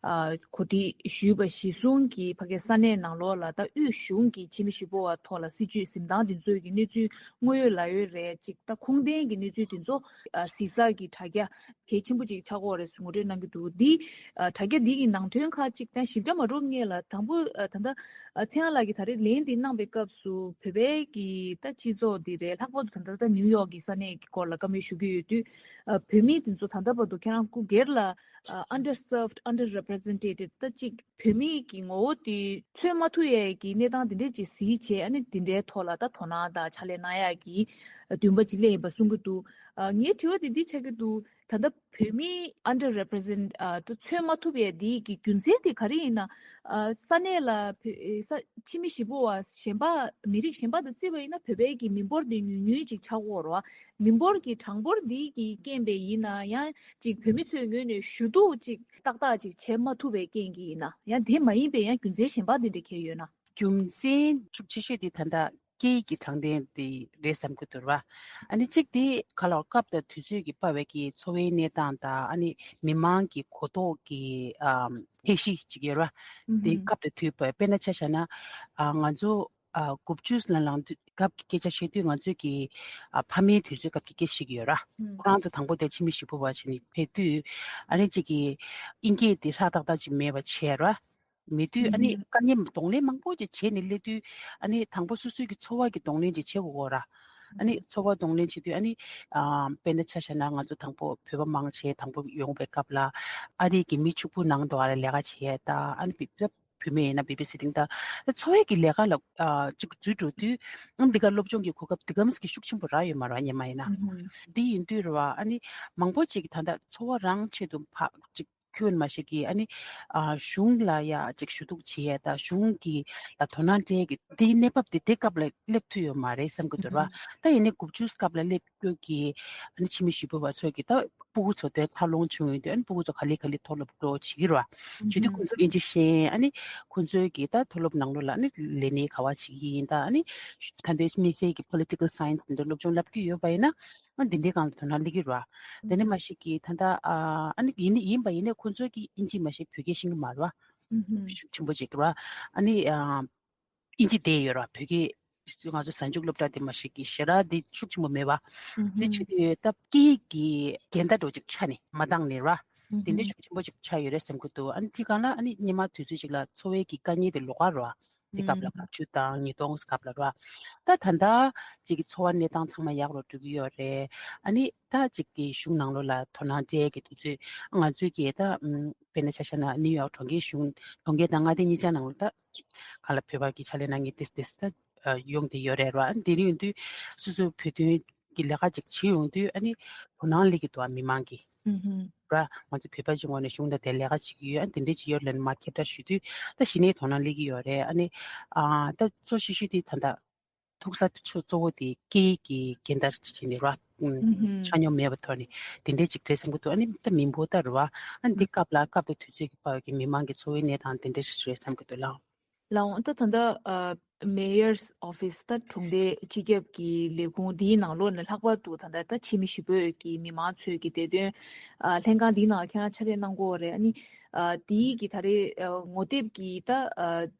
ཨ་གོ་སྒྲིག་ཞུས་པ་གཞིར་བཟུང་གིས་ཕ་གིའི་ས་གནས་ནང་ལོགས་ལ་ད་དབུས་གཞུང་གི་ཕྱི་མི་ཞི་བའི་བར་ཐོག་ལ་སྲིད་ཇུས་འཛིན་སྟངས་དེ་ཚོའི་གི་གནས་ཚུལ་དངོས་ཡོད་ལག་ཡོད་རེད། ཅིག་ད་ཁུངས་ལྡན་གྱི་གནས་ཚུལ་དེ་ཚོ་ཨ་གཟིགས་ས་གི་དྲ་རྒྱ་གལ་ཆེན་པོ་ཅིག་ཆགས་ཀྱི་ཡོད་རེད་ཟེར་ངོ་སྤྲོད་གནང་གི་འདུག་འདི་ཨ་དྲ་རྒྱ་འདི་གི་ནང་དོན་ཁག་ཅིག་ད་ཞིབ་ཕྲ་མ་འགྲོ་སྔོན་ལ་དང་པོ་ཨ་ད་ལྟ་ཨ་ཚེ་དབྱངས་ལགས་ཀྱིས་ད་རེས་ལན་འདི་གནང་པའི་སྐབས་སུ་བོད་པའི་གི་ གི་ད་སྤྱི་ཚོགས་འདི་རེད། ལྷག་པར་དུ་ད་ལྟ་ད་ནིའུ་ཡོག་གི་ས་གནས་ཀྱི་སྐོར་ལ་བཀའ་མོལ་ཞུ་གི་ཡོད་དུས། ཨ། བོད་མི་དེ་ཚོ་ད་ལྟ་བར་དུ་ཁྱེད་རང་སྐུ་སྒེར་ལ། ཨ། underserved, underrepresented ད་ཅིག་བོད་མི་གི་ངོ་བོ་དེ་མཚོན་མ་ཐུབ་ཡས་ཀྱི་གནས་སྟངས་དེ་འདྲས་ཅིག་གཟིགས་བྱས། ཨ་ནི་དེ་འདྲའི་ཐོག་ལ་ད་དོ་སྣང་དང་ཕྱག་ལས་གནང་ཡས་ཀྱི་འདུན་པ་ཅིག་སླེབས་ཡིན་པ་གསུང་གི་འདུག་ཨ། ངའི་དྲི་བ་དེ་འདི་ཆགས་ཀྱི་འདུག་ད་ལྟ་བོད་མི་underrepresent ཨ། ད་མཚོན་མ་ཐུབ་ཡས་འདི་གི་རྒྱུ་མཚན་དེ་ག་རེ་ཡིན་ན། ཨ། ས་གནས་ལ་བོད་ས་ཕྱི་མི་གཞིས་སྤོ་བ་གཞན་པ་མི་རིགས་གཞན་པ་དང་བརྩིས་པ་ཡིན་ན་བོད་པའི་གི་མི་འབོར་དེ་ཉུང་ཉུང་ཅིག་ཆགས་ཀྱི་ཡོད་རེད་བ། མི་འབོར་གྱི་གྲངས་འབོར་འདི་གི་རྐྱེན་པས་ཡིན་ན། ཡང་ཅིག་བོད་མི་ཚོའི་ངོས་ནས་ཞུ་གཏུག་ཅིག་ཏག་ཏག་ཅིག་བྱེད་མ་ཐུབ་པའི་རྐྱེན་གྱིས་ཡིན་ན། ཡང་དེ་མ་ཡིན་པའི་ཡང་རྒྱུ་མཚན་གཞན་པ་དེ་འདྲ་གང་ཡོད་ན། རྒྱུ་མཚན་ཤུགས་ཆེ་ཤོས་དེ་ད་ལྟ་སྐད་ཡིག་གི་དྲང་བདེན་དེ་རེད་བསམ་གྱི་འདུག་ར། ཨ་ནི་གཅིག་དེ་ག་ལ་སྐབས་དང་དུས་ཚོད་ཀྱིས་སྤར་བའི་གི་འཚོ་བའི་གནས་སྟངས་དང་། ཨ་ནི་མི་མང་གི་གོ་རྟོགས་ཀྱི་ཨམ་ཁྱད་གཞི་ཅིག་ཡོད་ར། དེ་སྐབས་དང་དུས་སྤར། དཔེར་ན་ཆ་བཞག་ན། ཨ། ང་ཚོ་ཨ་དགུ་བཅུ་ལ་ལང་དུས་སྐབས་ཀྱི་སྐད་ཆ་བཤད་དུས། ང་ཚོས་ཀྱི་ཨ་ཕ་མའི་དུས་ཚོད་སྐབས་ཀྱི་སྐད་ཆ་བཤད་ཀྱི་ཡོད་ར། ཁོ་རང་ཚོ་དང་པོ་དེ་ཕྱི་མི་གཞིས་སྤོ་བ་བྱས་ནས་ཕེབས་དུས། ཨ་ནི་གཅིག་གི་དབྱིན་སྐད་དེ་ཧྲག་ཏག་ཏག་ཅིག་མེད་པ་བྱས་ར། མེད་དུས་ཨ་ནི་དཀའ་ངལ་གདོང་ལེན་མང་པོ་ཅིག་བྱས་ནས་སླེབས་དུས། ཨ་ནི་དང་པོ་སོ་སོའི་གི་འཚོ་བ་གི་གདོང་ལེན་ཅིག་བྱེད་དགོས་ཀྱི་ཡོད་ར། ཨ་ནི་འཚོ་བ་གདོང་ལེན་བྱེད་དུས། ཨ་ནི་ཨ་དཔེར་ན་ཆ་བཞག་ན་ང་ཚོ་དང་པོ་བོད་པ་མང་ཆེ་དང་པོ་ཡོང་བའི་སྐབས་ལ། ཨ་རི་གི་མི་ཕྱུག་པོ་ནང་དུ་ཨ་ལ་ལས་ཀ་བྱེད་ཡས་ད། ཨ་ནི་བི་བི་བོད་མི་ཡིན་ན་བི་བི་སི་སྟེང་ད་འཚོ་བའི་གི་ལས་ཀ་ལ་ཨ་ཅིག་འཛུལ་འགྲོ་དུས། ཨ་འདི་ག་སློབ་སྦྱོང་གི་གོ་སྐབས་འདི་གམ་གི་ཤུགས་ཆེན་པོ་རག་ཡོད་མ་རེད་བ། སྔོན་མ་ཡིན་ན། འདི་ཡིན་དུས་རེད་བ། ཨ་ནི་མང་པོ་ཅིག་ད་ལྟ་འཚོ་བ་རང་ཆེད་དུ་ཕ་ཅིག་ཁྱོན་མ་ཞིག་གིས་ཨ་ནི་ཨ་གཞུང་ལ་ཡ་ཅིག་ཞུ་གཏུག་བྱེད་ཡས་དང་། གཞུང་གི་ལ་དོ་སྣང་སྤྲད་ཀྱི་དེའི་གནས་བབ་དེ་དེ་སྐབས་ལ་སླེབས་ཐུབ་ཡོད་མ་རེད་བསམ་གྱི་འདུག་ར། ད་ཡིན་ནའི་དགུ་བཅུ་སྐབས་ལ་སླེབས་རྒྱུ་གི་ཨ་ནི་ཕྱི་མི་གཞིས་སྤོ་བ་ཚོས་ཀྱི་ད་སྤུ་གུ་ཚོ་དེ་འཚར་ལོངས་བྱུང་ཡོང་དུས། ཨ་ནི་སྤུ་གུ་ཚོ་ག་ལེ་ག་ལེ་མཐོ་སློབ་འགྲོ་བྱེད་ཀྱི་རེད་བ། བྱེད་དུས་ཁོང་ཚོ་དབྱིན་ཇི་ཤེས། ཨ་ནི་ཁོང་ཚོའི་གི་ད་མཐོ་སློབ་ནང་ལོགས་ལ་ཨ་ནི་ལས་གནས་ག་བ་བྱེད་ཀྱི་ཡིན། ད་ཨ་ནི་ད་ལྟའི་དམིགས་བསལ་གྱི་political science འདི་འདྲ་སློབ་སྦྱོང་བསླབ་ཀྱི་ཡོད་པ་ཡིན་ན། ཨ་འདི་འདྲའི་སྒང་ལ་དོ་སྣང་སླེབས་ཀྱི་རེད་བ། དེ་ནས་མ་གཞི་གི་ད་ལྟ་ཨ་ཨ་ནི་ཡིན་ནི་ཡིན་པ་ཡིན་ནའི་ཁོང་ཚོའི་གི་དབྱིན་ཇི་མ་གཞི་བོད་སྐད་ཤེས་ཀྱི་མ་རེད་བ། ཤུགས་ཆེན་པོ་ཅིག་རེད་བ། ཨ་ནི་ཨ་དབྱིན་ཇི་བསྡད་ཡོད་རེད་བ། བོད་སྐད་ང་ཚོ་གཟའ་མཇུག་སློབ་གྲྭ་དེ་མ་གཞི་གི་ཞེ་དྲག་དེ་ཤུགས་ཆེན་པོ་མེད་བ། དེ་བྱེད་དུས་ད་སྐད་ཡིག་གི་འགལ་ཟླ་འདྲ་བོ་ཅིག་ཆགས་ནས་མ་འདང་ནས་རེད་བ། དེ་འདྲའི་ཤུགས་ཆེན་པོ་ཅིག་ཆགས་ཡོད་རེད་བསམ་གྱི་འདུག་ཨ་ནི་དེ་སྒང་ལ་ཨ་ནི་སྔོན་མ་དུས་ཚོད་ཅིག་ལ་འཚོ་བའི་གི་དཀའ་ངལ་དེ་ལོགས་ཀ་རེད་བ། དེ་སྐབས་ལ་ལྔ་བཅུ་དང་ཉིས་སྟོང་སྐབས་ལ་ར། ད་ད་ལྟ་ཅིག་གི་འཚོ་བ་གནས་སྟངས་ཚང་མ་ཡག་རུ་འགྲོ་གི་ཡོད་རེད། ཨ་ནི་ད་ཅིག་གི་གཞུང་ནང་ལོགས་ལ་དོ་སྣང་སྤྲད་ཀྱི་དུས་ཚོད། ང་ཚོའི་གི་ད་ཨམ་དཔེར་ན་ཆ་བཞག་ན་ནིའུ་ཡོག་གྲོང་ཁྱེར་གཞུང་གྲོང་ཁྱེར་དང་མངའ་སྡེ་གཉིས་ཆ་ནང་ལ་ད་ག་ལ་བོད་པ་གི་ཕྱག་ལས་གནང་མཁན་ཏེ་ཏེ་ད་ཡོང་བསྡད་ཡོད་རེད་ར། ཨ་ནི་དེ་རིང་ཡོང་དུས་སོ་སོའི་བོད་དོན་གི་ལས་ཀ་ཅིག་བྱེད་ཡོང་དུས། ཨ་ནི་དོ་སྣང་སླེབས་ཀྱི་འདུག་ཨ་མི་མང་གི་ར། ང་ཚོ་བོད་པ་ཅིག་ངོས་ནས་གཞུང་དང་དེ་ལས་ཀ་བྱེད་ཀྱི་ཡོད། ཨ་དེ་འདྲ་ཅིག་ཡོད་ལབ་ནས་མར་ཁྱབ་བསྒྲགས་ཞུ་དུས་ད་གཞི་ནས་དོ་སྣང་སླེབས་ཀྱི་ཡོད་རེད། ཨ་ནི་ཨ་ད་གཙོ་ཤོས་ཤོས་དེ་ད་ལྟ་ཐུག་ས་ཆོས་གཙོ་བོ་དེ་སྐད་ཡིག་གི་འགལ་ཟླ་ཅིག་བྱས་ནས་ར། ཨུམ་ཆ་སྙོམས་མེད་པའི་ཐོག་ནས་དེ་འདྲ་ཅིག་རེད་བསམ་གྱི་འདུག་ཨ་ནི་ད་མི་འབོར་ད་རེད་བ། ཨ་ནི་འདི་སྐབས་ལ་སྐབས་དང་དུས་ཚོད་ཀྱི་བར་གྱི་མི་མང་གི་འཚོ་བའི་གནས་སྟངས་དེ་འདྲ་ཞིག་རེད་བསམ་གྱི་འདུག་ལགས། ལགས་འོང་། ད་ད་ལྟ་ཨ་Mayor's Office ད་གྲོང་སྡེ་སྤྱི་ཁྱབ་ཀྱི་ལས་ཁུངས་འདིའི་ནང་ལོགས་ནས་ལྷག་པར་དུ་ད་ལྟ་ད་ཕྱི་མི་གཞིས་སྤོས་ཀྱི་མི་མང་ཚོས་ཀྱི་བདེ་དོན་ཨ་ལྷན་ཁང་འདིའི་ནང་ལ་ཁྱེད་རང་ཕྱག་ལས་གནང་གི་ཡོད་རེད། ཨ་ནི་ཨ་འདིའི་གི་ད་རེས་ཨ་ངོ་དེབ་ཀྱི་ད་ཨ་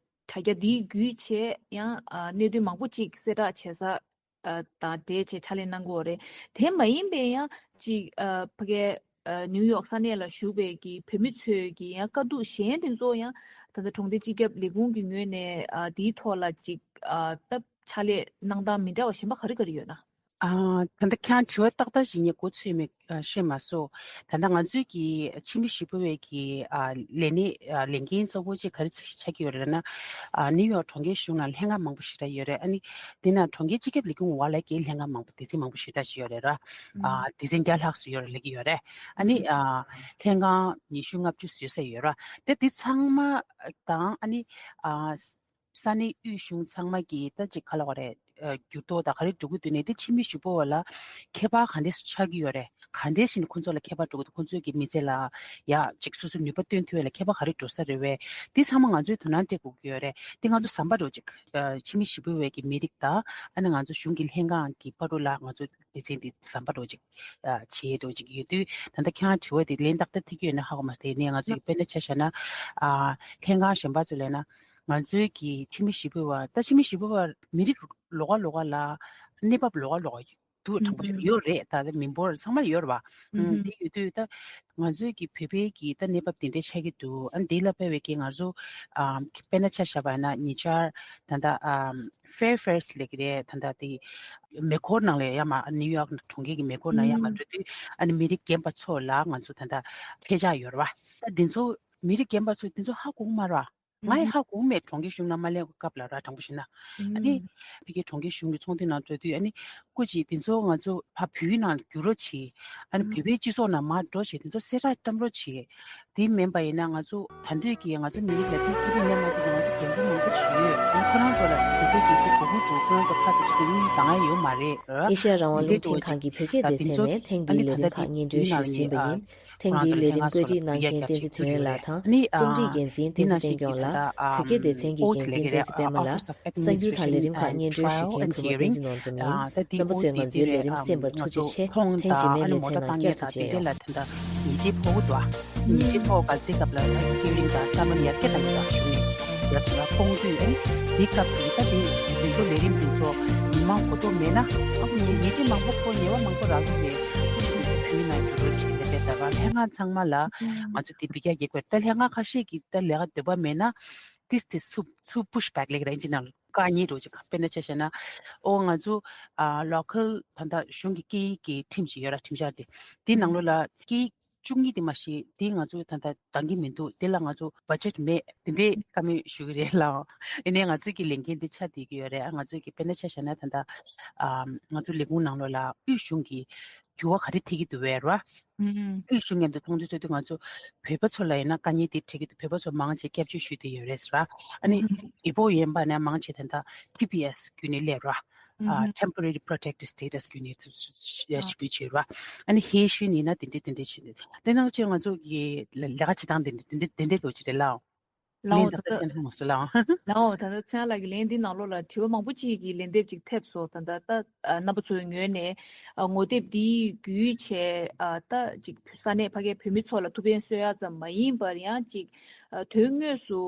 དྲ་རྒྱ་འདིའི་བརྒྱུད་བྱས་ཡང་ཨ་གནད་དོན་མང་པོ་ཅིག་གསལ་བསྒྲགས་བྱེད་ས་ཨ་དང་འབྲེལ་བྱས་ཕྱག་ལས་གནང་གི་ཡོད་རེད། དེ་མ་ཡིན་པའི་ཡང་ཅིག་ཨ་ཕ་གའི་ཨ་ནིའུ་ཡོག་ས་གནས་ལ་བཞུགས་པའི་གི་བོད་མི་ཚོས་ཀྱི་ཡང་དཀའ་སྡུག་གཞན་དེ་ཚོ་ཡང་ད་ལྟ་གྲོང་སྡེ་སྤྱི་ཁྱབ་ལས་ཁུངས་ཀྱི་ངོས་ནས་ཨ་དེའི་ཐོག་ལ་ཅིག་ཨ་ད་ཕྱག་ལས་གནང་སྟངས་མི་འདྲ་བ་གཞན་པ་ག་རེ་ག་རེ་ཡོད་ན། ཨ་ད་ལྟ་ཁྱེད་རང་དྲི་བ་ཏག་ཏག་ཞིག་ངས་མགོ་ཚོས་མེད། ཨ་ཤེས་མ་སོང་། ད་ལྟ་ང་ཚོའི་གི་ཕྱི་མི་གཞིས་སྤོ་བའི་གི་ཨ་ལས་གནས་ཨ་ལས་འགན་གཙོ་བོ་ཅིག་ག་རེ་ཆགས་ཀྱི་ཡོད་རེད་ལབ་ན། ཨ་ནིའུ་ཡོག་གྲོང་ཁྱེར་གཞུང་ནང་ལྷན་ཁང་མང་པོ་ཞེ་དྲག་ཡོད་རེད། ཨ་ནི་དེ་ནང་གྲོང་ཁྱེར་སྤྱི་ཁྱབ་ལས་ཁུངས་འོག་ལ་གི་ལྷན་ཁང་མང་པོ་སྡེ་ཚན་མང་པོ་ཞེ་དྲག་ཞིག་ཡོད་རེད་ར། ཨ་སྡེ་ཚན་བརྒྱ་ལྷག་ཙམ་ཡོད་རེད་ལབ་ཀྱི་ཡོད་རེད། ཨ་ནི་ཨ་ལྷན་ཁང་ཉི་ཤུ་ལྔ་བཅུ་ཙམ་ཡོད་ས་ཡོད་ར། དེ་དེ་ཚང་མ་དང་། ཨ་ནི་ཨ་ས་གནས་དབུས་གཞུང་ཚང་མ་གི་ད་ཅིག་ག་ལབ་དགོས་རེད། ཨ་འགྱུར་ལྡོག་དང་ག་རེ་འགྲོ་གི་འདུག་ནས་དེ་ཕྱི་མི་གཞིས་སྤོ་བ་ལ་ཁྱད་པར་ག་འདྲས་སེ་ཆགས་ཀྱི་ཡོད་རེད། ག་འདྲས་ཤིག་ནས་ཁོང་ཚོ་ལ་ཁྱད་པར་འགྲོ་གི་འདུག་ཁོང་ཚོའི་གི་མི་ཚེ་ལ་ཡ་ཅིག་སོ་སོའི་ནུས་པ་བཏོན་ཐུབ་ཡ་ལ་ཁྱད་པར་ག་རེ་འགྲོ་ས་རེད་བས། དེ་ཚང་མ་ང་ཚོས་དོ་སྣང་སྤྲད་དགོས་ཀྱི་ཡོད་རེད། དེ་ང་ཚོ་ཟམ་པ་འདྲ་བོ་ཅིག་ཨ་ཕྱི་མི་གཞིས་སྤོ་བའི་གི་མི་རིགས་དང་ཨ་ནི་ང་ཚོ་གཞུང་གི་ལྷན་ཁང་གི་བར་དུ་ལ་ང་ཚོ་སྡེ་ཚན་འདི་ཟམ་པ་འདྲ་བོ་ཅིག་ཨ་བྱེད་འདྲ་བོ་ཅིག་ཡོད་དུས། ད་ལྟ་ཁྱེད་རང་དྲི་བ་དེ་ལན་ཏག་ཏག་ཐེབས་ཀྱི་ཡོད་ན་ཧ་གོ་མ་སོང་། དེ་ནས་ང་ཚོ་ཡི་དཔེར་ན་ཆ་བཞག་ན། ཨ་ལྷན་ཁང་གཞན་པ་ཚོ་ལབ་ན། ང་ཚོའི་གི་ཕྱི་མི་གཞིས་སྤོ་བ་ད་ཕྱི་མི་གཞིས་སྤོ་བ་མི་རིགས་ལོགས་ཀ་ལོགས་ཀ་ལ་གནས་བབ་ལོགས་ཀ་ལོགས་ཀ་ཡོད། འདུག་དྲང་པོ་ཞིག་ཡོད་རེད། ད་ལྟ་མི་འབོར་ཚང་མ་ཡོད་རེད་བ། ཨུམ། དེ་ཡོད་དུས་ད་ང་ཚོའི་གི་བོད་པའི་གི་ད་གནས་བབ་དེ་འདྲ་ཆགས་ཀྱི་འདུག་ཨ་ནི་དེ་ལ་དཔེ་བའི་གི་ང་ཚོ་ཨམ་དཔེར་ན་ཆ་བཞག་པ་ཡིན་ན་ཉེ་ཆར་ད་ལྟ་ཨམ་Fair Fairs ལབ་ཀྱི་རེད། ད་ལྟ་དེ་མེ་འཁོར་ནང་ལ་ཡར་མར་ནིའུ་ཡོག་གྲོང་ཁྱེར་གྱི་མེ་འཁོར་ནང་ཡར་མར་འགྲོ་དུས་ཨ་ནི་མི་རིགས་རྒན་པ་ཚོ་ལ་ང་ཚོ་ད་ལྟ་ཁྱེད་ཅག་ཡོད་རེད་བ། ད་དེ་ཚོ་མི་རིགས་རྒན་པ་ཚོ་དེ་ཚོ་ཧ་གོ་གི་མ་རེད་བ། ང་ཡི་ཧ་གོ་མེད། གྲོང་ཁྱེར་གཞུང་ནང་མ་སླེབས་སྐབས་ལ་ར། དྲང་པོ་བཤད་ན། ཨ་ནི་ཕ་གི་གྲོང་ཁྱེར་གཞུང་གི་ཚོགས་འདུ་ནང་འགྲོ་དུས་ཨ་ནི་སྐུ་མཁྱེན་དེ་ཚོ་ང་ཚོ་ཕ་བོད་ནང་བསྒྱུར་རོགས་བྱེད། ཨ་ནི་བོད་པའི་སྤྱི་ཚོགས་ནང་མར་འགྲོ་བྱེད། དེ་ཚོ་གསལ་བསྒྲགས་བཏང་རོགས་བྱེད། དེ་མིན་པ་ཡིན་ན་ང་ཚོ་ད་འདོད་ཀྱི་ང་ཚོ་མི་རིགས་ལ་དེ་ཁེ་ཕན་ལེན་མ་ཐུབ་ན་ང་ཚོ་རྒན་པོ་མང་པོ་ཅིག་ཡོད། ཨ་ནི་ཁོ་རང་ཚོ་ལ་དེ་ཚོ་གི་དེ་གོ་བོ་འདུག་ཁོ་རང་ཚོ་ཁ་ཚིག་ཅིག་དངུལ་ད་ང་ཡོད་མ་རེད། ཨེ་ཤ་ཡ་རང་དབང་རླུང་འཕྲིན་ཁང་གི་བོད་སྐད་སྡེ་ཚན་ནས་ཐེངས་འདིའི་ལས་རིམ་ཁག་སྙན་སྒྲོན་ཞུས་ཟིན་པ་ཡིན། ཐེངས་འདིའི་ལས་རིམ་བཀོད་སྒྲིག་གནང་མཁན་བསྟན་འཛིན་དོན་ཡོད་ལགས་དང་། རྩོམ་སྒྲིག་འགན་འཛིན་བསྟན་འཛིན་བསྟན་སྐྱོང་ལགས། བོད་སྐད་སྡེ་ཚན་གྱི་འགན་འཛིན་བསྟན་འཛིན་པད་མ་ལགས། གསར་འགྱུར་དང་ལས་རིམ་ཁག་སྙན་སྒྲོན་ཞུ་མཁན་གུས་པ་བསྟན་འཛིན་ནོར་འཛོམས་ཡིན། རྣམ་པ་ཚོས་ང་ཚོའི་ལས་རིམ་གསན་པར་ཐུགས་རྗེ་ཆེ། ཐེངས་རྗེས་མའི་ལེ་ཚན་ནང་བསྐྱར་དུ་མཇལ་ཡོང་། ཉིན་ཕོག་འདུག་ཉིན་ཕོག་ག་ཚོད་སྐབས་ལ་ཧི་རིང་དང་བསམ་བློ་ཡར་རྒྱས་གཏང་གི་ཞུ་ནས་ཡར་དུ་ལ་ཕོངས་དུས་ཨེ་དེའི་སྐབས་དེ་ད་དེ་དུས་ཚོད་ལས་རིམ་དེ་ཚོ་མི་མང་གོ་རྟོགས་མེད་ན་ཨ་ཁོ་ཉེས་ཉེས་ཆད་མང་པོ་ཕོག་ཉེས་པ་མང་པོ་རག་གི་རེད། ཁོ་ཚོས་དུས་ནང་འགྱུར་བ་བྱེད་ཀྱི་རེད། ད་ག་ལྷན་ཁང་ཚང་མ་ལ་ང་ཚོ་དེ་བི་རྒྱ་རྒྱག་དགོས། ད་ལྷན་ཁང་ཁ་ཤས་ཀྱིས་ད་ལས་ཀ་འདོད་པ་མེད་ན་ཏིས་ཏིས་ཚུར་ཚུར་push back ལེགས་རེད་ཅི་ནང་དཀའ་ངལ་འགྲོ་ཅིག་དཔེར་ན་ཆ་བཞག་ན་ཨོ་ང་ཚོ་ཨ་local ད་ལྟ་གཞུང་གི་སྐད་ཡིག་གི་ཁྲིམས་ཤིག་ཡོད་ར། ཁྲིམས་འཆར་དེ་དེ་ནང་ལོགས་ལ་སྐད་ཡིག་བཅུ་གཉིས་དེ་མ་གཞི་དེ་ང་ཚོ་ད་ལྟ་འདང་གི་མི་འདུག་དེ་ལ་ང་ཚོ་budget མེད། དེ་འདྲའི་བཀའ་མོལ་ཞུ་གི་རེད་ལགས། ཡིན་ནའི་ང་ཚོའི་གི་ལས་འགན་དེ་ཆགས་བསྡད་ཀྱི་ཡོད་རེད། ཨ་ང་ཚོའི་གི་དཔེར་ན་ཆ་བཞག་ན་ད་ལྟ་ཨ་ང་ཚོ་ལས་ཁུངས་ནང་ལོགས་ལ་དབུས་གཞུང་གི་འགྱུར་བ་ག་རེ་ཐེབས་ཀྱི་འདུག་བས་ར། དབུས་གཞུང་མཉམ་དུ་མཐོང་ཐོས་བྱེད་དུས་ང་ཚོ་བོད་པ་ཚོ་ལ་ཡིན་ན་དཀའ་ངལ་དེ་འཕྲད་ཀྱི་འདུག་བོད་པ་ཚོ་མང་ཆེ་སྐྱབས་བཅོལ་ཞུས་བསྡད་ཡོད་རེད་ཟེར་བ། ཨ་ནི་ཡིན་ཕོག་ཡིན་པ་ན་མང་ཆེ་ད་ལྟ་ཊི་པི་ཨེས་བརྒྱུད་ནས་སླེབས་ར། ཨ་temporary protected status བརྒྱུད་ནས་ཞིབ་འཇུག་བྱས་ར། ཨ་ནི་ཧེ་ཤུན་ཡིན་ན་དེ་འདྲས་དེ་འདྲས་བྱས་འདུག་དེ་ནང་ཆེ་ང་ཚོ་གི་ལས་ཀ་བྱེད་སྟངས་དེ་འདྲས་དེ་འདྲས་དེ་འདྲས་ལོ་ཅིག་རེད་ལགས། ལའོ་ད་ལྟ་ལྟ་ན་མ་སོ་ལའོ། ལའོ་ད་ལྟ་ཚེ་ལགས་ཀྱི་ལན་འདི་ནང་ལོགས་ལ་དྲི་བ་མང་པོ་ཅིག་གི་ལན་འདེབས་ཅིག་ཐེབས་སོང་། ད་ལྟ་ད་རྣམ་པ་ཚོའི་ངོས་ནས་ངོ་དེབ་འདི་བརྒྱུད་བྱས་ད་ཅིག་ས་གནས་ཕ་གིའི་བོད་མི་ཚོ་ལ་ཐུགས་ཕན་གསོས་ཡ་ཙམ་མ་ཡིན་པར་ཡང་ཅིག་དོན་དངོས་སུ་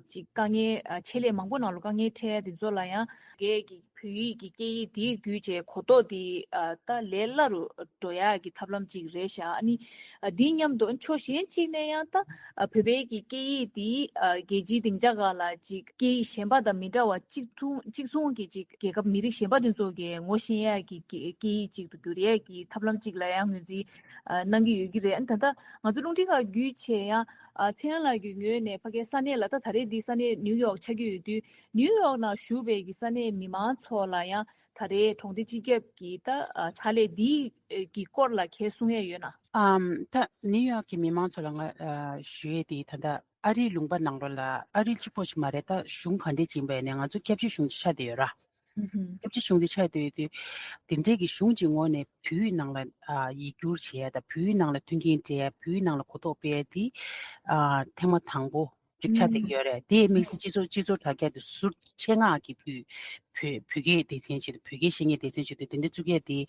ཅིག་དཀའ་ངལ་ཆེད་ལས་མང་པོ་ནང་ལོགས་དཀའ་ངལ་འཕྲད་ཡ་དེ་ཚོ་ལ་ཡང་རྒྱ་གི་བོད་ཡིག་གི་སྐད་ཡིག་འདི་བརྒྱུད་བྱས་གོ་རྟོགས་འདི་ད་ལས་སླ་རུ་འགྲོ་ཡག་གི་ཐབས་ལམ་ཅིག་རེད་ཤག་ཨ་ནི་འདི་མཉམ་དུ་ཕྱོགས་གཞན་གཅིག་ནས་ཡང་ད་བོད་པའི་གི་སྐད་ཡིག་འདི་རྒྱལ་སྤྱིའི་སྡིངས་ཆ་སྒང་ལ་ཅིག་སྐད་ཡིག་གཞན་པ་དང་མི་འདྲ་བ་གཅིག་མཚུངས་གཅིག་མཚུངས་ཀྱི་ཅིག་རྒྱལ་ཁབ་མི་རིགས་གཞན་པ་དེ་ཚོ་གི་ངོ་ཤེས་ཡག་གི་སྐད་ཡིག་ཅིག་ཏུ་འགྱུར་ཡག་གི་ཐབས་ལམ་ཅིག་ལ་ཡང་ངོས་འཛིན་གནང་གི་ཡོད་ཀྱི་རེད། ཨ་ནི་ད་ལྟ་ང་ཚོ་རླུང་འཕྲིན་ཁག་བརྒྱུད་བྱས་ཡང་ཚེ་དབྱངས་ལགས་ཀྱི་ངོས་ནས་ཕ་གིའི་ས་གནས་ལ་ད་ད་རེས་འདི་ས་གནས་ནིའུ་ཡོག་ཆགས་ཀྱི་ཡོད་དུས་ནིའུ་ཡོག་ནང་བཞུགས་པའི་གི་ས་གནས་མི་མང་ཚོ་ལ་ཡང་ད་རེས་གྲོང་སྡེ་སྤྱི་ཁྱབ་ཀྱི་ད་ཕྱག་ལས་འདི་གི་སྐོར་ལ་གང་གསུང་ཡས་ཡོད་ན། ཨམ་ད་ནིའུ་ཡོག་གི་མི་མང་ཚོ་ལ་ང་ཞུ་ཡས་དེ་ད་ལྟ་ཨ་རིའི་ལུང་པ་ནང་ལོགས་ལ་ཨ་རི་གཅིག་པོ་ཞིག་མ་རེད། ད་གཞུང་ག་འདྲས་ཅིག་ཡིན་པ་ཡིན་ནའི་ང་ཚོ་སྐྱབས་བཅོལ་གཞུང་ཅིག་ཆགས་བསྡད་ཡོད་ར། སྐྱབས་བཅོལ་གཞུང་དེ་ཆགས་བསྡད་ཡོད་དུས་དེ་འདྲས་ཀྱི་གཞུང་གཅིག་ངོས་ནས་བོད་ཡིག་ནང་ལ་ཡིག་སྒྱུར་བྱེད་ཡ་དང་བོད་ཡིག་ནང་ལ་མཐུན་རྐྱེན་སྤྲད་ཡ་བོད་ཡིག་ནང་ལ་གོ་རྟོགས་སྤེལ་ཡ་དེ་ཐེངས་མ་དང་པོ་ཅིག་ཆགས་བསྡད་ཀྱི་ཡོད་རེད། དེ་དམིགས་བསལ་སྤྱི་ཚོགས་སྤྱི་ཚོགས་དྲ་རྒྱ་དེ་ཟུར་ཆེད་མངགས་ཀྱི་བོད་བོད་བོད་སྐད་སྡེ་ཚན་ཅིག་དང་བོད་སྐད་ཤེས་མཁན་སྡེ་ཚན་ཅིག་དང་དེ་འདྲ་བཙུགས་ཡ་དེ་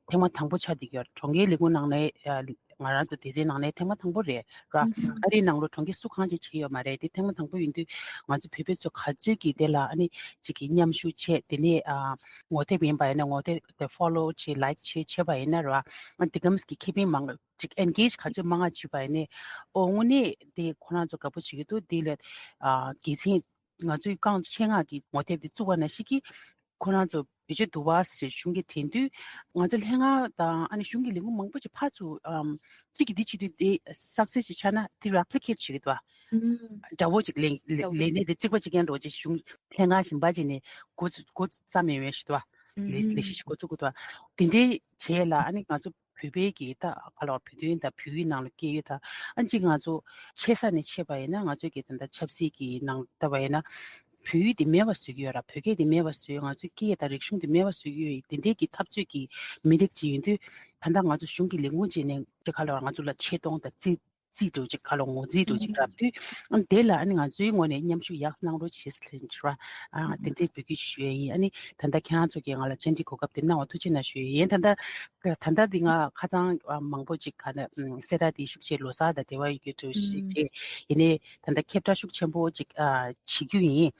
ཐེངས་མ་དང་པོ་ཆགས་བསྡད་ཀྱི་ཡོད་རེད། གྲོང་ཁྱེར་ལས་ཁུངས་ནང་ནས་ང་རང་ཚོ་སྡེ་ཚན་ནང་ནས་ཐེངས་མ་དང་པོ་རེད་ར། ཨ་རིའི་ནང་ལོགས་གྲོང་ཁྱེར་སུ་གང་ཅིག་བྱས་ཡོད་མ་རེད། དེ་ཐེངས་མ་དང་པོ་ཡིན་དུས་ང་ཚོ་བོད་པ་ཚོ་ག་ཚོད་ཀྱིས་དེ་ལ་ཨ་ནི་གཅིག་གི་མཉམ་ཞུགས་བྱས། དེ་ནས་ངོ་དེབ་ཡིན་པ་ཡིན་ན་ངོ་དེབ་དེ་follow་བྱས་like་བྱས་བྱས་པ་ཡིན་ན་ར། ཨ་དེ་གམ་གྱི་ཁེ་ཕན་མང་ཅིག་engage ག་ཚོད་མང་ང་བྱས་པ་ཡིན་ནའི་ཨོ་དངོས་གནས་དེ་ཁོ་རང་ཚོ་དགའ་པོ་བྱེད་ཀྱི་འདུག་དེ་ལ་དགེ་མཚན་ང་ཚོའི་རྐང་ཆེད་མངགས་ཀྱི་ངོ་དེབ་དེ་བཙུགས་པ་ནང་བཞིན་གྱི་ཁོ་རང་ཚོ་བེད་སྤྱོད་བསྡུ་བ་ཞེས་གཞུང་གིས་དྲན་དུས་ང་ཚོ་ལྷན་ཁང་དང་ཨ་ནི་གཞུང་གི་ལས་ཁུངས་མང་པོ་ཅིག་ཕར་ཚུར་ཨམ་གཅིག་གིས་འདི་བྱེད་དུས་དེ་success ཅིག་ཆགས་ན་དེ་replicate བྱེད་ཀྱི་འདུག་ཨ། འདྲ་བོ་ཅིག་ལས་ལས་ལས་གནས་དེ་གཅིག་པ་གཅིག་རྐྱང་འགྲོ་ཅིག་གཞུང་ལྷན་ཁང་གཞན་པ་ཅིག་ནས་འགོ་འགོ་བརྩམས་ཡོད་ཞུ་འདུག་ཨ། ལས་ལས་གཞི་ཞིག་འགོ་བཙུགས་ཀྱི་འདུག་ཨ། དེ་འདྲའི་བྱས་ལ་ཨ་ནི་ང་ཚོ་བོད་པའི་གི་ད་ག་ལ་བ་བོད་དོན་དང་བོད་ཡིག་ནང་ལ་སྐད་ཡོད་ད་ཨ་ཅིག་ང་ཚོ་ཆེ་ས་ནས་ཆེ་བ་ཡིན་ན་ང་ཚོའི་གི་ད་ལྟ་ཆབ་སྲིད་ཀྱི་ནང་ལྟ་བ་ཡིན་ན་བོད་ཡིག་དེ་མེད་པ་བཟོ་གི་ཡོད་ར། བོད་སྐད་དེ་མེད་པ་བཟོས། ང་ཚོའི་སྐད་ཡིག་དང་རིག་གཞུང་དེ་མེད་པ་བཟོ་གི་ཡོད། དེ་འདྲའི་གི་འཐབ་རྩོད་ཀྱི་མི་རིགས་ཅིག་ཡིན་དུས་ད་ལྟ་ང་ཚོ་གཞུང་གི་ལས་ཁུངས་ཅིག་ནས་དེ་ག་ལ་བ་ང་ཚོ་ལ་ཆེ་མཐོང་དང་རྩིས་ རྩིས་འདྲ་ཅིག་ག་ལ་ངོ་རྩིས་འདྲ་ཅིག་རག་དུས། ཨ་ནི་དེ་ལ་ཨ་ནི་ང་ཚོའི་ངོས་ནས་མཉམ་ཞུགས་ཡག་གནང་རོགས་བྱེད་ཟེར་ཞུ་བ། ཨ་དེ་འདྲའི་འབོད་སྐུལ་ཞུ་ཡས་ཡིན། ཨ་ནི་ད་ལྟ་ཁྱེད་རང་ཚོ་གིས་ང་ལ་བཅར་འདྲི་གོ་སྐབས་དེ་གནང་བ་ཐུགས་རྗེ་གནང་ཞུ་ཡས་ཡིན། ད་ལྟ་ད་ལྟ་འདི་ང་ཁ་སང་མང་པོ་ཅིག་ག་ནས་གསལ་བསྒྲགས་དེ་ཤུགས་ཆེ་ལོ་གསར་དང་འབྲེལ་བ་ཡོད་རྒྱུ་འདྲ་ཞིག་བྱས། ཡིན་ནའི་ད་ལྟ་ཁྱབ་བསྒྲགས་ཤུགས་ཆེན་པོ་ཅིག་བྱེད་རྒྱུ་ཡིན།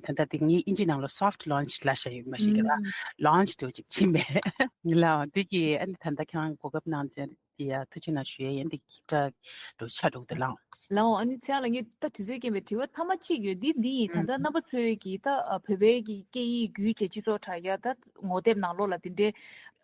ད་ལྟ་དེ་ངའི་ཨིན་ཇི་ནང་ལ་soft launch ལབ་བཞག་ཡོད་མ་ཤེས་གི་ལ། launch འདྲ་ཅིག་ཕྱིན་པས་ལ། དེ་གི་ཨ་ནི་ད་ལྟ་ཁྱེད་རང་གོ་སྐབས་གནང་བྱས། དེ་ཡ་ཐུགས་རྗེ་གནང་ཞུ་ཡས་ཡིན། འདི་ཁྱབ་བསྒྲགས་འགྲོ་ཆ་འགྲོ་གི་འདུག་ལགས། ལགས་འོང་། ཨ་ནི་ཚེ་དབང་ལགས། ངས་ད་དུས་ཚོད་རྐྱེན་པས་དྲི་བ་མཐའ་མ་གཅིག་ཡོད། འདི་འདི་ཡིན། ད་ལྟ་རྣམ་པ་ཚོས་ཀྱིས་ད་ཨ་བོད་པའི་གི་སྐད་ཡིག་བརྒྱུད་བྱས་སྤྱི་ཚོགས་དྲ་རྒྱ་ད་ངོ་དེབ་ནང་ལོགས་ལ་དེ་འདྲའི་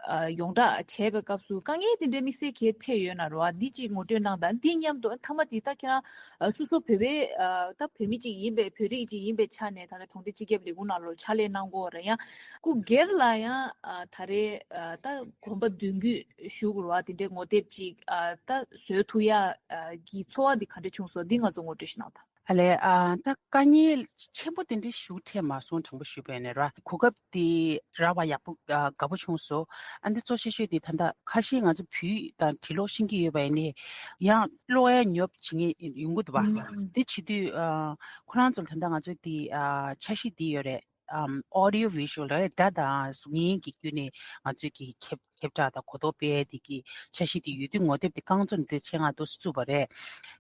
ཨ་ཡོངས་བསྒྲགས་བྱས་པའི་སྐབས་སུ་དཀའ་ངལ་དེ་འདྲའི་དམིགས་བསལ་གྱི་འཕྲད་ཡོད་ན་རེད་བ། འདི་གཅིག་ངོ་སྤྲོད་གནང་དང་། འདི་མཉམ་དུ་མཐའ་མ་དེ་ད་ཁྱེད་རང་ཨ་སོ་སོ་བོད་པའི་ཨ་ད་བོད་མི་གཅིག་ཡིན་པའི་བོད་རིགས་གཅིག་ཡིན་པའི་ཆ་ནས་ད་ལྟ་གྲོང་སྡེ་སྤྱི་ཁྱབ་ལས་ཁུངས་ནང་ལོགས་ཕྱག་ལས་གནང་གི་ཡོད་རེད། ཡང་སྐུ་སྒེར་ལ་ཡང་ཨ་ད་རེས་ཨ་ད་གོམ་པ་མདུན་སྐྱོད་ཞུ་དགོས་རེད་བ། དེ་འདྲའི་ངོ་དེབ་ཅིག་ཨ་ད་བཟོ་ཐུབ་ཡ་ཨ་གི་ཚོར་བ་འདི་ག་འདྲ་བྱུང་སོང་། འདི་ང་ཚོ་ངོ་སྤྲོད་ཞིག་གནང་དང་། ཨ་ལས། ཨ་ད་དཀའ་ངལ་ཆེན་པོ་དེ་འདྲའི་ཞིག་འཕྲད་མ་སོང་། དྲང་པོ་ཞུས་པ་ཡིན་ན་ར། གོ་སྐབས་དེ་རག་པ་ཡག་པོ་ཨ་དགའ་པོ་བྱུང་སོང་། ཨ་འདི་གཙོ་ཆེ་ཤོས་དེ་ད་ལྟ་ཁ་ཤས་ང་ཚོ་བོད་ཡིག་དང་འབྲི་ཀློག་ཤེས་ཀྱི་ཡོད་པ་ཡིན་ནའི་ཡང་ཀློག་ཡ་ཉོབ་བྱེད་མཁན་ཡོང་གི་འདུག་བ། དེ་བྱེད་དུས་ཨ་ཁོ་རང་ཚོ་ལ་ད་ལྟ་ང་ཚོ་དེ་ཨ་འཆར་གཞི་དེ་ཡོད་རེད། ཨམ། audio visual རེད། སྒྲ་དང་གཟུགས་བརྙན་གྱི་བརྒྱུད་ནས་ང་ཚོས་ཀྱི་ཁྱབ་ཁྱབ་བསྒྲགས་དང་གོ་རྟོགས་སྤེལ་ཡས་དེ་གི་འཆར་གཞི་དེ་ཡོད་དུས། ངོ་དེབ་དེ་རྐང་བཙུགས་ནས་དེ་ཆེད་མངགས་འདུག་སེ་བཙུགས་པ་རེད།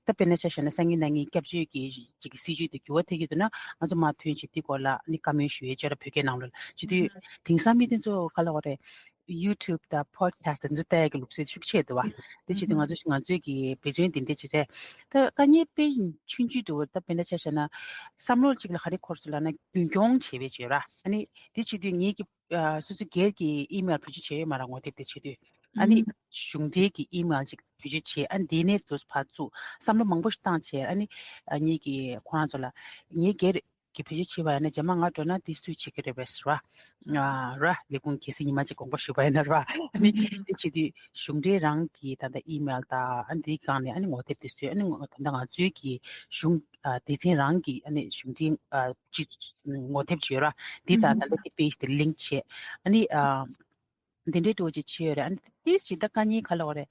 ད་དཔེར་ན་ཆ་བཞག་ན་སང་ཉིན་གནངས་ཉིན་སྐྱབས་བཅོལ་གྱི་ཅིག་གི་སྲིད་ཇུས་དེ་འགྱུར་བ་ཐེབས་ཀྱི་འདུག་ན། ང་ཚོ་མར་ཐོན་བྱས་དེ་སྐོར་ལ་ནི་བཀའ་མོལ་ཞུ་ཡས་བཅས་ར་བོད་སྐད་ནང་ལོགས་ལ་བྱེད་དུས། དེང་སང་མི་དེ་ཚོ་ག་ལ་བ་རེད། YouTube དང་podcast དེ་ཚོ་ལྟ་ཡག་གི་ལུགས་སྲོལ་ཤུགས་ཆེ་འདུག་བ། དེ་བྱེད་དུས་ང་ཚོ་ང་ཚོའི་གི་འབད་བརྩོན་དེ་འདྲ་ཅིག་རེད། ད་དཀའ་ངལ་དཔེ་ཆུང་ཆུང་འདྲ་བོ། ད་དཔེར་ན་ཆ་བཞག་ན་བསམ་བློ་གཅིག་ལ་ག་རེ་འཁོར་སོང་ལབ་ན། རྒྱུན་སྐྱོང་བྱེད་པའི་བྱེད་ར། ཨ་ནི་དེ་བྱེད་དུས་ངེད་ཀྱི་ཨ་སོ་སོ་སྒེར་གྱི་email བེད་སྤྱོད་བྱས་ཡོད་མ་རེད། ངོ་དེབ་དེ་བྱེད་དུས། ཨ་ནི་གཞུང་འབྲེལ་གྱི་email ཅིག་བེད་སྤྱོད་བྱས། ཨ་ནི་དེ་ནས་དུས་ཕར་ཚུར་བསམ་བློ་མང་པོ་ཞིག་བཏང་བྱས། ཨ་ནི་ཨ་ངེད་ཀྱིས་ཁོ་རང་ཚོ་ལ་ངེད་སྒེར་གྱི་བེད་སྤྱོད་བྱས་པ་ཡིན་ན། རྗེས་མ་ང་འགྲོ་ན་དེ་སུས་བྱེད་ཀྱི་རེད་པས་ཟེར་བ། ཨ་ར། ལས་ཁུངས་གལ་སྲིད་ཉི་མ་གཅིག་དགོངས་པ་ཞུས་པ་ཡིན་ན་ར། ཨ་ནི་དེ་བྱེད་དུས་གཞུང་འབྲེལ་རང་གི་ད་ལྟ་email དང་། ཨ་ནི་དེའི་སྒང་ནས་ཨ་ནི་ངོ་དེབ་དེ་བཟོས། ཨ་ནི་ད་ལྟ་ང་ཚོའི་གི་གཞུང་ཨ་སྡེ་ཚན་རང་གི་ཨ་ནི་གཞུང་འབྲེལ་ཨ་ཅི་ངོ་དེབ་ཅིག་ཡོད་ར། དེ་དང་ད་ལྟ་དེ་page དེ་link བྱས། ཨ་ནི་ཨ་དེ་འདྲའི་འགྲོ་ཅིག་བྱས་ཡོད་རེད། ཨ་ནི་ཏིས་ཅིག་ད་དཀའ་ངལ་ག་ལ་བ་རེད།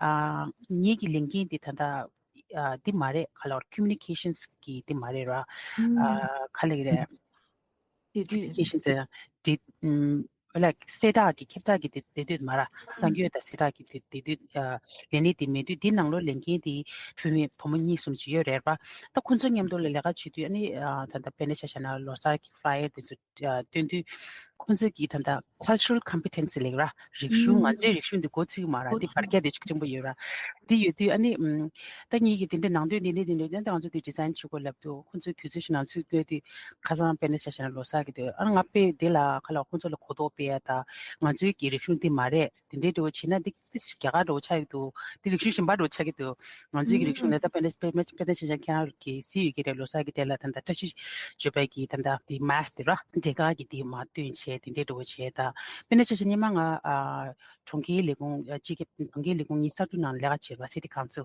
ཨ་ངེད་ཀྱི་ལས་འགན་དེ་ད་ལྟ་ཨ་འདི་མ་རེད། ག་ལ་བ་རེད། communications གི་འདི་མ་རེད་ར། ཨ་ག་ལ་གི་རེད། དེ་དུས་communications དེ་འདི་ཨམ་ལ་གསལ་བསྒྲགས་ཀྱི་ཁྱབ་བསྒྲགས་ཀྱི་དེ་དེ་དུས་མ་ར། གསར་འགོད་དང་གསལ་བསྒྲགས་ཀྱི་དེ་དེ་དུས་ཨ་ལས་གནས་དེ་མེད་དུས། འདི་ནང་ལོགས་ལས་འགན་དེ་བུད་མེད་བུ་མོ་གཉིས་གསུམ་ཅིག་ཡོད་རེད་པ། ད་ཁོ་ཚོ་མཉམ་དུ་ལ་ལས་ཀ་བྱེད་དུས། ཨ་ནི་ཨ་ད་ལྟ་དཔེར་ན་ཆ་བཞག་ན་ལོ་གསར་གྱི་flyer དེ་ཚོ་ཨ་སྟོན་དུས། ཁོང་ཚོས་ཀྱིས་ད་ལྟ་cultural competency ལབ་ར། རིག་གཞུང་། ང་ཚོའི་རིག་གཞུང་འདི་མགོ་ཚོས་ཀྱི་མ་རེད། འདི་བར་ཁྱད་དེ་ཤུགས་ཆེན་པོ་ཡོད་ར། འདི་ཡོད་དུས་ཨ་ནི་ཨམ་ད་ངེད་ཀྱིས་དེ་འདྲའི་ནང་དོན་འདི་འདྲའི་འདི་འདྲའི་ད་ང་ཚོ་འདི་design བྱེད་དགོས་ལབ་དུས། ཁོང་ཚོས་དུས་ཚོད་ཞིག་ནང་ཚུར་བཀོད་དུས། ཁ་སང་དཔེར་ན་ཆ་བཞག་ན་ལོ་གསར་གྱི་དུས། ཨ་ང་དཔེ་འདི་ལ་ག་ལ་ཁོང་ཚོ་ལ་གོ་རྟོགས་སྤེལ་ཡ་དང་། ང་ཚོའི་གི་རིག་གཞུང་འདི་མ་རེད། དེ་འདྲའི་འདྲ་བོ་བྱས་ན་འདི་རྒྱ་གར་འདྲ་བོ་ཆགས་ཀྱི་འདུག་འདི་རིག་གཞུང་གཞན་པ་འདྲ་བོ་ཆགས་ཀྱི་འདུག་ང་ཚོའི་གི་རིག་གཞུང་ལ་ད་དཔེར་ན་དཔེར་ན་དཔེར་ན་ཆ་བཞག་ན་ཁྱེད་རང་གི་གཟིགས་ཡོད་ཀྱི་རེད། ལོ་གསར་གྱི་དེ་ལ་ད་ལྟ་བཀྲ་ཤིས་བརྗོད་པའི་གི་ད་ལྟ་དེ་mask དེ་ར། འབྲས་དཀར་གྱི་དེ་མར་སྟོན་བྱས། དེ་འདྲའི་འདྲ་བོ་བྱས། ད་དཔེར་ན་ཆ་བཞག་ན་སྔོན་མ་ང་ཨ་གྲོང་ཁྱེར་ལས་ཁུངས་ཨ་སྤྱི་ཁྱབ་གྲོང་ཁྱེར་ལས་ཁུངས་ངའི་གསར་འཛུགས་ནང་ལས་ཀ་བྱས་པ། City Council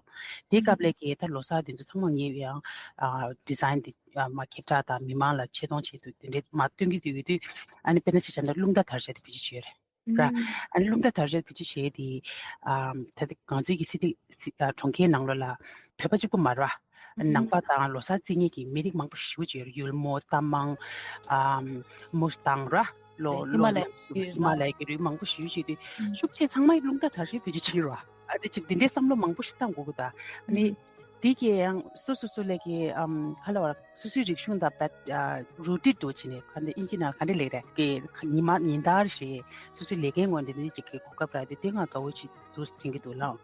དེའི་སྐབས་ལ་གི་ད་ལོ་གསར་དེ་ཚོ་ཚང་མ་ངས་ཡང་ཨ་design དེ་ཨ་མར་ཁྱབ་བསྒྲགས་དང་མི་མང་ལ་ཆེ་མཐོང་བྱེད་དུས་དེ་འདྲའི་མར་སྟོན་གྱི་དུས་ཡོད་དུས། ཨ་ནི་དཔེར་ན་ཆ་བཞག་ན་རླུང་རྟ་དར་ཆ་དེ་བེད་སྤྱོད་བྱས་ཡོད་རེད། ར། ཨ་ནི་རླུང་རྟ་དར་ཆ་བེད་སྤྱོད་བྱས་ཏེ། ཨམ་ད་ལྟ་ང་ཚོའི་གི་སི་ཏི་སི་ཨ་གྲོང་ཁྱེར་ནང་ལོགས་ལ་བོད་པ་གཅིག་པུ་མ་རེད་པ། ནང་པ་དང་ལོ་གསར་རྩིས་མཁན་གྱི་མི་རིགས་མང་པོ་ཞེ་པོ་ཅིག་ཡོད་རེད། ཡུལ་མོ། རྟ་མང་། ཨམ་མུ་སི་ཐང་ར། ལོ་ཧི་མ་ལ་ཡའི་ལོ་ཡུལ། ཧི་མ་ལ་ཡའི་གི་རུས་མང་པོ་ཞེ་པོ་ཅིག་དེ་ཤུགས་ཆེ་ཚང་མས་རླུང་རྟ་དར་ཆ་བེད་སྤྱོད་བྱེད་ཀྱི་རེད་པ། ཨ་དེ་ཅིག་དེ་འདྲའི་བསམ་བློ་མང་པོ་ཞིག་བཏང་དགོས་ཀྱི་འདུག་ཨ་ནི། དེ་གས་ཡང་སོ་སོ་སོ་ལས་ཀྱི་ཨམ་ག་ལ་བར་སོ་སོའི་རིག་གཞུང་དང་བད་ཨ་rooted འགྲོ་བྱས་ནས། ག་འདི་ཨིན་ཇི་ནང་ག་འདྲ་ལེགས་རེད་ཀྱི། ཉི་མ་ཉིན་ལྟར་ཞིག་སོ་སོའི་ལས་ཀའི་ངོས་འདི་འདི་ཅིག་གི་གོ་སྐབས་རག་དེ་དེ་ང་དགའ་བོ་ཅིག་འདུག་དྲན་གྱི་འདུག་ལགས།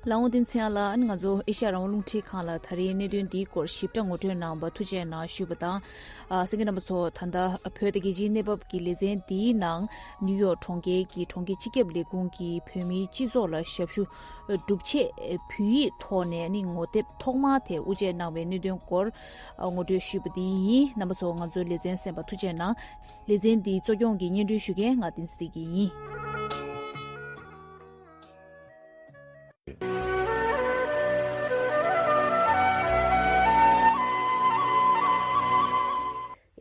ལགས་འོང་། བསྟན་འཛིན་ཚེ་དབྱངས་ལགས། ཨ་ནི་ང་ཚོ་ཨེ་ཤ་ཡ་རང་དབང་རླུང་འཕྲིན་ཁང་ལ་ད་རེས་གནད་དོན་འདིའི་སྐོར་ཞིབ་ཕྲ་ངོ་སྤྲོད་གནང་བར་ཐུགས་རྗེ་གནང་ཞུས་པ་དང་། ཨ་གསན་མཁན་རྣམ་པ་ཚོ། ད་ལྟ་བོད་དང་རྒྱལ་སྤྱིའི་གནས་བབ་ཀྱི་ལེ་ཚན་འདིའི་ནང་ནིའུ་ཡོག་གྲོང་ཁྱེར་གྱི་གྲོང་ཁྱེར་སྤྱི་ཁྱབ་ལས་ཁུངས་ཀྱིས་བོད་མིའི་སྤྱི་ཚོགས་ལ་ཞབས་ཞུ་སྒྲུབ་ཆེད་བོད་ཡིག་ཐོག་ནས་ནི་ངོ་དེབ་ཐོག་མ་དེ་དབུ་འབྱེད་གནང་བའི་གནད་དོན་སྐོར་ངོ་སྤྲོད་ཞུས་པ་དེ་ཡིན། རྣམ་པ་ཚོ་ང་ཚོའི་ལེ་ཚན་གསན་པར་ཐུགས་རྗེ་གནང་། ལེ་ཚན་འདི་གཙོ་སྐྱོང་གིས་སྙན་སྒྲོན་ཞུ་མཁན་ང་བསྟན་འཛིན་བདེ་སྐྱིད་ཡིན།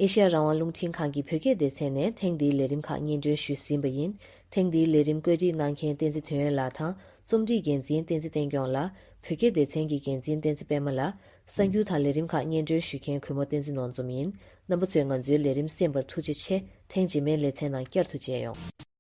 ཨེ་ཤ་ཡ་རང་དབང་རླུང་འཕྲིན་ཁང་གི་བོད་སྐད་སྡེ་ཚན་ནས་ཐེངས་འདིའི་ལས་རིམ་ཁག་སྙན་སྒྲོན་ཞུས་ཟིན་པ་ཡིན། ཐེངས་འདིའི་ལས་རིམ་བཀོད་སྒྲིག་གནང་མཁན་བསྟན་འཛིན་དོན་ཡོད་ལགས་དང་རྩོམ་སྒྲིག་འགན་འཛིན་བསྟན་འཛིན་བསྟན་སྐྱོང་ལགས། བོད་སྐད་སྡེ་ཚན་གྱི་འགན་འཛིན་བསྟན་འཛིན་པད་མ་ལགས། གསར་འགྱུར་དང་ལས་རིམ་ཁག་སྙན་སྒྲོན་ཞུ་མཁན་གུས་མོ་བསྟན་འཛིན་ནོར་འཛོམས་ཡིན། རྣམ་པ་ཚོས་ང་ཚོའི་ལས་རིམ་གསན་པར་ཐུགས་རྗེ་ཆེ། ཐེངས་རྗེས་མའི་ལེ་ཚན་ནང་བསྐྱར་དུ་མཇལ་ཡོང་།